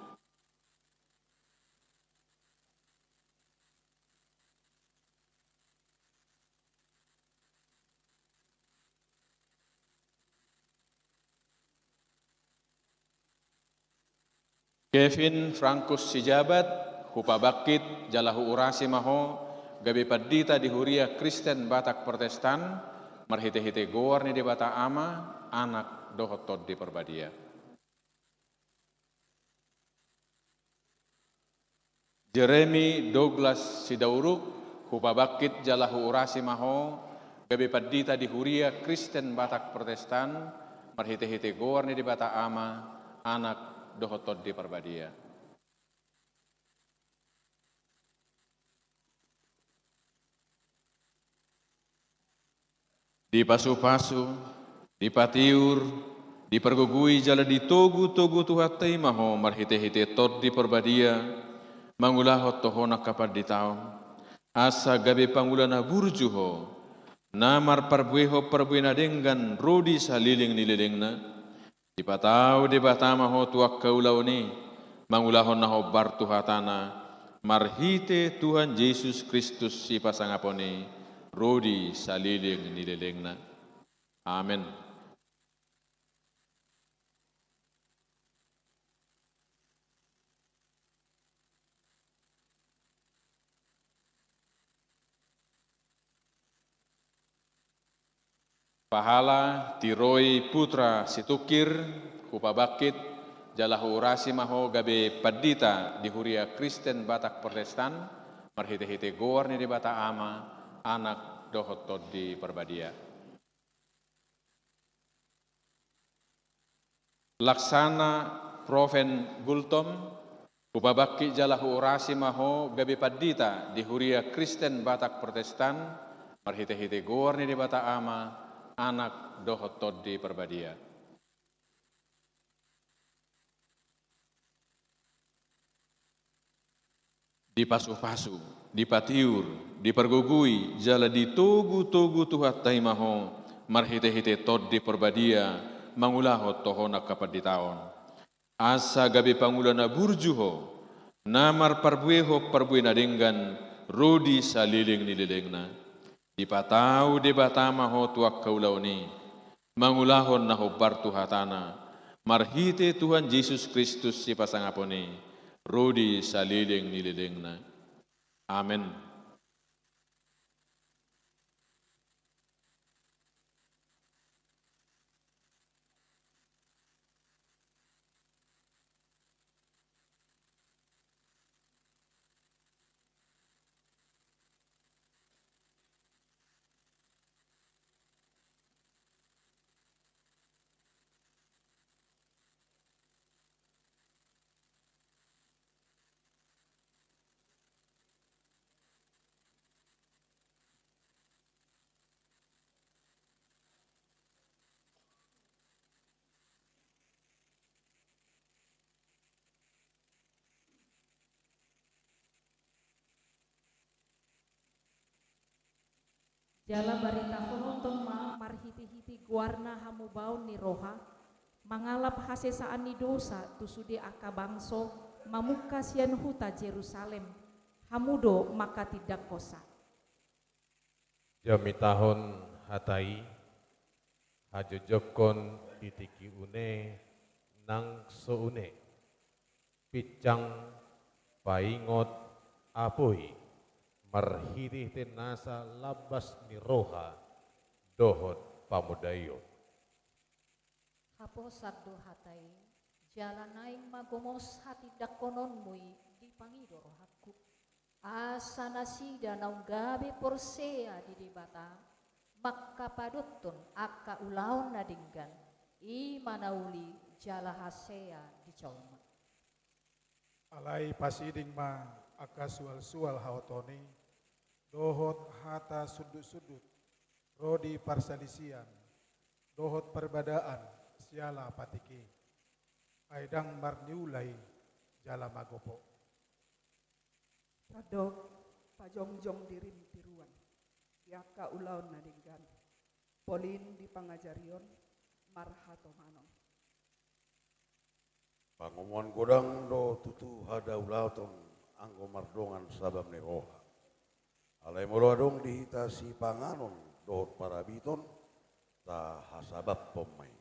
Kevin Frankus Sijabat, hupabangkit jala huurasi ma ho gabe pandita di Huria Kristen Batak Protestan, marhitehite goar ni Debata Ama, Anak dohot Tondi Parbadia. Jeremy Douglas Sidauruk, hupabangkit jala huurasi ma ho gabe pandita di Huria Kristen Batak Protestan, marhitehite goar ni Debata Ama, Anak dohot Tondi Parbadia. Dipasupasu, dipatiur, dipargogoi jala ditogutogu Tuhanta i ma ho marhitehite Tondi Parbadia, mangulahon tohonan hapanditaon, asa gabe pangula na burju ho, na marparbuehon parbue na denggan ro di saleleng ni lelengna. Dipatau Debata ma ho tu angka ulaon i, mangulahon na hombar tu hatana, marhite Tuhan Jesus Kristus sipasangapon i, ro di saleleng ni lelengna. Amen. Pahala, tiroi, putra, situngkir, hupabangkit, jala huurasi ma ho gabe pandita di Huria Kristen Batak Protestan, marhite-hite goar ni Debata Ama, Anak, dohot Tondi Parbadia. Laksana Proven Gultom, hupabangkit jala huurasi ma ho gabe pandita di Huria Kristen Batak Protestan, marhite-hite goar ni Debata Ama, Anak, dohot Tondi Parbadia. Dipasu-pasu, dipatiur, dipargogoi, jala ditogu-togu Tuhanta i ma ho, marhite-hite Tondi Parbadia, mangulahon tohonan hapanditaon. Asa gabe pangula na burju ho, na marparbuehon parbue na denggan, ro di saleleng ni lelengna. Dipatau Debata ma ho tu angka ulaon i, mangulahon na hombar tu hatana, marhite Tuhan Jesus Kristus sipasangapon i, ro di saleleng ni lelengna. Amen. Jala baritahononton ma marhite-hite goarna hamubaon ni roha, mangalap hasesaan ni dosa tu sude angka bangso, mamungka sian huta Jerusalem, hamu do manghatindanghonsa. Jamitahon hata i, hajojongkon di tingki une nang so une. Pinsang, paingot, apoi, marhite-hite nasa lambas ni roha dohot pamodaion. Haposan do hata i, jala naeng ma gomos hatindangkononmu i dipangido rohangku. Asa nasida naung gabe porsea di Debata, mangkapadothon angka ulaon na denggan, i ma na uli jala hasea di jolma. Alai pasiding ma angka sual-sual haotoon i, dohot hata sundut-sundut, ro di parsalisian, dohot parbadaan siala patik i. Ai ndang marniula i jala magopo. Tadok, pajongjong dirim tiruan, di angka ulaon na denggan, polin di pangajarion, marhatomanon. Pangomoan godang do tutu hadaulaton anggo mardongan sabam ni roha. Alai molo adong di hita sipanganon dohot parabiton, tahasabamhon ma i.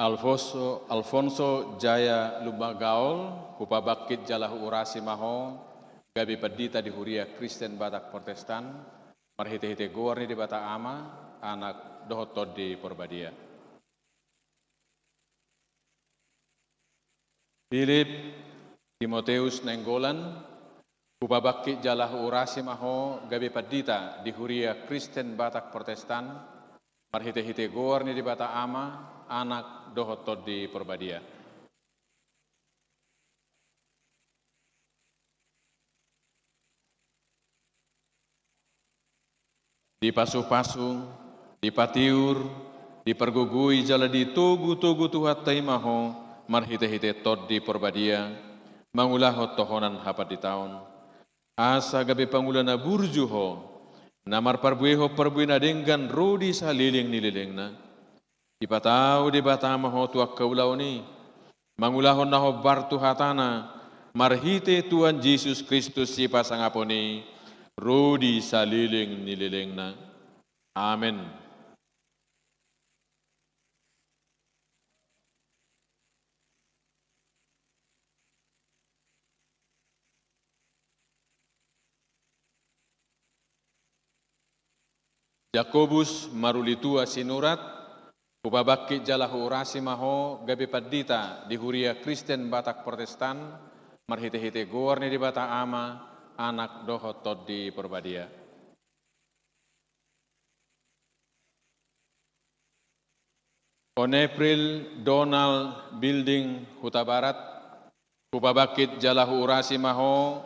Alfonso, Alfonso Jaya Lumagaol, hupabangkit jala huurasi ma ho, gabe pandita di Huria Kristen Batak Protestan, marhite-hite goar ni Debata Ama, Anak, dohot Tondi Parbadia. Philip Timoteus Nainggolan, hupabangkit jala huurasi ma ho gabe pandita di Huria Kristen Batak Protestan, marhite-hite goar ni Debata Ama, Anak, dohot Tondi Parbadia. Dipasu-pasu, dipatiur, dipargogoi jala ditogu-togu Tuhanta i ma ho, marhite-hite Tondi Parbadia, mangulahon tohonan hapanditaon. Asa gabe pangula na burju ho, na marparbuehon parbue na denggan ro di saleleng ni lelengna. Dipatau Debata ma ho tu angka ulaon i, mangulahon na hombar tu hatana, marhite Tuhan Jesus Kristus sipasangapon i, ro di saleleng ni lelengna. Amen. Jakobus maruli tua sinurat. Hupabangkit jala huurasi ma ho gabe pandita di Huria Kristen Batak Protestan, marhite-hite goar ni Debata Ama, Anak dohot Tondi Parbadia. On April, Donald Building, Hutabarat. Hupabangkit jala huurasi ma ho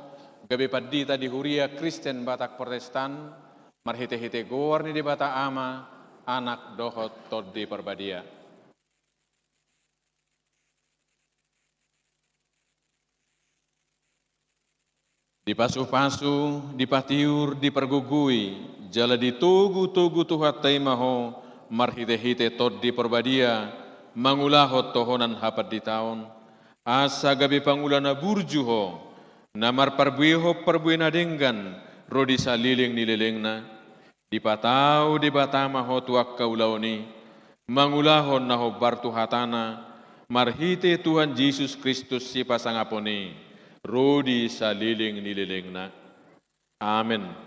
gabe pandita di Huria Kristen Batak Protestan, marhite-hite goar ni Debata Ama, Anak dohot Tondi Parbadia. Dipasu-pasu, dipatiur, dipargogoi, jala ditogu-togu Tuhanta i ma ho, marhite-hite Tondi Parbadia, mangulahon tohonan hapanditaon, asa gabe pangula na burju ho, na marparbuehon parbue na denggan, ro di saleleng ni lelengna. Dipatau Debata ma ho tu angka ulaon i, mangulahon na hombar tu hataNa, marhite Tuhan Jesus Kristus sipasangapon i, ro di saleleng ni lelengna. Amen.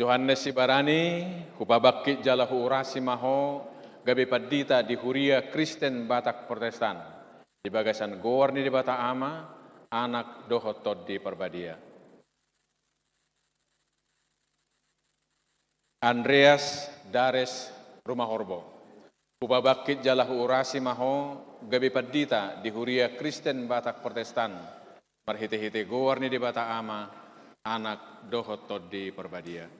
Johannes Sibarani, hupabangkit jala huurasi ma ho gabe pandita di Huria Kristen Batak Protestan, di bagasan goar ni Debata Ama, Anak dohot Tondi Parbadia. Andreas Dares, Rumahorbo. Hupabangkit jala huurasi ma ho gabe pandita di Huria Kristen Batak Protestan, marhite-hite goar ni Debata Ama, Anak dohot Tondi Parbadia.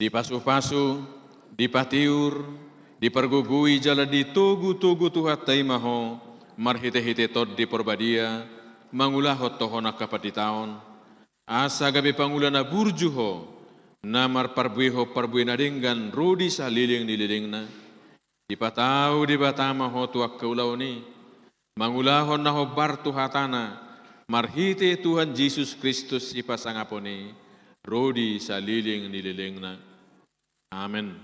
Dipasu-pasu, dipatiur, dipargogoi jala ditogu-togu Tuhanta i ma ho, marhite-hite Tondi Parbadia, mangulahon tohonan hapanditaon, asa gabe pangula na burju ho, na marparbuehon parbue na denggan ro di saleleng ni lelengna. Dipatau Debata ma ho tu angka ulaon i, mangulahon na hombar tu hataNa, marhite Tuhan Jesus Kristus sipasangapon i, ro di saleleng ni lelengna. Amen.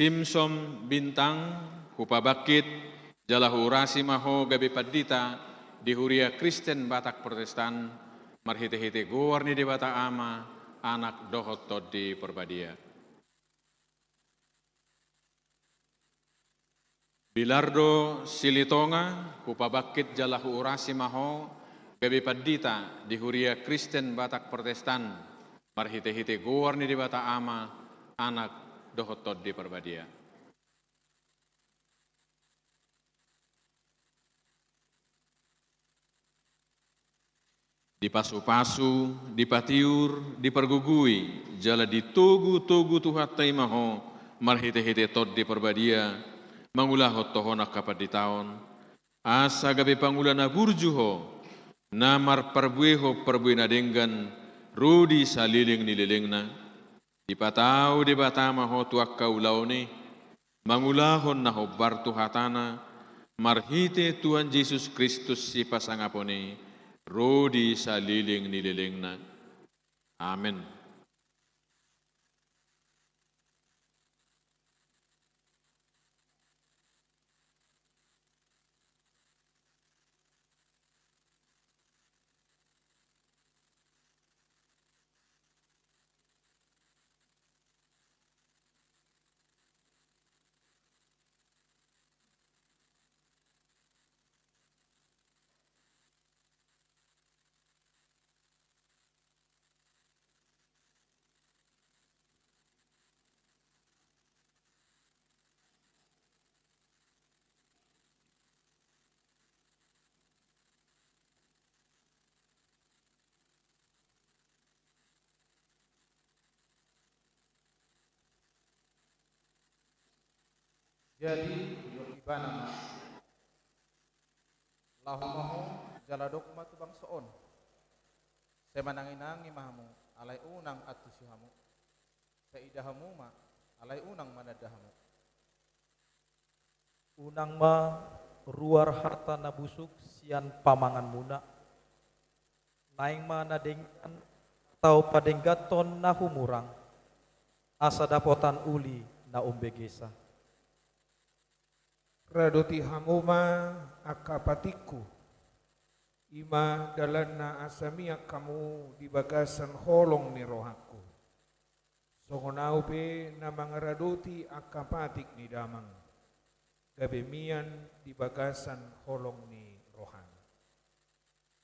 Simsom Bintang, hupabangkit jala huurasi ma ho gabe pandita di Huria Kristen Batak Protestan, marhite-hite goar ni Debata Ama, Anak dohot Tondi Parbadia. Bilardo Silitonga, hupabangkit jala huurasi ma ho gabe pandita di Huria Kristen Batak Protestan, marhite-hite goar ni Debata Ama, Anak dohot Tondi Parbadia. Dipasu-pasu, dipatiur, dipargogoi, jala ditogu-togu Tuhanta i ma ho, marhite-hite Tondi Parbadia, mangulahon tohonan hapanditaon, asa gabe pangula na burju ho, na marparbuehon parbue na denggan, ro di saleleng ni lelengna. Dipatau Debata ma ho tu angka ulaon i, mangulahon na hombar tu hataNa, marhite Tuhan Jesus Kristus sipasangapon i, ro di saleleng ni lelengna. Amen. Jadi, didok ibana ma, laho ma ho, jala dok ma tu bangso on: Sai manangi-nangi ma hamu, alai unang antusi hamu. Sai ida hamu ma, alai unang mananda hamu. Unang ma ruar hata na busuk sian pamanganmuna. Naeng ma na denggan atau padengganhon na humurang, asa dapotan uli na umbegesa. Radoti hamu ma angka patikku, i ma dalanna asa mian hamu di bagasan holong ni rohangku. Songon ahu pe na mangaradoti angka patik ni Damang, gabe mian di bagasan holong ni rohana.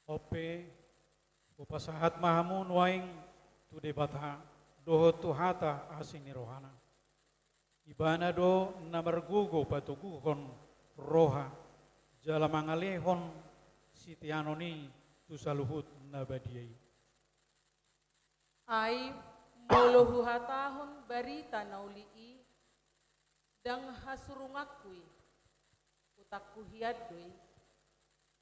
On pe, hupasahat ma hamu nuaeng tu Debata dohot tu hata asi ni rohana. Ibana do na margogo patoguhon roha jala mangalehon siteanon i tu saluhut na badia i. Ai molo huhatahon barita na uli i, ndang hasurunganku i, utangku hian do i,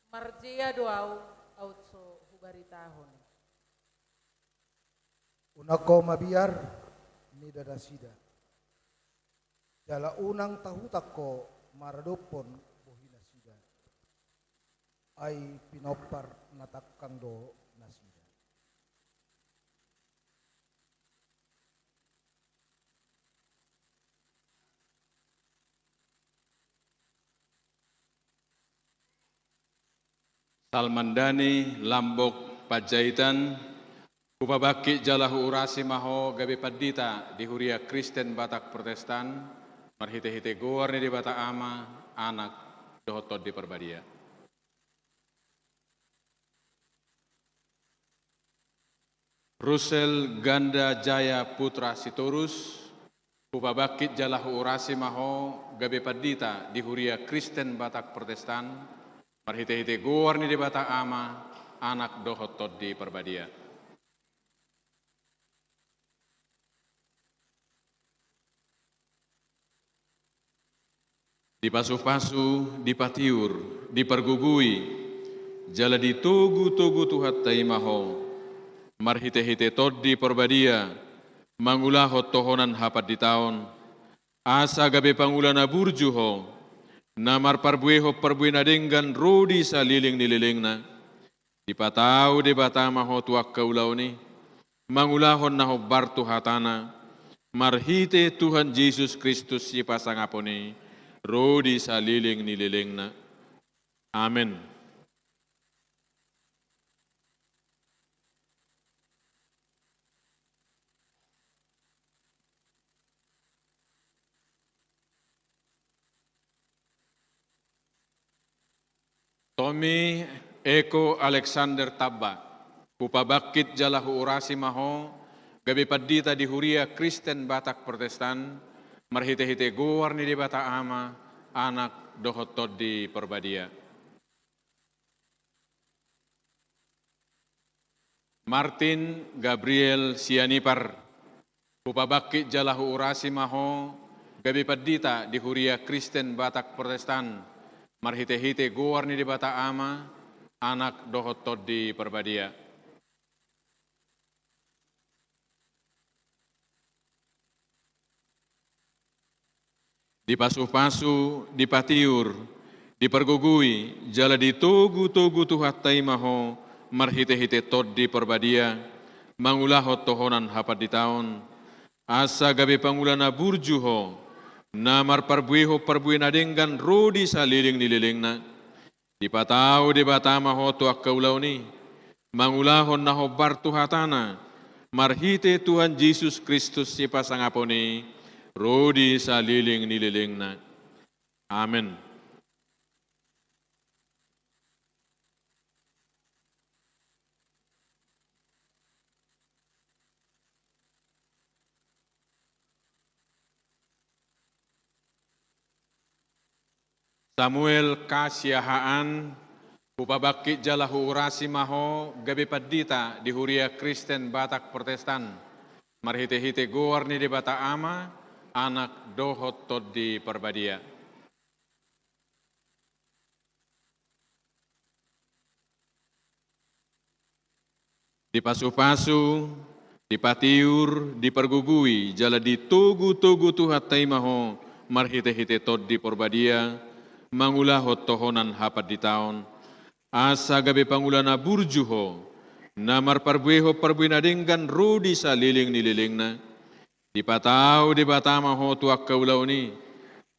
marjea do ahu aut so hubaritahon. Unang ho mabiar mida nasida, jala unang tahutang ho maradophon bohi nasida. Ai pinompar na tangkang do nasida. Salmandani Lambok Panjaitan, hupabangkit jala huurasi ma ho gabe pandita di Huria Kristen Batak Protestan, marhitehite goar ni Debata Ama, Anak, dohot Tondi Parbadia. Rusel Ganda Jaya Putra Sitorus, hupabangkit jala huurasi ma ho gabe pandita di Huria Kristen Batak Protestan, marhitehite goar ni Debata Ama, Anak dohot Tondi Parbadia. Dipasupasu, dipatiur, dipargogoi, jala ditogutogu Tuhanta i ma ho, marhitehite Tondi Parbadia, mangulahon tohonan hapanditaon, asa gabe pangula na burju ho, na marparbuehon parbue na denggan ro di saleleng ni lelengna. Dipatau Debata ma ho tu angka ulaon i, mangulahon na hombar tu hatana, marhite Tuhan Jesus Kristus sipasangapon i, ro di saleleng ni lelengna. Amen. Tommy Eko Alexander Tamba, hupabangkit jala huurasi ma ho gabe pandita di Huria Kristen Batak Protestan, marhitehite goar ni Debata Ama, Anak dohot Tondi Parbadia. Martin Gabriel Sianipar, hupabangkit jala huurasi ma ho gabe pandita di Huria Kristen Batak Protestan, marhitehite goar ni Debata Ama, Anak dohot Tondi Parbadia. Dipasupasu, dipatiur, dipargogoi, jala ditogutogu Tuhanta i ma ho, marhitehite Tondi Parbadia, mangulahon tohonan hapanditaon, asa gabe pangula na burju ho, na marparbuehon parbue na denggan ro di saleleng ni lelengna. Dipatau Debata ma ho tu angka ulaon i, mangulahon na hombar tu hatana, marhite Tuhan Jesus Kristus sipasangapon i, ro di saleleng ni lelengna. Amen. Samuel Kasiahaan, hupabangkit jala huurasi ma ho gabe pandita di Huria Kristen Batak Protestan, marhitehite goar ni Debata Ama, Anak dohot Tondi Parbadia. Dipasupasu, Dipatiur, dipargogoi, jala ditogutogu Tuhanta i ma ho marhitehite Tondi Parbadia, mangulahon tohonan hapanditaon, asa gabe pangula na burju ho, na marparbuehon parbue na denggan ro di saleleng ni lelengna. Dipatau Debata ma ho tu angka ulaon i,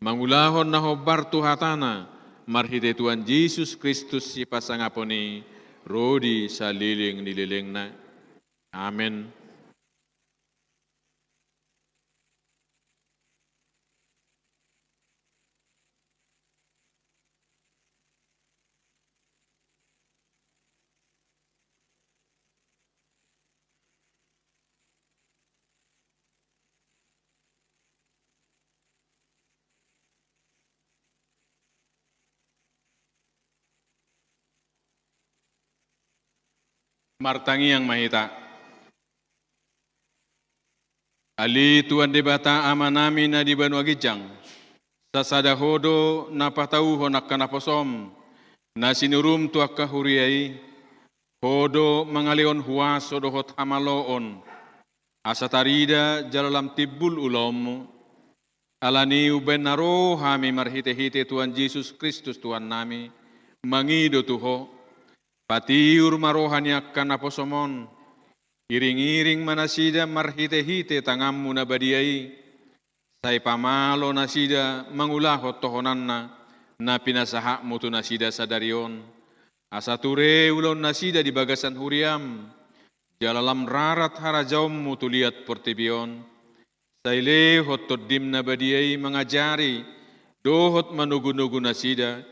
mangulahon na hombar tu hatana, marhite Tuhan Jesus Kristus sipasangapon i, ro di saleleng ni lelengna. Amen. Martangiang ma hita. Ale Tuhan Debata Amanami na di banua ginjang, sasada Ho do na patauhon angka naposoM, na sinuruM tu angka huria i. Ho do mangalehon huaso dohot hamaloon, asa tarida jala lam timbul ulaonMu. Alani i umbahen na ro hami marhitehite Tuhan Jesus Kristus Tuhannami, mangido tu Ho. Patiur ma roha ni angka naposoM on. Iringiring ma nasida marhitehite tanganMu na badia i. Sai pamalo nasida mangulahon tohonanna na pinasahatMu tu nasida sadari on. Asa ture ulaon nasida di bagasan huriaM. Jala lam rarat harajaonMu tu liat portibi on. Sai lehon TondiM na badia i mangajari dohot manogunogu nasida,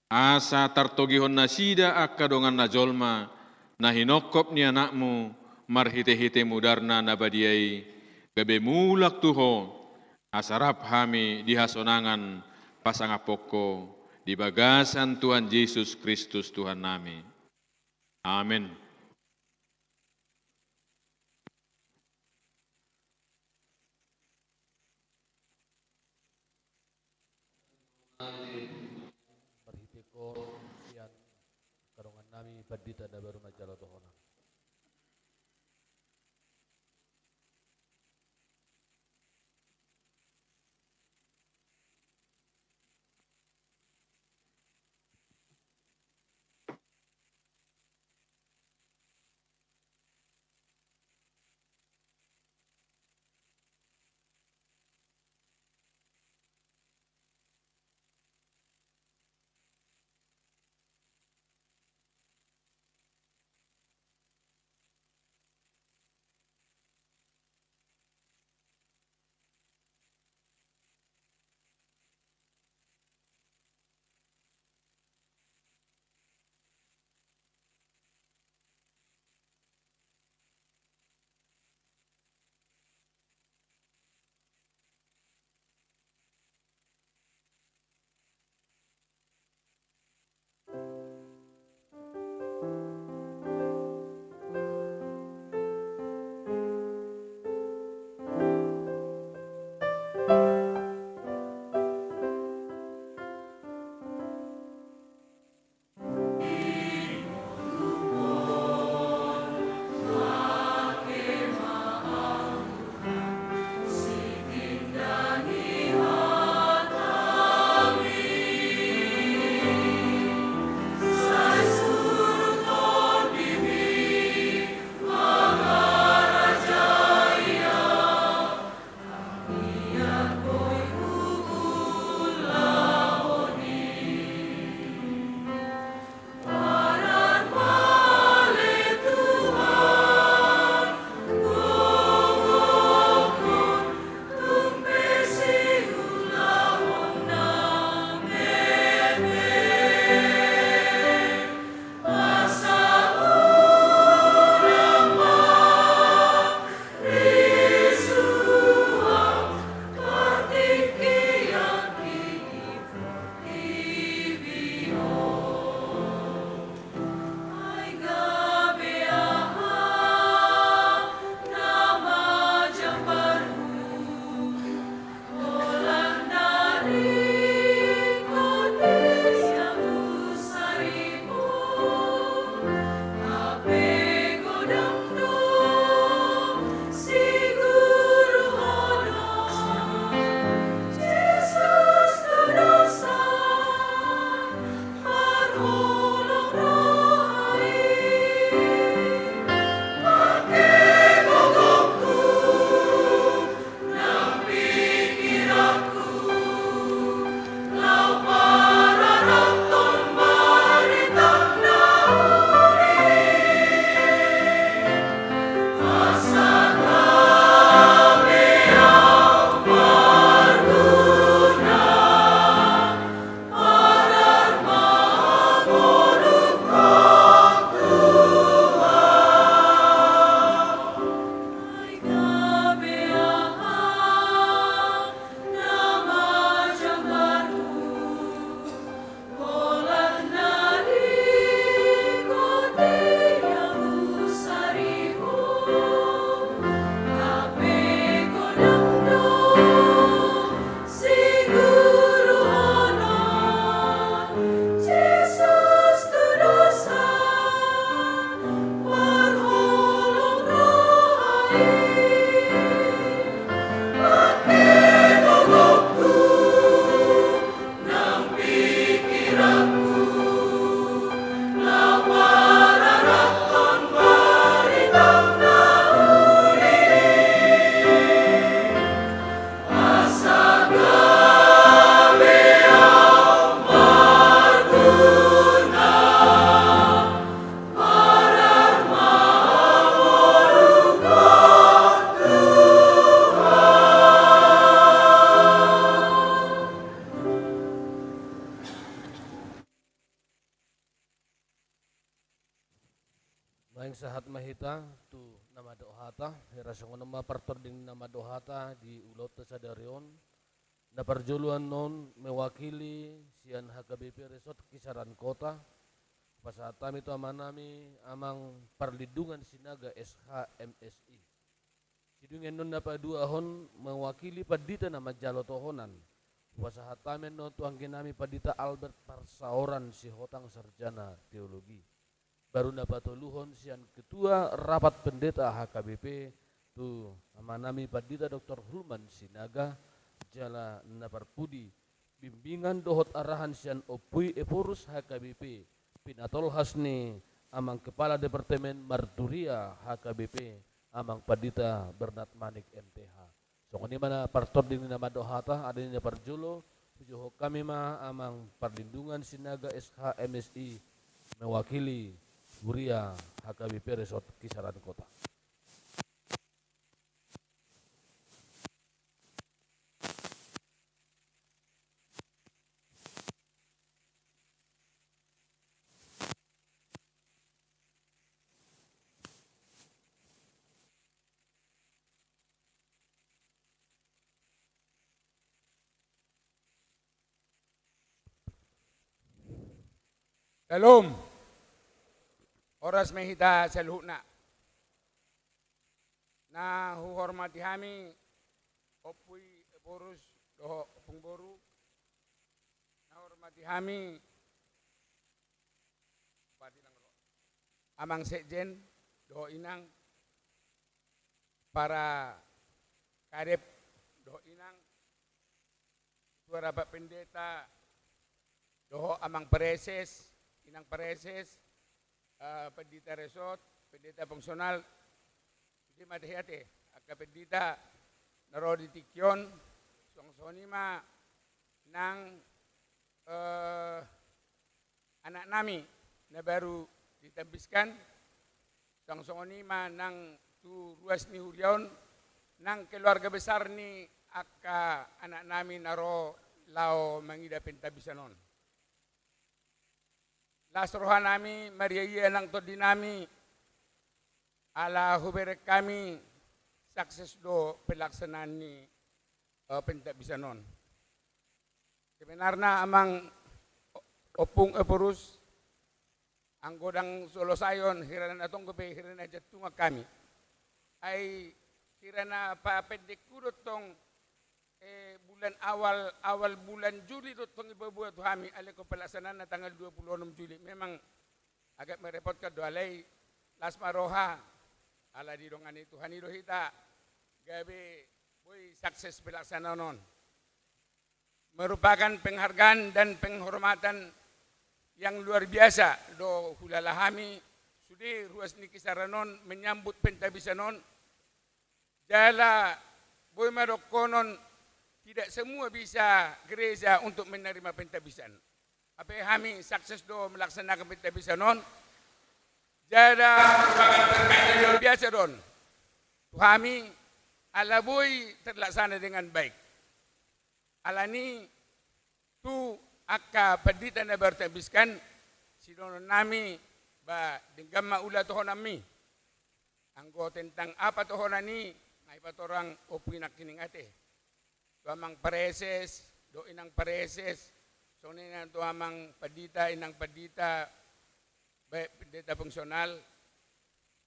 asa tartogihon nasida angka dongan na jolma na hinongkop ni AnakMu marhitehite mudarNa na badia i, gabe mulak tu Ho, asa rap hami di hasonangan pasangaphon Ho di bagasan Tuhan Jesus Kristus Tuhannami. Amen. Marhite Ho sian angka dongannami pandita na baru manjalo tohonan. Naeng sahat ma hita tu na mandok hata. Hira songon on ma partording ni na mandok hata di ulaonta sadari on. Na parjolo annon mewakili sian H K B P Resort Kisaran Kota, pasahat hami tu amanami Amang Parlindungan Sinaga, S H, M Si. Sidung annon na paduahon mewakili pandita na manjalo tohonan, pasahat hami annon tu angginami Pandita Albert Parsaoran Sihotang, sarjana teologi. Baru na patoluhon sian ketua rapat pendeta H K B P tu amanami Pandita Doktor Hulman Sinaga, jala na parpudi bimbingan dohot arahan sian Ompu i Ephorus H K B P, pinatolhas ni Amang Kepala Departemen Marturia H K B P, Amang Pandita Bernard Manik, M T H. Songon i ma na partording ni na mandok hata. Alani na parjolo, hujou hami ma Amang Parlindungan Sinaga, S H, M Si, mewakili Huria H K B P Resort Kisaran Kota. Syalom. Horas ma hita saluhutna. Na huhormati hami Ompu i Ephorus dohot Ompung Boru. Na huhormati hami Amang Sekjen dohot Inang, para kadep dohot Inang, ketua rapat pendeta dohot Amang Praeses, Inang Praeses, eh, Pandita Resort, Pandita Fungsional, sude ma tahiate angka pandita na ro di tingki on. Suang songon i ma nang, eh, anaknami na baru ditambiskan. Suang songon i ma nang tu ruas ni huria on, nang keluarga besar ni angka anaknami na ro laho mangida pentambisan on. Las rohanami, mariaia nang tondinami, ala hubereng hami sukses do pelaksanaan ni, eh, pentambisan on. Sebenarna Amang O-, Ompung Ephorus, anggo ndang so losaihon, hira na tonggo pe, hira na jantungan hami. Ai hira na papendekhu do tong, eh, bulan awal, awal bulan Juli do tong ipaboa tu hami, alai ingkon pelaksanaanna tanggal dua puluh enam Juli. Memang agak merepotkan do, alai las ma roha, ala didongani Tuhan i do hita, gabe boi sukses pelaksanaan on. Merupakan penghargaan dan penghormatan yang luar biasa do huulahon hami sude ruas ni Kisaran on menyambut pentambisan on. Jala boi ma dohonon, tidak semua bisa gereja untuk menerima pentambisan. Hape hami sukses do melaksanakan pentambisan on. Jala merupakan berkat yang luar biasa do on tu hami, ala boi terlaksana dengan baik. Alani tu angka pandita na baru tambiskan, sidohononnami, ba denggan ma ula tohonanmi. Anggo tentang apa tohonan i, nga ipatorang Ompu i nangkining ate. Tu Amang Praeses dohot Inang Praeses, songon i nang tu Amang Pandita, Inang Pandita, baik Pandita Fungsional,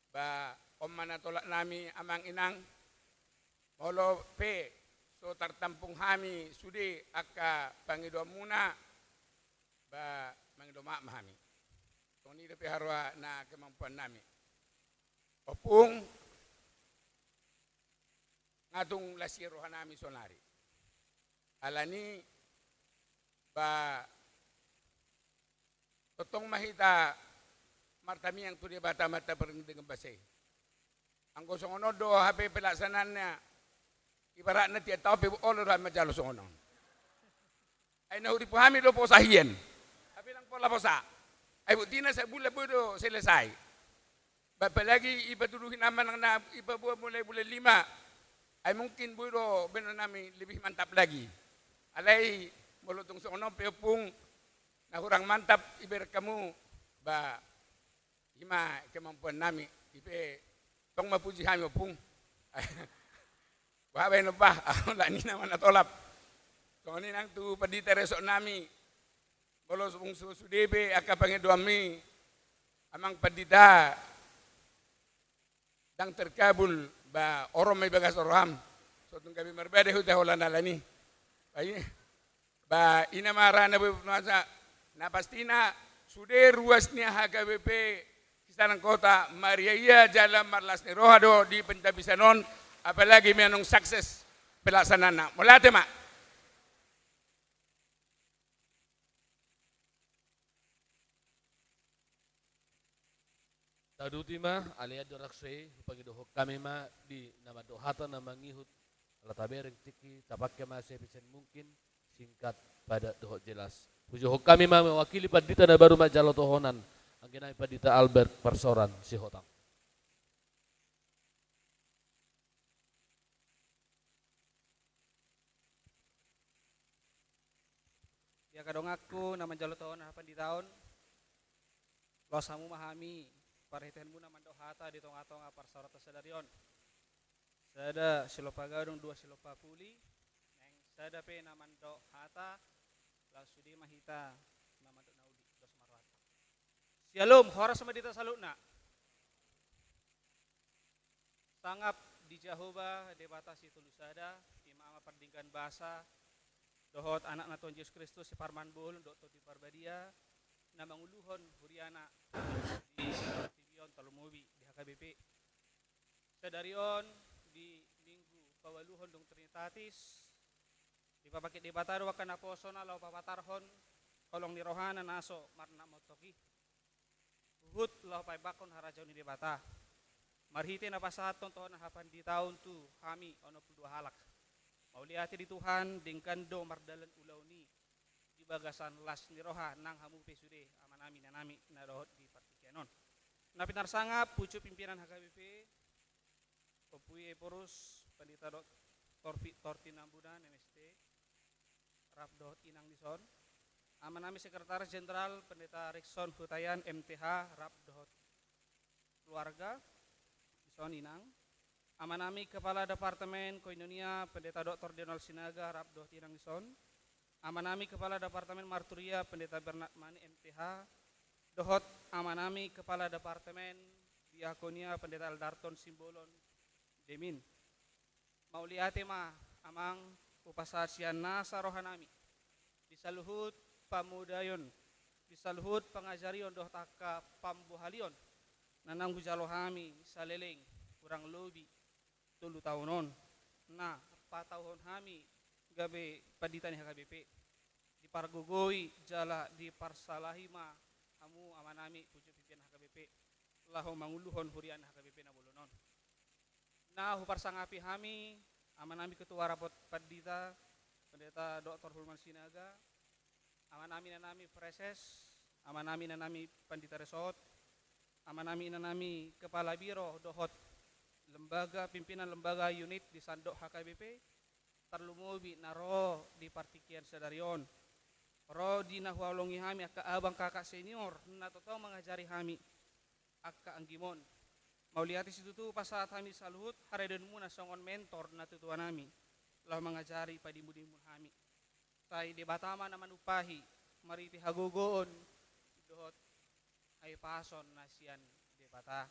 ba on ma na tolapnami Amang Inang. Molo pe so tartampung hami sude angka pangidoanmuna, ba mangido maaf ma hami. Songon i dope haroa na kemampuannami. Ompung, nga tung las i rohanami saonari. Alani, ba tongtong ma hita martangiang tu Debata martamiang dengan basa i. Anggo songon on do hape pelaksanaanna, ibaratna tiap taon pe olo do hami manjalo songon on. Ai na huripu hami do posa hian. Hape ndang pola posa. Ai buktina sabulan boi do selesai. Ba apalagi ipatuduhi nama nang na ipaboa mulai bulan lima. Ai mungkin boi do baenonnami lebih mantap lagi. Alai molo tung songon on pe Ompung, na hurang mantap ibereng hamu, ba Ima kemampuan nami, ipe tong ma puji hami ompung. Bah, baen ompah, ahu lak nina mana tolap. Songon i nang tu pandita resort nami, molo sude pe angka pangidoanmi, amang pandita, dang terkabul, ba, orom ma i bagas roham. So tung gabe marbadai huta holan alani. Ba, i, ba, ina ma ra na boi masa. Na pastina, sude ruas ni H K B P Kisaran Kota, maria ia jala marlas ni roha do di pencabisan on, apalagi menon sukses pelaksanaanna. Mauliate ma. Taduti ma, ale andorang so i, hupangidohon hami ma di na mandok hata na mangihut, ala tabereng tingki, tapangke ma seefisien mungkin, singkat, padat, dohot jelas. Hujohon hami ma mewakili pandita na baru manjalo tohonan, anggi nami Pandita Albert Parsoran Sihotang. Di angka donganku na manjalo tohonan hapanditaon, loas hamu ma hami, parhiteanmu na mandok hata di tongatonga parsaoranta sadari on. Sada silompa gadong, dua silompa puli, naeng sada pe na mandok hata, laos sude ma hita na mandok na uli, dos ma rohanta. Syalom, horas ma di hita saluhutna. Sangap di Jahowa Debata Sitolu Sada, ima Ama Pardenggan Basa, dohot Anakna Tuhan Jesus Kristus, Siparumaen ni Bohul dohot Tondi Parbadia, na manguluhon huriana di portibi on, tarlumobi di H K B P. Sadari on di Minggu paualuhon dung Trinitatis, dipapangkit Debata do angka naposona laho papatarhon holong ni rohana na so marnamot i. Huhut laho paimbanghon harajaon ni Debata. Marhite na pasahathon tohonan hapanditaon tu hami onom pulu dua halak. Mauliate di Tuhan, denggan do mardalan ulaon i di bagasan las ni roha nang hamu pe sude, amanami, inanami, na dohot di partingkian on. Na pinarsangap, pucuk pimpinan H K B P, Ompu Ephorus, Pandita Doktor Victor Tinambunan, M S T, rap dohot inang dison. Amanami Sekretaris Jenderal, Pendeta Rikson Hutayan, M T H, rap dohot keluarga, dison inang. Amanami Kepala Departemen Koinonia, Pendeta Doktor Donald Sinaga, rap dohot inang dison. Amanami Kepala Departemen Marturia, Pendeta Bernard Mani, M T H, dohot amanami Kepala Departemen Diakonia, Pendeta Aldarton Simbolon, Demin. Mauliate ma, Amang, hupasahat sian nasa rohanami di saluhut pamodaion, di saluhut pangajarion dohot angka pambohalion na naung hujalo hami saleleng hurang lobi tolu taon on, na patauhon hami gabe pandita ni H K B P. Dipargogoi jala diparsalahi ma hamu, amanami, pucuk pimpinan H K B P, laho manguluhon huria ni H K B P na bolon on. Na huparsangapi hami, amanami Ketua Rapot Pandita, Pendeta Doktor Hulman Sinaga, amanami inanami Praeses, amanami inanami Pandita Resort, amanami inanami Kepala Biro dohot lembaga, pimpinan lembaga unit di sandok H K B P, tarlumobi na ro di partingkian sadari on. Ro di na huhaholongi hami angka abang kakak senior na tongtong mangajari hami, angka anggim on. Mauliate situtu pasahat hami saluhut haradeonmuna songon mentor na tutuanami, laho mangajari, padimundimon hami. Sai Debata ma na manumpahi marhite hagogoon dohot hahipason na sian Debata.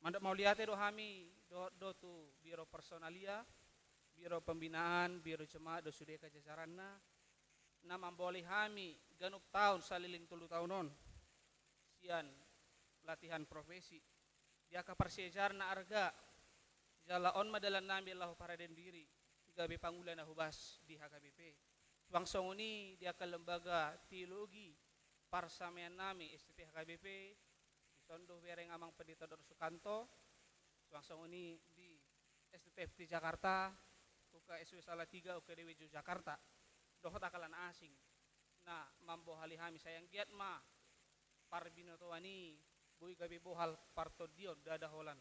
Mandok mauliate do hami dohot do tu Biro Personalia, Biro Pembinaan, Biro Jemaat dohot sude angka jajaranna, na mambohali hami ganup taon saleleng tolu taon on sian latihan profesi di angka parsiajaran na arga. Jala on ma dalannami laho parade diri gabe pangula na hobas di H K B P. Suang songon i di angka lembaga teologi parsameannami, S T T H K B P, dison do hubereng Amang Pendeta Doktor Sukanto, suang songon i di S T T F T Jakarta, U K S W Salatiga, U K D W Yogyakarta, dohot angka na asing na mambohali hami. Sai anggiat ma parbinotoan i boi gabe bohal partondion, ndada holan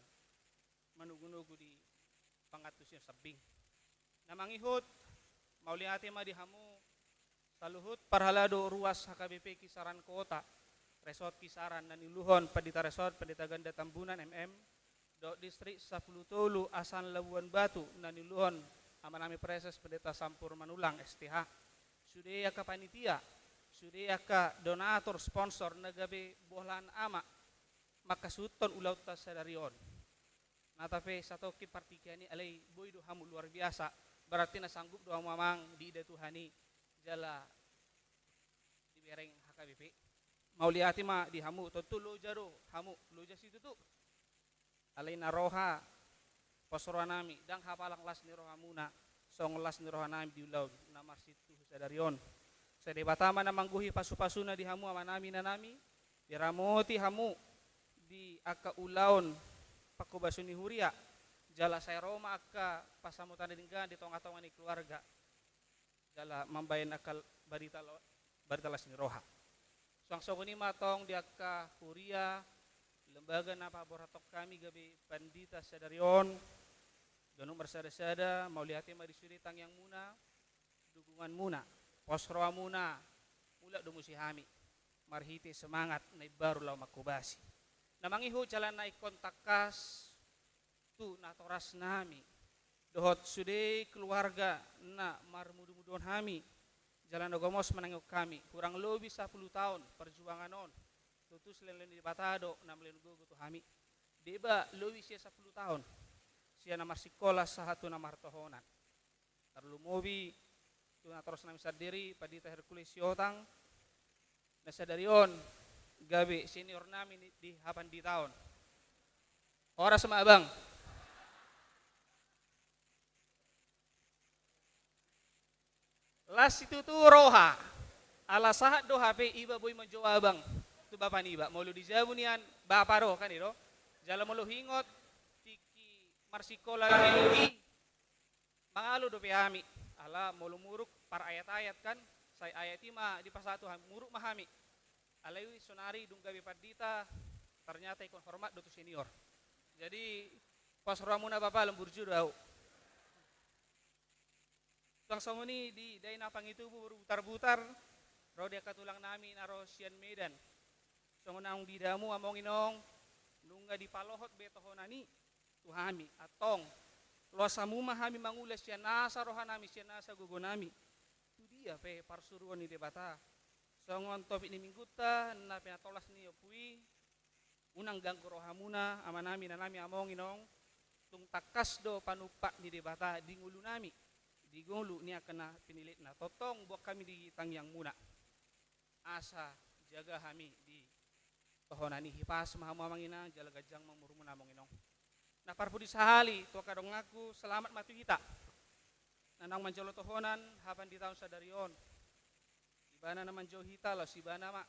manogunogu di pangantusion sambing. Na mangihut, mauliate ma di hamu saluhut parhalado ruas H K B P Kisaran Kota, Resort Kisaran na niuluhon Pandita Resort Pandita Ganda Tambunan M M, dohot Distrik Sampulu Tolu Asan Labuan Batu na niuluhon amanami Praeses Pendeta Sampur Manulang S T H, sude angka panitia, sude angka donatur, sponsor na gabe bolan ama manghasuhuthon ulaonta sadari on. Nang pe satongkin partingkian i alai boi do hamu luar biasa, berarti na sanggup do hamu amang diida Tuhan i jala dibereng H K B P. Mauliate ma di hamu, tontu loja do hamu, loja situtu. Alai na roha, pos rohanami, ndang hapalang las ni rohamuna songon las ni rohanami di ulaon na marsintuhu sadari on. Sai Debata ma na manggohi pasupasuna di hamu amanami inanami, diramoti hamu di angka ulaon panghobasion ni huria, jala sai ro ma angka pansamotan na denggan di tongatonga ni keluarga jala mambahen angka barita lo-, barita las ni roha. Suang songon i ma tong di angka huria, lembaga na paborhathon hami gabe pandita sadari on, ganup marsadasada, mauliate ma di sude tangiangmuna, dukunganmuna, pos rohamuna, mulak do muse hami marhite semangat na imbaru laho manghobasi. Na mangihut jala na ingkon tangkas tu natorasnami dohot sude keluarga na marmudumuduhon hami, jala na gomos manangihon hami, hurang lobi sampulu taon perjuangan on, tontu silehonlehon ni Debata do na malehonon gogo tu hami. Deba lobi sian sampulu taon, sian na marsingkola sahat tu na martohonan. Tarlumobi tu natorasnami sandiri, Pandita Hercules Siotang, na sadari on gabe seniornami ni, di hapanditaon. Horas ma abang. Las situtu roha. Ala sahat do hape iba boi manjou abang tu bapa niba. Molo di jabu nian bapa do, kan i do. Jala molo huingot tingki marsingkola ni i, mangalo dope hami, ala molo muruk parayat-ayat kan, sai ayat i ma dipasahat tu hami, muruk ma hami. Alai sonari dung gabe pandita, ternyata ingkon hormat do tu senior. Jadi, pos rohamuna bapa, lam burju do au. Suang songon i di dainang Pangitubu, Butarbutar, ro di angka tulangnami na ro sian Medan. Songon naung diida hamu among inong, nunga dipalohot be tohonan i tu hami, antong loas hamu ma hami mangula sian nasa rohanami, sian nasa gogonami. Tu dia pe parsuruon ni Debata. Songon topik ni minggunta na pinatolas ni ompu i, unang ganggu rohamuna, amanami, inanami, among inong, tung tangkas do panumpak ni Debata di ngolunami, di ngolu ni angka na pinillitna. Tongtong boan hami di tangiangmuna. Asa jaga hami di tohonan i. Hipas ma hamu amang inang, jala ganjang ma umurmuna among inong. Na parpudi sahali tu angka donganku, selamat ma tu hita na naung manjalo tohonan hapanditaon sadari on. Ibana na manjou hita, laos ibana ma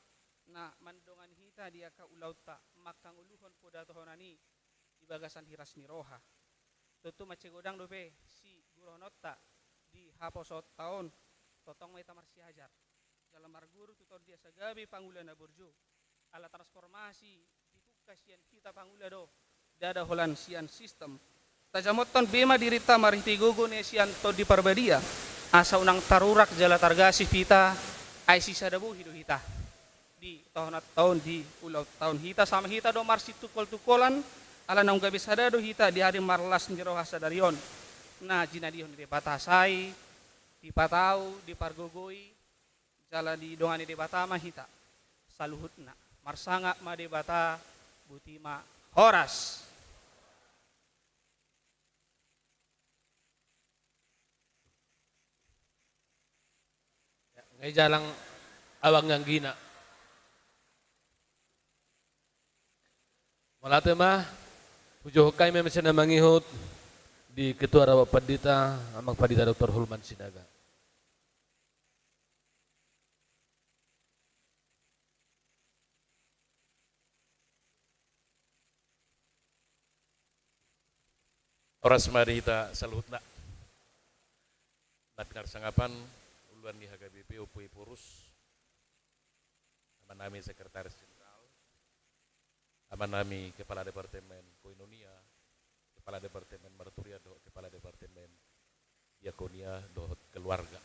na mandongani hita di angka ulaonta manghangoluhon poda tohonan i di bagasan hiras ni roha. Tontu mansai godang dope siguruhononta di haposoonta on, tongtong ma hita marsiajar jala marguru tu tondi asa gabe pangula na burju. Ala transformasi dipungka sian hita pangula do, ndada holan sian sistem. Tajamothon be ma dirinta marhite gogo na sian Tondi Parbadia, asa unang tarurak jala targasip hita, ai sisada bohi do hita di tohononta on, di ulaonta on. Hita sama hita do marsitungkoltungkolan, ala naung gabe sada do hita di ari marlas ni roha sadari on. Na jinadihon ni Debata, sai dipatau, dipargogoi, jala didongani Debata ma hita saluhutna. Marsangap ma Debata, boti ma. Horas. Nga i jalang abang anggina. Mauliate ma, hujou hami ma muse na mangihut di Ketua Rapat Pandita, Amang Pandita Doktor Hulman Sinaga. Horas ma di hita saluhutna. Na pinarsangapan uluan ni H K B P, Ompu Ephorus, amanami Sekretaris Jenderal, amanami Kepala Departemen Koinonia, Kepala Departemen Marturia dohot Kepala Departemen Diakonia dohot Keluarga.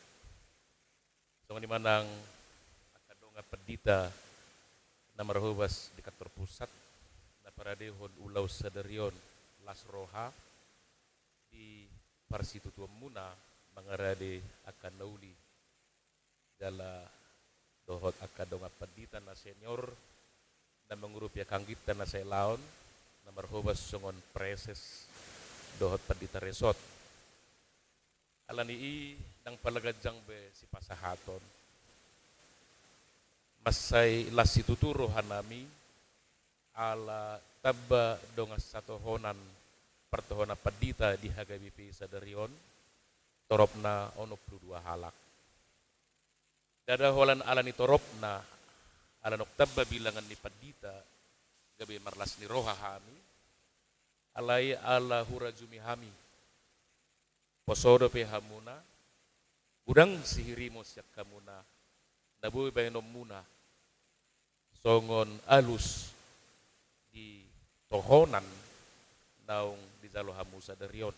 Songon i ma nang angka dongan pandita na marhobas di kantor pusat, na paradehon ulaon sadari on las roha di parsitutuonmuna mangarade angka na uli jala dohot angka dongan pandita na senior na mangurupi angka angginta na sailaon na marhobas songon praeses dohot pandita resort. Alani i ndang pala ganjang be sipasahaton. Mansai las situtu rohanami ala tamba dongan satohonan partohonan pandita di H K B P sadari on, toropna onom pulu dua halak. Ndada holan alani toropna, ala nunga tamba bilangan ni pandita, gabe marlas ni roha hami, alai ala hurajumi hami. Poso dope hamuna, godang sihirimon sian hamuna na boi baenonmuna songon alus di tohonan naung dijalo hamu sadari on.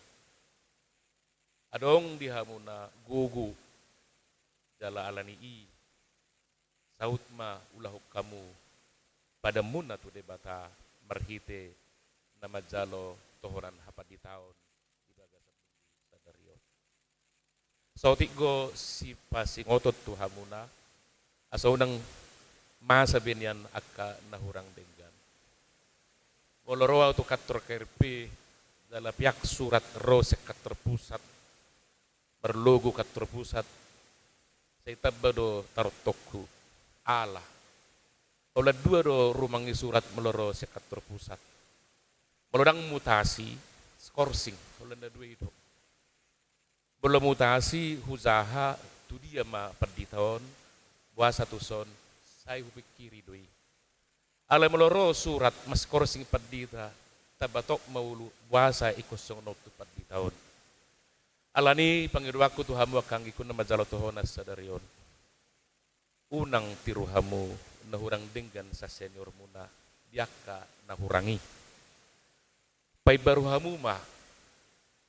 Adong di hamuna gogo jala alani i saut ma ulahon hamu padanmuna tu Debata marhite na manjalo tohonan hapanditaon di bagasan sadari on. Saotik do sipasingoton tu hamuna asa unang masa be nian angka na hurang denggan. Molo ro au tu kantor K R P jala pihak surat ro sian kantor pusat, marlogo kantor pusat, sai tamba do tarontokku. Ala holan dua do rumang ni surat molo ro sian kantor pusat. Molo ndang mutasi, skorsing, holan na dua i do. Molo mutasi, hujaha tu dia ma pandita on, boasa tuson, sai hupingkiri do i. Alai molo ro surat maskorsing pandita, tamba tok ma ulu, boasa ingkon songon on tu pandita on. Alani i pangidoanku tu hamu angka anggingku na manjalo tohonan sadari on. Unang tiru hamu na hurang denggan sian seniormuna di angka na hurang i. Paimbaru hamu ma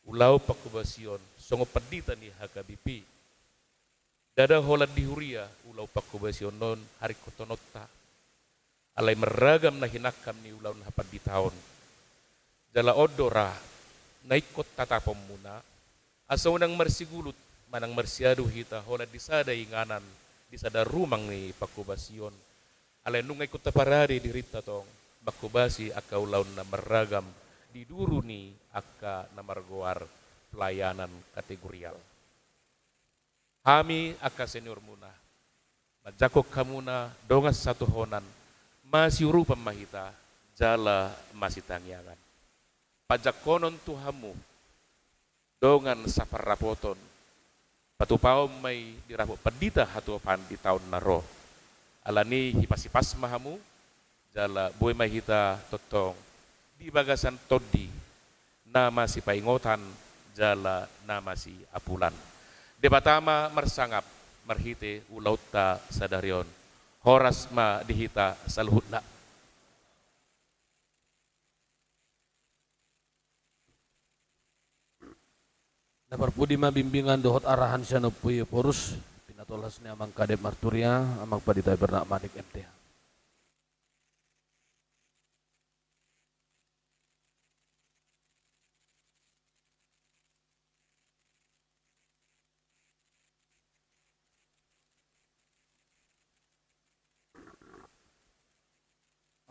ulaon pangkobasion songon pandita ni H K B P. Ndada holan di huria ulaon pangkobasion on haringkothononta. Alai marragam na hinangkam ni ulaon hapanditaon. Jala on do ra na ingkon tataponmuna, asa unang marsigulut manang marsiadu hita holan di sada inganan, di sada rumang ni pangkobasion. Alai nunga ingkon taparade dirinta tong mangkobasi angka ulaon na marragam di duru ni angka na margoar pelayanan kategorial. Hami angka seniormuna manjangkon hamuna dongan satohonan, masiurupan ma hita jala masitangiangan. Panjangkonon tu hamu dongan saparrapoton, patupaon ma i di rapot pandita hatuapan di taon na ro. Alani i hipashipas ma hamu, jala boi ma hita tongtong di bagasan tondi na masipaingotan jala na masiapulan. Debata ma marsangap marhite ulaonta sadari on. Horas ma di hita saluhutna. Na parpudi ma bimbingan dohot arahan sian Ompu Iephorus, pinatolhas ni Amang Kadep Marturia, Amang Pandita Bernard Manik M T H.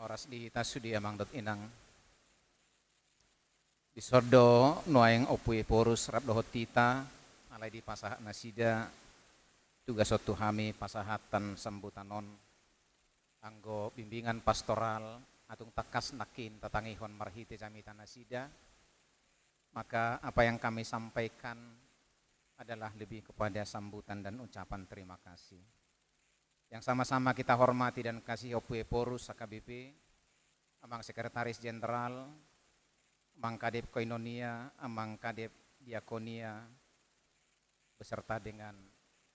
Horas di hita sude amang dohot inang. Dison do nuaeng Ompu Iephorus rap dohot hita, alai dipasahat nasida tugason tu hami pasahathon sambutan on. Anggo bimbingan pastoral, atung tangkas nangkin tatangihon marhite jamita nasida, maka apa yang kami sampaikan adalah lebih kepada sambutan dan ucapan terima kasih. Yang sama-sama kita hormati dan kasihi Ompu Iephorus, H K B P, Amang Sekretaris Jenderal, Amang Kadep Koinonia, Amang Kadep Diakonia, beserta dengan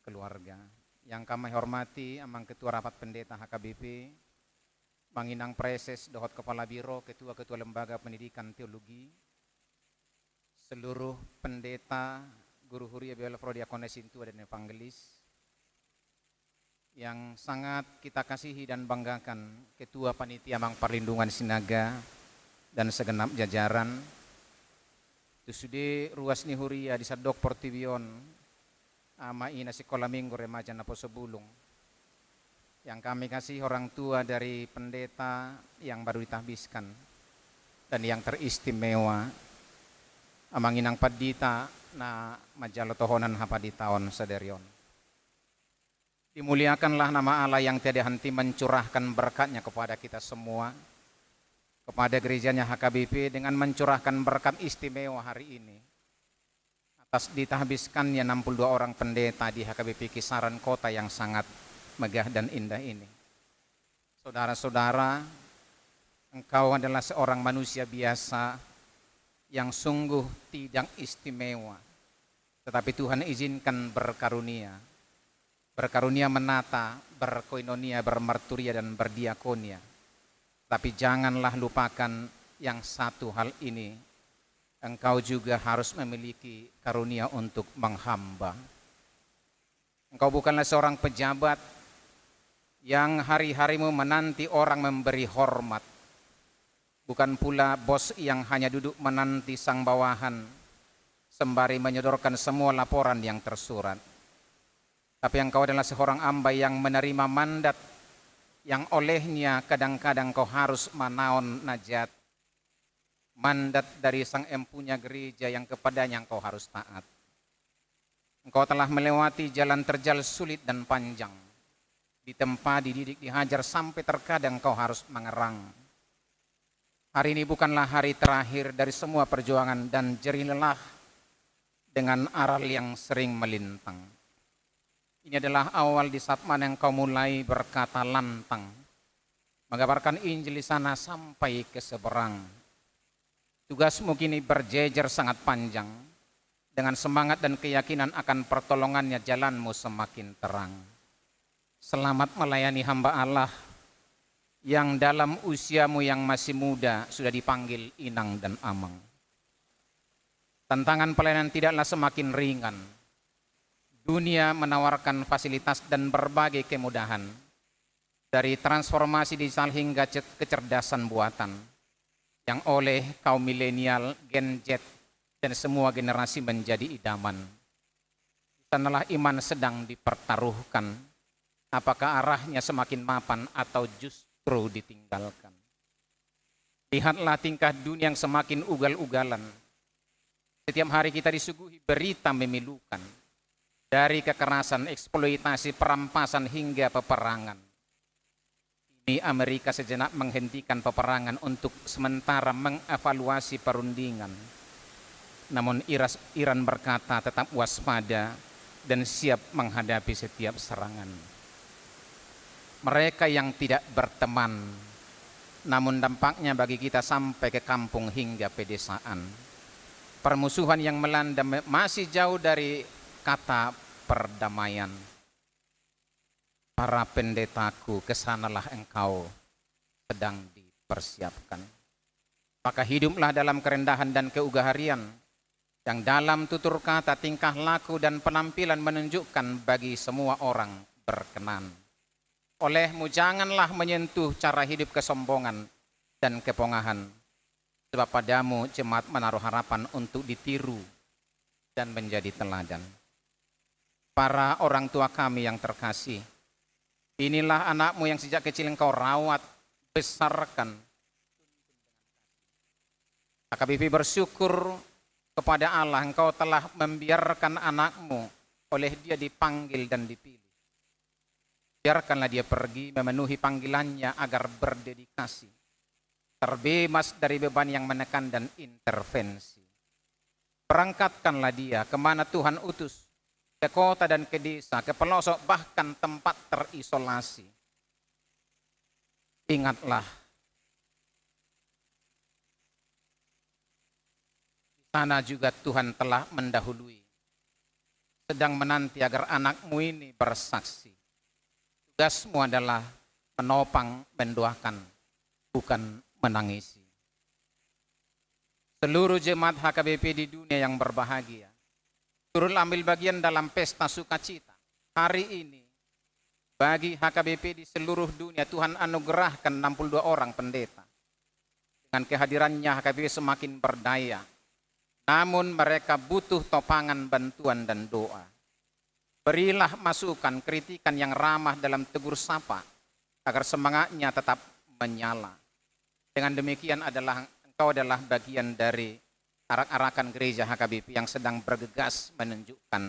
keluarga. Yang kami hormati Amang Ketua Rapat Pendeta H K B P, Amang Inang Praeses dohot Kepala Biro, Ketua-Ketua Lembaga Pendidikan Teologi, seluruh pendeta, guru huria, biolog, prodiakones, sintua dan evangelis, Yang sangat kita kasihi dan banggakan, Ketua Panitia Amang Parlindungan Sinaga dan segenap jajaran, tu sude ruas ni huria di sandok portibi on, Ama Ina Sikola Minggu, remaja Naposo Bulung. Yang kami kasihi orang tua dari pendeta yang baru ditahbiskan, dan yang teristimewa, Amang Inang Pandita na manjalo tohonan hapanditaon sadari on. Dimuliakanlah nama Allah yang tiada henti mencurahkan berkat-Nya kepada kita semua, kepada gerejanya H K B P dengan mencurahkan berkat istimewa hari ini. Atas ditahbiskannya enam puluh dua orang pendeta di H K B P Kisaran, kota yang sangat megah dan indah ini. Saudara-saudara, engkau adalah seorang manusia biasa yang sungguh tidak istimewa, tetapi Tuhan izinkan berkarunia. Berkarunia menata, berkoinonia, bermarturia, dan berdiakonia. Tapi janganlah lupakan yang satu hal ini, engkau juga harus memiliki karunia untuk menghamba. Engkau bukanlah seorang pejabat yang hari-harimu menanti orang memberi hormat, bukan pula bos yang hanya duduk menanti sang bawahan sembari menyodorkan semua laporan yang tersurat. Tapi engkau adalah seorang hamba yang menerima mandat yang olehnya kadang-kadang kau harus manaon na jat. Mandat dari sang empunya gereja yang kepadanya engkau harus taat. Engkau telah melewati jalan terjal sulit dan panjang. Ditempa, dididik, dihajar, sampai terkadang engkau harus mengerang. Hari ini bukanlah hari terakhir dari semua perjuangan dan jerih lelah dengan aral yang sering melintang. Ini adalah awal di saat mana engkau mulai berkata lantang, mengabarkan Injil di sana sampai ke seberang. Tugasmu kini berjejer sangat panjang. Dengan semangat dan keyakinan akan pertolongan-Nya, jalanmu semakin terang. Selamat melayani hamba Allah yang dalam usiamu yang masih muda sudah dipanggil inang dan amang. Tantangan pelayanan tidaklah semakin ringan. Dunia menawarkan fasilitas dan berbagai kemudahan, dari transformasi digital hingga ce-, kecerdasan buatan, yang oleh kaum milenial, Gen Z, dan semua generasi menjadi idaman. Di sanalah iman sedang dipertaruhkan. Apakah arahnya semakin mapan atau justru ditinggalkan? Lihatlah tingkah dunia yang semakin ugal-ugalan. Setiap hari kita disuguhi berita memilukan. Dari kekerasan, eksploitasi, perampasan, hingga peperangan. Kini Amerika sejenak menghentikan peperangan untuk sementara mengevaluasi perundingan. Namun Iras-, Iran berkata tetap waspada dan siap menghadapi setiap serangan. Mereka yang tidak berteman, namun dampaknya bagi kita sampai ke kampung hingga pedesaan. Permusuhan yang melanda me-, masih jauh dari kata perdamaian. Para pendetaku, ke sanalah engkau sedang dipersiapkan. Maka hiduplah dalam kerendahan dan keugaharian, yang dalam tutur kata, tingkah laku, dan penampilan menunjukkan bagi semua orang berkenan. Olehmu janganlah menyentuh cara hidup kesombongan dan kepongahan, sebab padamu jemaat menaruh harapan untuk ditiru dan menjadi teladan. Para orang tua kami yang terkasih, inilah anakmu yang sejak kecil engkau rawat, besarkan. H K B P bersyukur kepada Allah, engkau telah membiarkan anakmu oleh Dia dipanggil dan dipilih. Biarkanlah dia pergi memenuhi panggilannya agar berdedikasi, terbebas dari beban yang menekan dan intervensi. Berangkatkanlah dia ke mana Tuhan utus, ke kota dan ke desa, ke pelosok, bahkan tempat terisolasi. Ingatlah, di sana juga Tuhan telah mendahului, sedang menanti agar anakmu ini bersaksi. Tugasmu adalah menopang, mendoakan, bukan menangisi. Seluruh jemaat H K B P di dunia yang berbahagia, turut ambil bagian dalam pesta sukacita hari ini. Bagi H K B P di seluruh dunia, Tuhan anugerahkan enam puluh dua orang pendeta. Dengan kehadirannya, H K B P semakin berdaya. Namun, mereka butuh topangan bantuan dan doa. Berilah masukan, kritikan yang ramah dalam tegur sapa, agar semangatnya tetap menyala. Dengan demikian adalah, engkau adalah bagian dari arak-arakan gereja H K B P yang sedang bergegas menunjukkan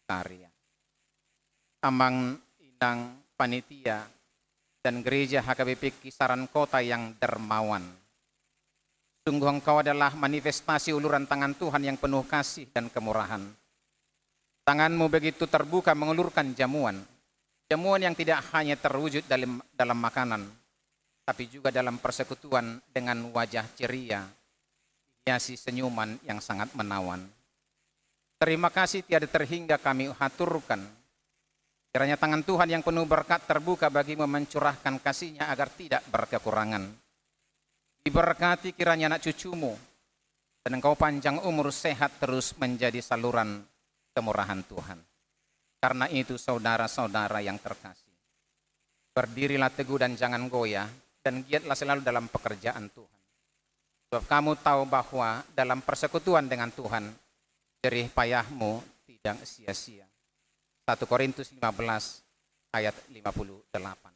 karya. Amang, inang, panitia, dan gereja H K B P Kisaran Kota yang dermawan. Sungguh engkau adalah manifestasi uluran tangan Tuhan yang penuh kasih dan kemurahan. Tanganmu begitu terbuka mengulurkan jamuan. Jamuan yang tidak hanya terwujud dalam, dalam makanan, tapi juga dalam persekutuan dengan wajah ceria, dihiasi senyuman yang sangat menawan. Terima kasih tiada terhingga kami haturkan. Kiranya tangan Tuhan yang penuh berkat terbuka bagimu mencurahkan kasih-Nya agar tidak berkekurangan. Diberkati kiranya anak cucumu, dan engkau panjang umur, sehat terus, menjadi saluran kemurahan Tuhan. Karena itu, saudara-saudara yang terkasih, berdirilah teguh dan jangan goyah, dan giatlah selalu dalam pekerjaan Tuhan. Sebab kamu tahu bahwa dalam persekutuan dengan Tuhan, jerih payahmu tidak sia-sia. Satu Korintus lima belas ayat lima puluh delapan.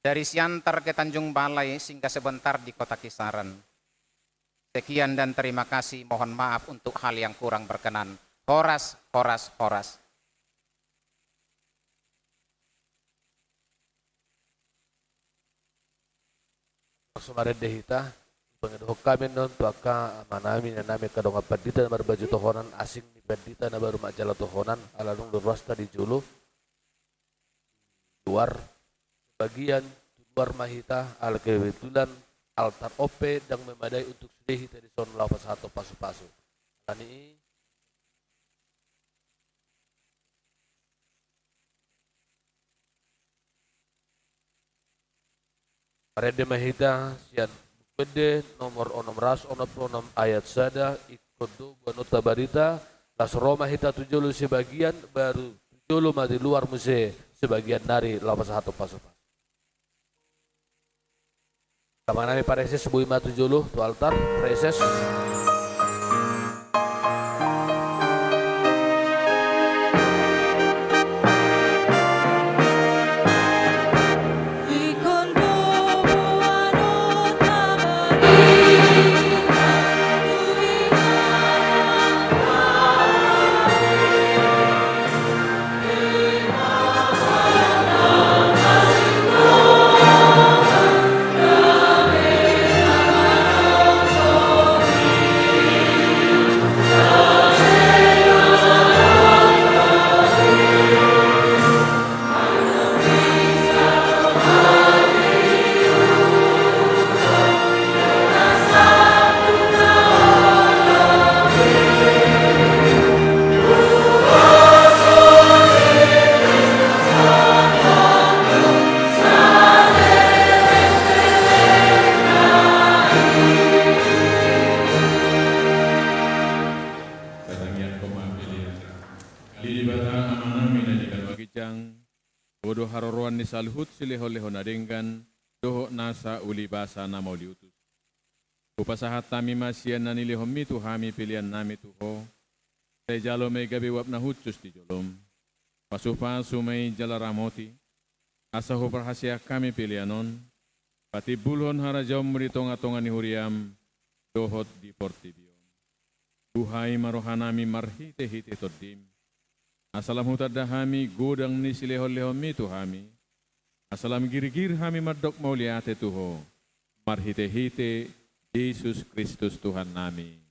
Dari Siantar ke Tanjung Balai, singgah sebentar di Kota Kisaran. Sekian dan terima kasih, mohon maaf untuk hal yang kurang berkenan. Horas, horas, horas. Laos marende hita, pangidohon hami annon tu angka amanami, inanami, angka dongan pandita na marbaju tohonan, asing ni pandita na baru manjalo tohonan, ala dung do ruasta di jolo, luar, sebagian tu luar ma hita, ala kebetulan altar on pe ndang memadai untuk sude hita dison laho pasahathon pasupasu. Alani i, marende ma hita sian Buku Ende nomor onom ratus onom pulu onom ayat sada, ingkon do boanonta barita, laos ro ma hita tu jolo sebagian, baru tu jolo ma di luar muse sebagian nari laho pasahathon pasupasu. Amanami pareses, boi ma tu jolo tu altar, pareses. Patangianghon ma hita. Ale Debata Amanami na di banua ginjang, Ho do haroroan ni saluhut silehonlehon na denggan dohot nasa uli basa na mauliutus. Hupasahat hami ma sian na nilehonmi tu hami peleannami tu Ho, sai jalo ma i gabe uap na hushus di jolom. Pasupasu ma i jala ramoti, asa huparhaseang hami pelean on patimbulhon harajaonmu di tongatonga ni huriam dohot di portibi on. Buhai ma rohanami marhitehite Tondim, asa lam hutanda hami godang ni silehonlehonmi tu hami, asa lam girgir hami mandok mauliate tu Ho marhitehite Jesus Kristus Tuhannami.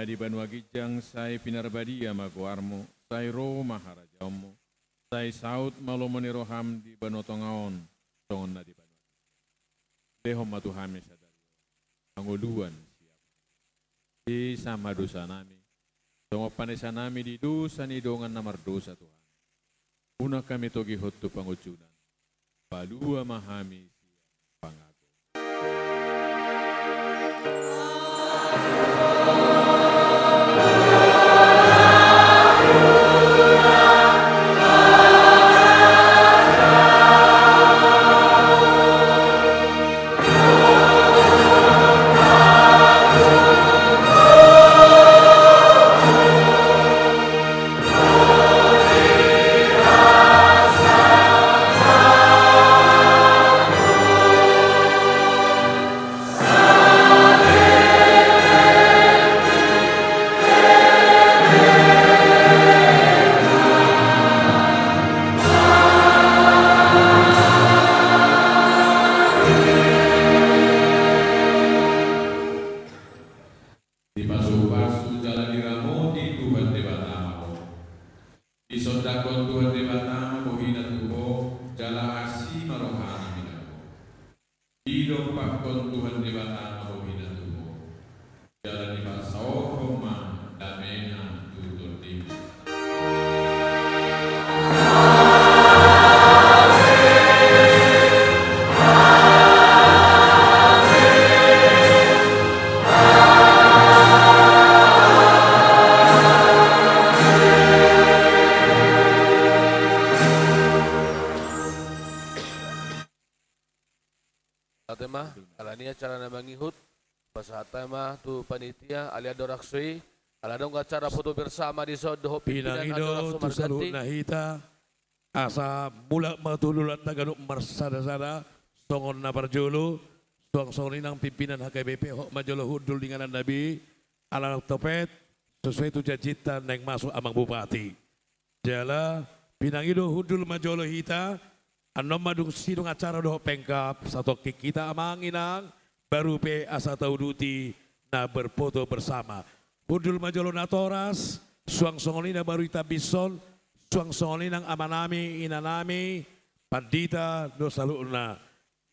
di banua ginjang, sai pinarbadia ma goarmu, sai ro ma harajaonmu, sai saut ma lomo ni roham di banua tonga on, songon na di banua. Lehon ma tu hami sadari on hangoluan sian, sesa ma dosanami, songon panesanami di dosa ni dongan na mardosa, Tuhan. Unang hami togihon tu pangunjunan, palua ma hami sian pangago. Dipasupasu jala diramoti Tuhan Debata ma ho. Disondangkon Tuhan Debata ma bohina tu ho, jala asi ma rohana mida ho. Didompakkon Tuhan Debata ma bohina tu ho, jala dipasaorhon ma damena tu tondimuna. Ate ma, alani acara na mangihut, pasahat ma tu panitia, alai andorang so i, ala adong acara foto bersama dison dohot pimpinan. Pinangido andorang so tu marganti. Saluhutna hita, asa mulak ma tu hulahulanta ganup marsada-sada, songon na parjolo, suang songon i nang pimpinan H K B P, hot ma jolo hundul di inganan na be, ala nang topet, sesuai tu janjinta naeng masuk amang bupati. Jala, pinangido hundul ma jolo hita, annon ma dung sidung acara dohot pengkap, satongkin hita amang inang, baru pe asa tauduti na berfoto bersama. Hundul ma jolo natoras, suang songon i na baru itambison, suang songon i nang amanami, inanami, pandita, dohot saluhutna.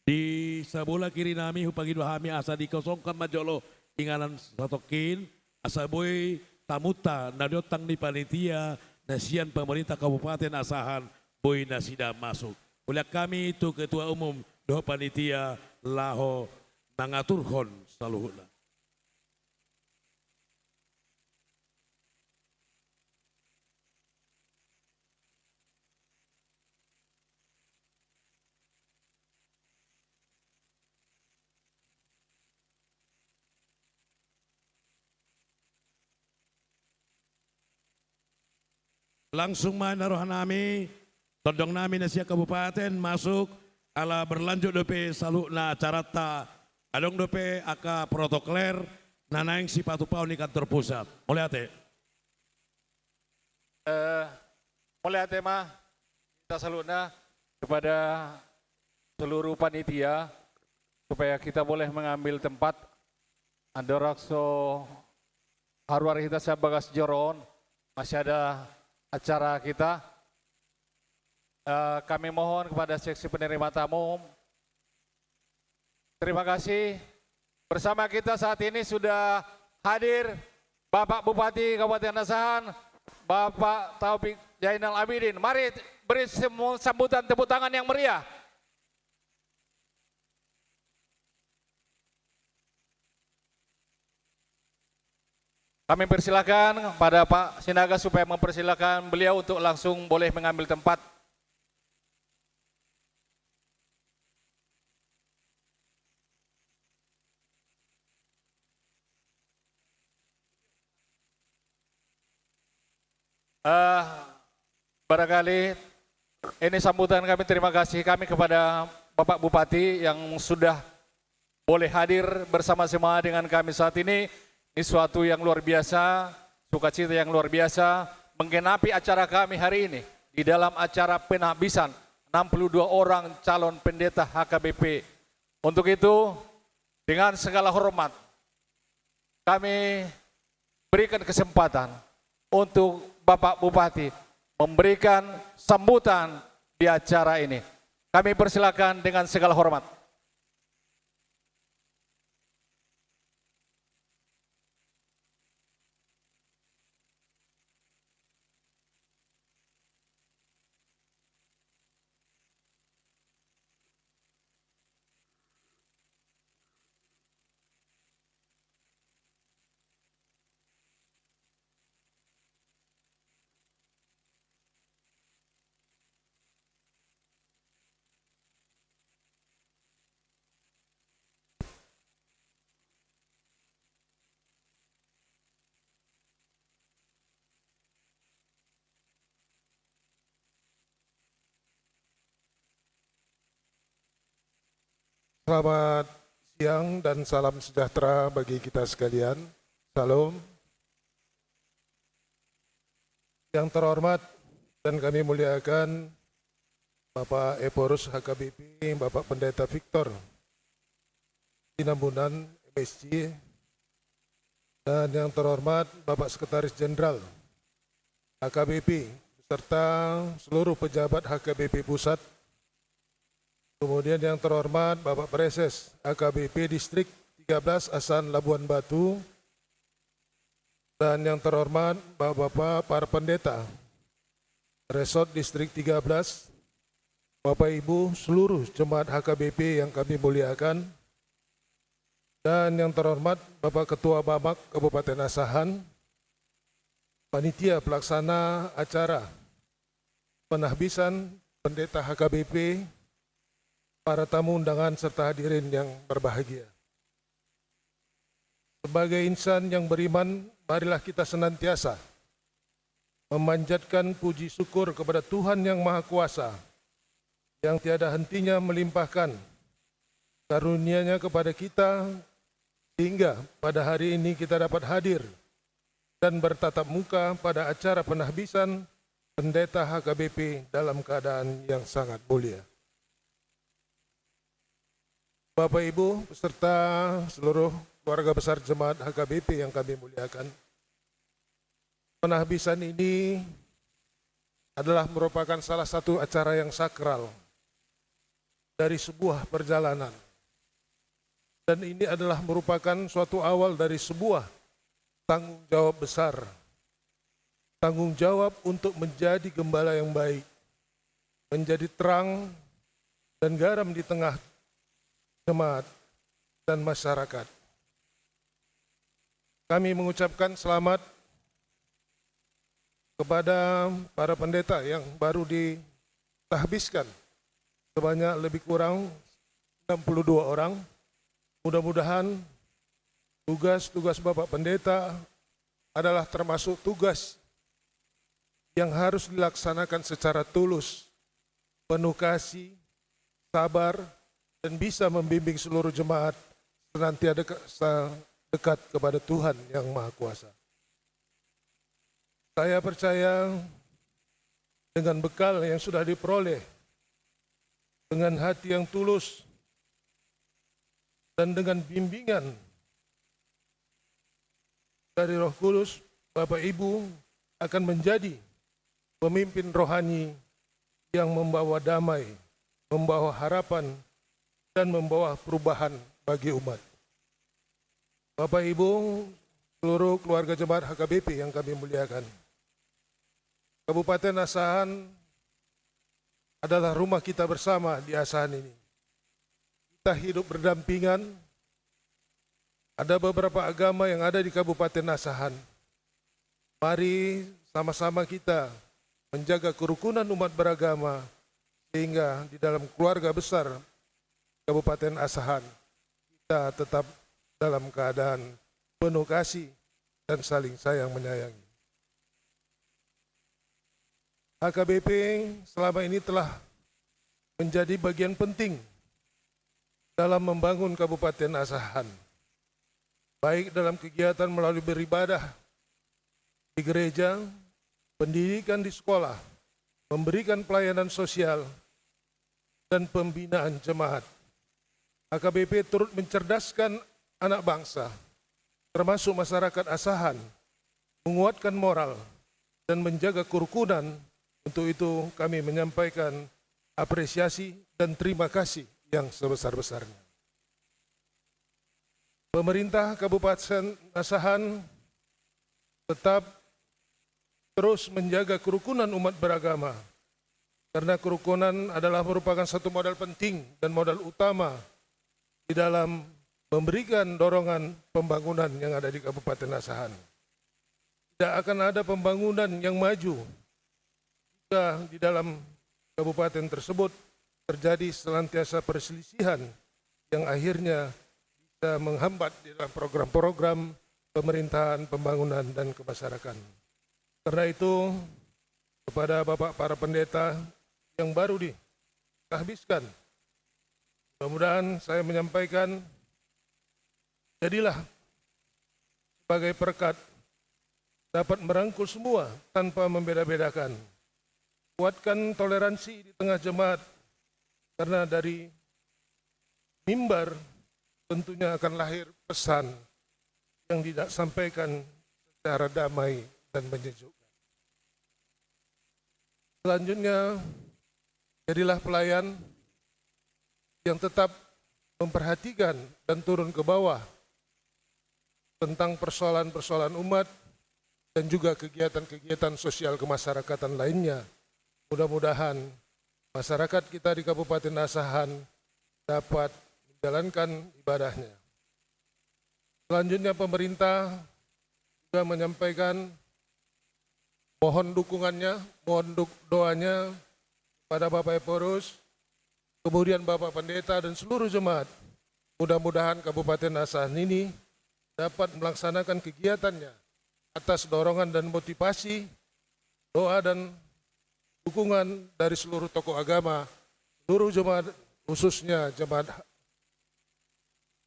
Di sabola kiri nami hupangido hami asa dikosongkan ma jolo inganan satongkin, asa boi tamunta na diontang ni panitia na sian pamarintah Kabupaten Asahan boi nasida masuk. Ulak hami tu ketua umum dohot panitia laho mangaturhon saluhutna. Langsung ma na rohanami, tondongnami na sian kabupaten masuk, ala berlanjut dope saluhutna acaranta, adong dope angka protokoler na naeng sipatupaon ni kantor pusat. Mauliate. Eh, mauliate ma hita saluhutna kepada seluruh panitia, supaya kita boleh mengambil tempat. Andorang so haruar hita sian bagas joro on, masih ada acara kita. Eh, kami mohon kepada seksi penerima tamu. Terima kasih. Bersama kita saat ini sudah hadir Bapak Bupati Kabupaten Asahan, Bapak Taufik Zainal Abidin. Mari beri semu-, sambutan tepuk tangan yang meriah. Kami persilakan pada Pak Sinaga supaya mempersilakan beliau untuk langsung boleh mengambil tempat. Eh, barangkali ini sambutan kami, terima kasih kami kepada Bapak Bupati yang sudah boleh hadir bersama-sama dengan kami saat ini. Ini suatu yang luar biasa, sukacita yang luar biasa, menggenapi acara kami hari ini di dalam acara penahbisan enam puluh dua orang calon pendeta H K B P. Untuk itu, dengan segala hormat, kami berikan kesempatan untuk Bapak Bupati memberikan sambutan di acara ini. Kami persilakan dengan segala hormat. Selamat siang dan salam sejahtera bagi kita sekalian. Salam. Yang terhormat dan kami muliakan Bapak Ephorus H K B P, Bapak Pendeta Victor Sitambunan, M S C, dan yang terhormat Bapak Sekretaris Jenderal H K B P beserta seluruh pejabat H K B P Pusat, kemudian yang terhormat Bapak Praeses H K B P Distrik tiga belas Asahan Labuan Batu, dan yang terhormat Bapak-bapak para pendeta Resort Distrik tiga belas, Bapak Ibu seluruh jemaat H K B P yang kami muliakan, dan yang terhormat Bapak Ketua Bamak Kabupaten Asahan, panitia pelaksana acara penahbisan Pendeta H K B P, para tamu undangan serta hadirin yang berbahagia. Sebagai insan yang beriman, marilah kita senantiasa memanjatkan puji syukur kepada Tuhan Yang Maha Kuasa, yang tiada hentinya melimpahkan karunia-Nya kepada kita, sehingga pada hari ini kita dapat hadir dan bertatap muka pada acara penahbisan Pendeta H K B P dalam keadaan yang sangat mulia. Bapak, Ibu, beserta seluruh keluarga besar jemaat H K B P yang kami muliakan, penahbisan ini adalah merupakan salah satu acara yang sakral dari sebuah perjalanan. Dan ini adalah merupakan suatu awal dari sebuah tanggung jawab besar. Tanggung jawab untuk menjadi gembala yang baik, menjadi terang dan garam di tengah jemaat dan masyarakat. Kami mengucapkan selamat kepada para pendeta yang baru ditahbiskan, sebanyak lebih kurang enam puluh dua orang. Mudah-mudahan tugas-tugas Bapak Pendeta adalah termasuk tugas yang harus dilaksanakan secara tulus, penuh kasih, sabar, dan bisa membimbing seluruh jemaat senantiasa deka-, sa-, dekat kepada Tuhan Yang Maha Kuasa. Saya percaya dengan bekal yang sudah diperoleh, dengan hati yang tulus, dan dengan bimbingan dari Roh Kudus, Bapak Ibu akan menjadi pemimpin rohani yang membawa damai, membawa harapan, dan membawa perubahan bagi umat. Bapak, Ibu, seluruh keluarga jemaat H K B P yang kami muliakan, Kabupaten Asahan adalah rumah kita bersama di Asahan ini. Kita hidup berdampingan. Ada beberapa agama yang ada di Kabupaten Asahan. Mari sama-sama kita menjaga kerukunan umat beragama, sehingga di dalam keluarga besar Kabupaten Asahan kita tetap dalam keadaan penuh kasih dan saling sayang menyayangi. H K B P selama ini telah menjadi bagian penting dalam membangun Kabupaten Asahan, baik dalam kegiatan melalui beribadah di gereja, pendidikan di sekolah, memberikan pelayanan sosial, dan pembinaan jemaat. H K B P turut mencerdaskan anak bangsa, termasuk masyarakat Asahan, menguatkan moral, dan menjaga kerukunan. Untuk itu kami menyampaikan apresiasi dan terima kasih yang sebesar-besarnya. Pemerintah Kabupaten Asahan tetap terus menjaga kerukunan umat beragama, karena kerukunan adalah merupakan satu modal penting dan modal utama di dalam memberikan dorongan pembangunan yang ada di Kabupaten Asahan. Tidak akan ada pembangunan yang maju jika di dalam kabupaten tersebut terjadi senantiasa perselisihan yang akhirnya bisa menghambat di dalam program-program pemerintahan, pembangunan, dan kemasyarakatan. Karena itu, kepada Bapak para pendeta yang baru ditahbiskan, mudah-mudahan saya menyampaikan, jadilah sebagai perekat, dapat merangkul semua tanpa membeda-bedakan. Kuatkan toleransi di tengah jemaat, karena dari mimbar tentunya akan lahir pesan yang disampaikan secara damai dan menyejukkan. Selanjutnya, jadilah pelayan yang tetap memperhatikan dan turun ke bawah tentang persoalan-persoalan umat dan juga kegiatan-kegiatan sosial kemasyarakatan lainnya. Mudah-mudahan masyarakat kita di Kabupaten Asahan dapat menjalankan ibadahnya. Selanjutnya, pemerintah juga menyampaikan mohon dukungannya, mohon duk-, doanya kepada Bapak Ephorus, kemudian Bapak Pendeta dan seluruh jemaat. Mudah-mudahan Kabupaten Asahan ini dapat melaksanakan kegiatannya atas dorongan dan motivasi, doa dan dukungan dari seluruh tokoh agama, seluruh jemaat, khususnya jemaat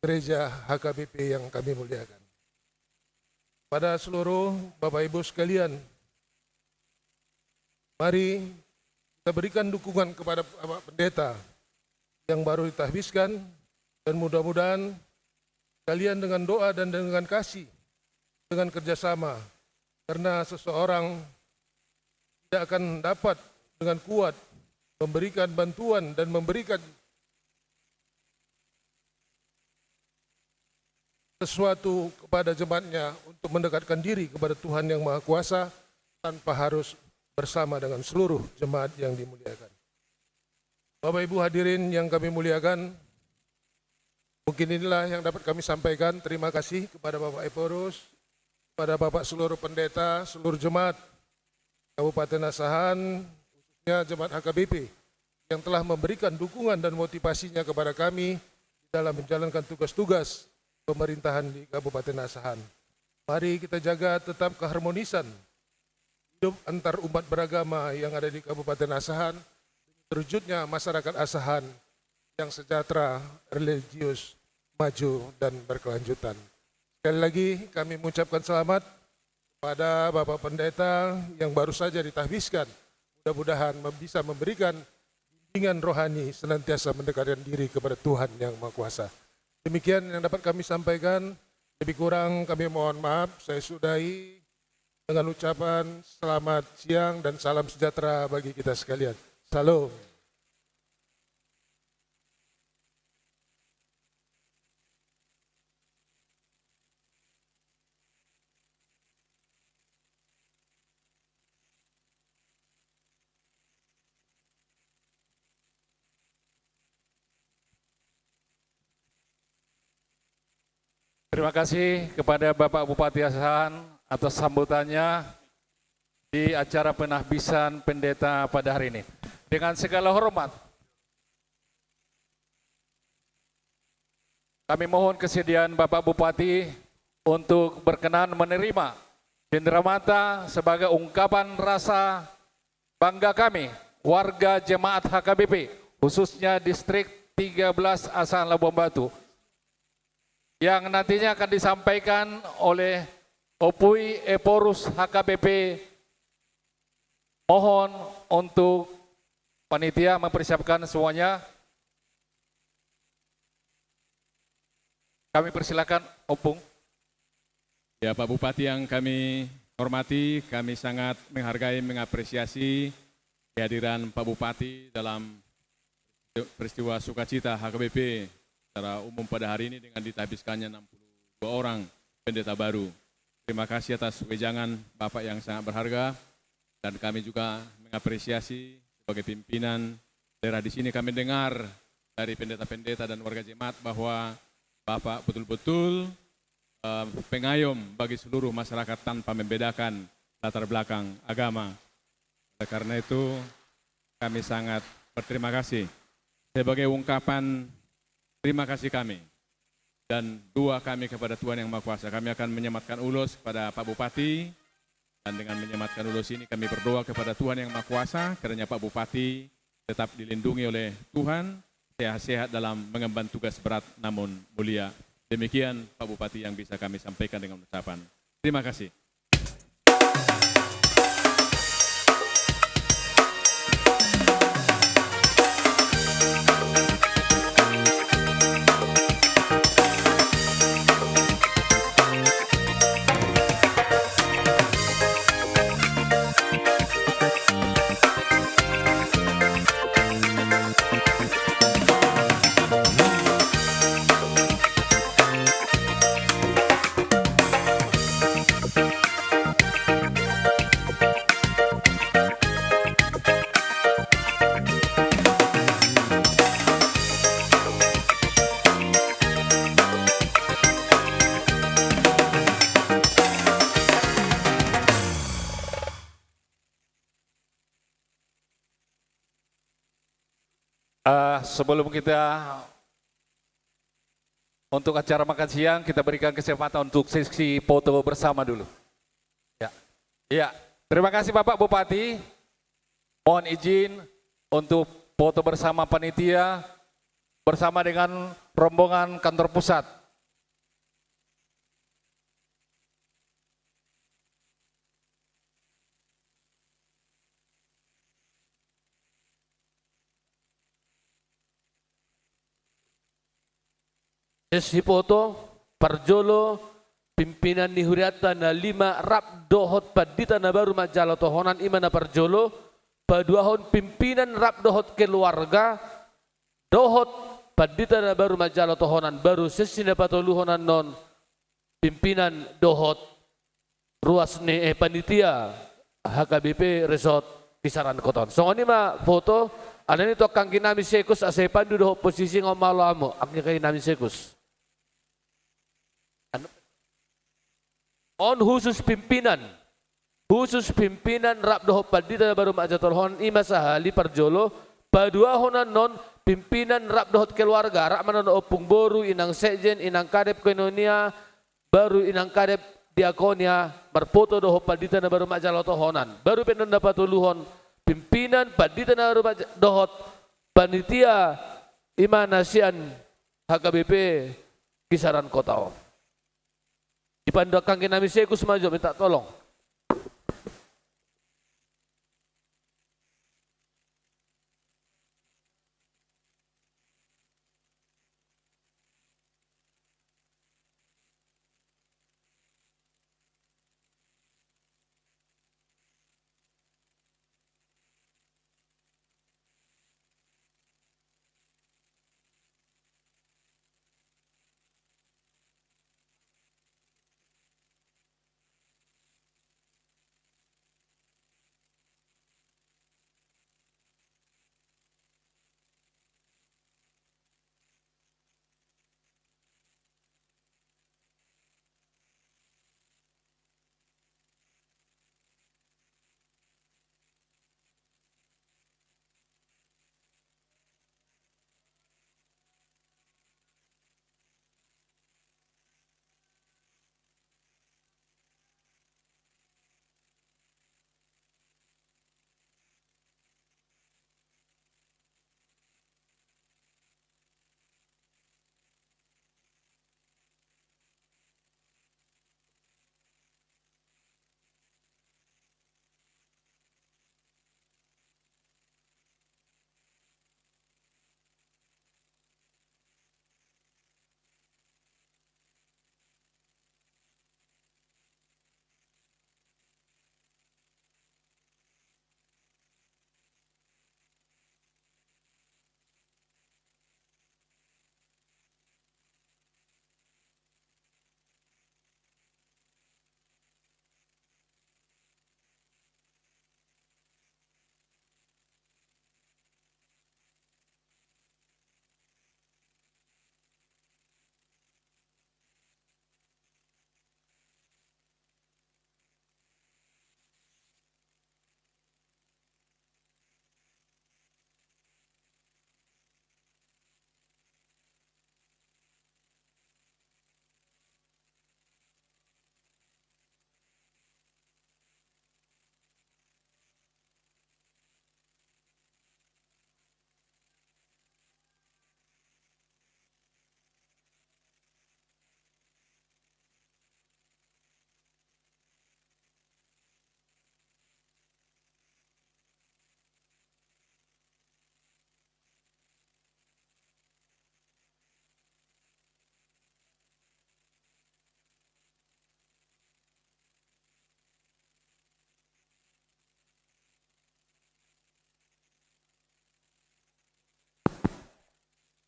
gereja H K B P yang kami muliakan. Pada seluruh Bapak Ibu sekalian, mari kita berikan dukungan kepada Bapak Pendeta yang baru ditahbiskan, dan mudah-mudahan kalian dengan doa dan dengan kasih, dengan kerjasama, karena seseorang tidak akan dapat dengan kuat memberikan bantuan dan memberikan sesuatu kepada jemaatnya untuk mendekatkan diri kepada Tuhan Yang Maha Kuasa tanpa harus bersama dengan seluruh jemaat yang dimuliakan. Bapak Ibu hadirin yang kami muliakan, mungkin inilah yang dapat kami sampaikan. Terima kasih kepada Bapak Ephorus, kepada Bapak seluruh pendeta, seluruh jemaat Kabupaten Asahan, khususnya jemaat H K B P, yang telah memberikan dukungan dan motivasinya kepada kami dalam menjalankan tugas-tugas pemerintahan di Kabupaten Asahan. Mari kita jaga tetap keharmonisan hidup antar umat beragama yang ada di Kabupaten Asahan, terwujudnya masyarakat Asahan yang sejahtera, religius, maju, dan berkelanjutan. Sekali lagi, kami mengucapkan selamat kepada Bapak Pendeta yang baru saja ditahbiskan. Mudah-mudahan mem-, bisa memberikan bimbingan rohani, senantiasa mendekatkan diri kepada Tuhan Yang Maha Kuasa. Demikian yang dapat kami sampaikan. Lebih kurang kami mohon maaf. Saya sudahi dengan ucapan selamat siang dan salam sejahtera bagi kita sekalian. Salam. Terima kasih kepada Bapak Bupati Asahan atas sambutannya di acara penahbisan pendeta pada hari ini. Dengan segala hormat, kami mohon kesediaan Bapak Bupati untuk berkenan menerima cenderamata sebagai ungkapan rasa bangga kami, warga jemaat H K B P, khususnya Distrik tiga belas Asahan Labuan Batu, yang nantinya akan disampaikan oleh Opui Ephorus H K B P. Mohon untuk panitia mempersiapkan semuanya. Kami persilakan, Opung. Ya, Pak Bupati yang kami hormati, kami sangat menghargai, mengapresiasi kehadiran Pak Bupati dalam peristiwa sukacita H K B P secara umum pada hari ini dengan ditabiskannya enam puluh dua orang pendeta baru. Terima kasih atas wejangan Bapak yang sangat berharga, dan kami juga mengapresiasi sebagai pimpinan daerah di sini, kami dengar dari pendeta-pendeta dan warga jemaat bahwa Bapak betul-betul, eh, pengayom bagi seluruh masyarakat tanpa membedakan latar belakang agama. Oleh karena itu, kami sangat berterima kasih. Sebagai ungkapan terima kasih kami dan doa kami kepada Tuhan Yang Maha Kuasa, kami akan menyematkan ulos kepada Pak Bupati. Dan dengan menyematkan ulos ini, kami berdoa kepada Tuhan Yang Maha Kuasa, kiranya Pak Bupati tetap dilindungi oleh Tuhan, sehat-sehat dalam mengemban tugas berat namun mulia. Demikian, Pak Bupati, yang bisa kami sampaikan dengan ucapan. Terima kasih. Eh, sebelum kita untuk acara makan siang, kita berikan kesempatan untuk sesi foto bersama dulu. Ya. Ya. Terima kasih Bapak Bupati. Mohon izin untuk foto bersama panitia, bersama dengan rombongan kantor pusat. Sesi foto, parjolo, pimpinan ni hurianta na lima rap dohot pandita na baru manjalo tohonan, i ma na parjolo, paduahon pimpinan rap dohot keluarga, dohot pandita na baru manjalo tohonan, baru sesi na patoluhon annon, pimpinan dohot ruas ni, eh, panitia H K B P Resort Kisaran Kota On. Songon i ma foto, alani tu angka anggi nami sekus asa ipandu dohot posisi, nga on malo hamu angka anggi nami sekus. Anu, on khusus pimpinan, khusus pimpinan rap dohot pandita na baru manjalo tohonan, i ma sahali parjolo, paduahon annon pimpinan rap dohot keluarga, rap ma annon ompung boru, inang sekjen, inang kadep koinonia, baru inang kadep diakonia, marfoto dohot pandita na baru manjalo tohonan. Baru pe annon na patoluhon, pimpinan pandita na baru manj-, dohot panitia, i ma na sian H K B P Kisaran Kota On. Ipandu angka anggi nami sekus ma jo, minta tolong.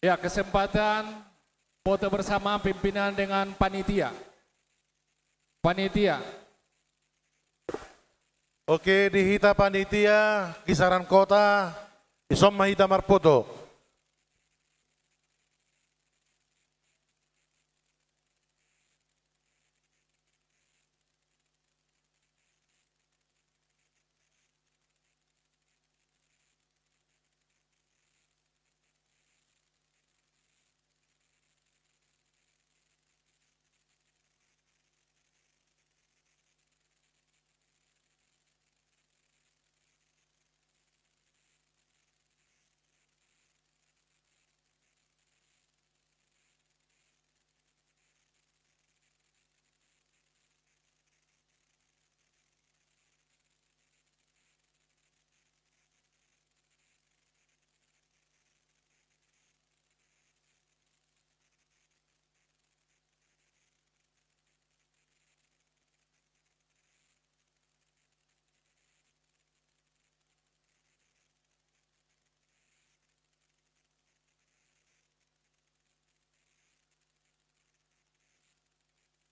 Ya, kesempatan foto bersama pimpinan dengan panitia. Panitia. Oke, di hita panitia, kisaran kota, dison ma hita marfoto.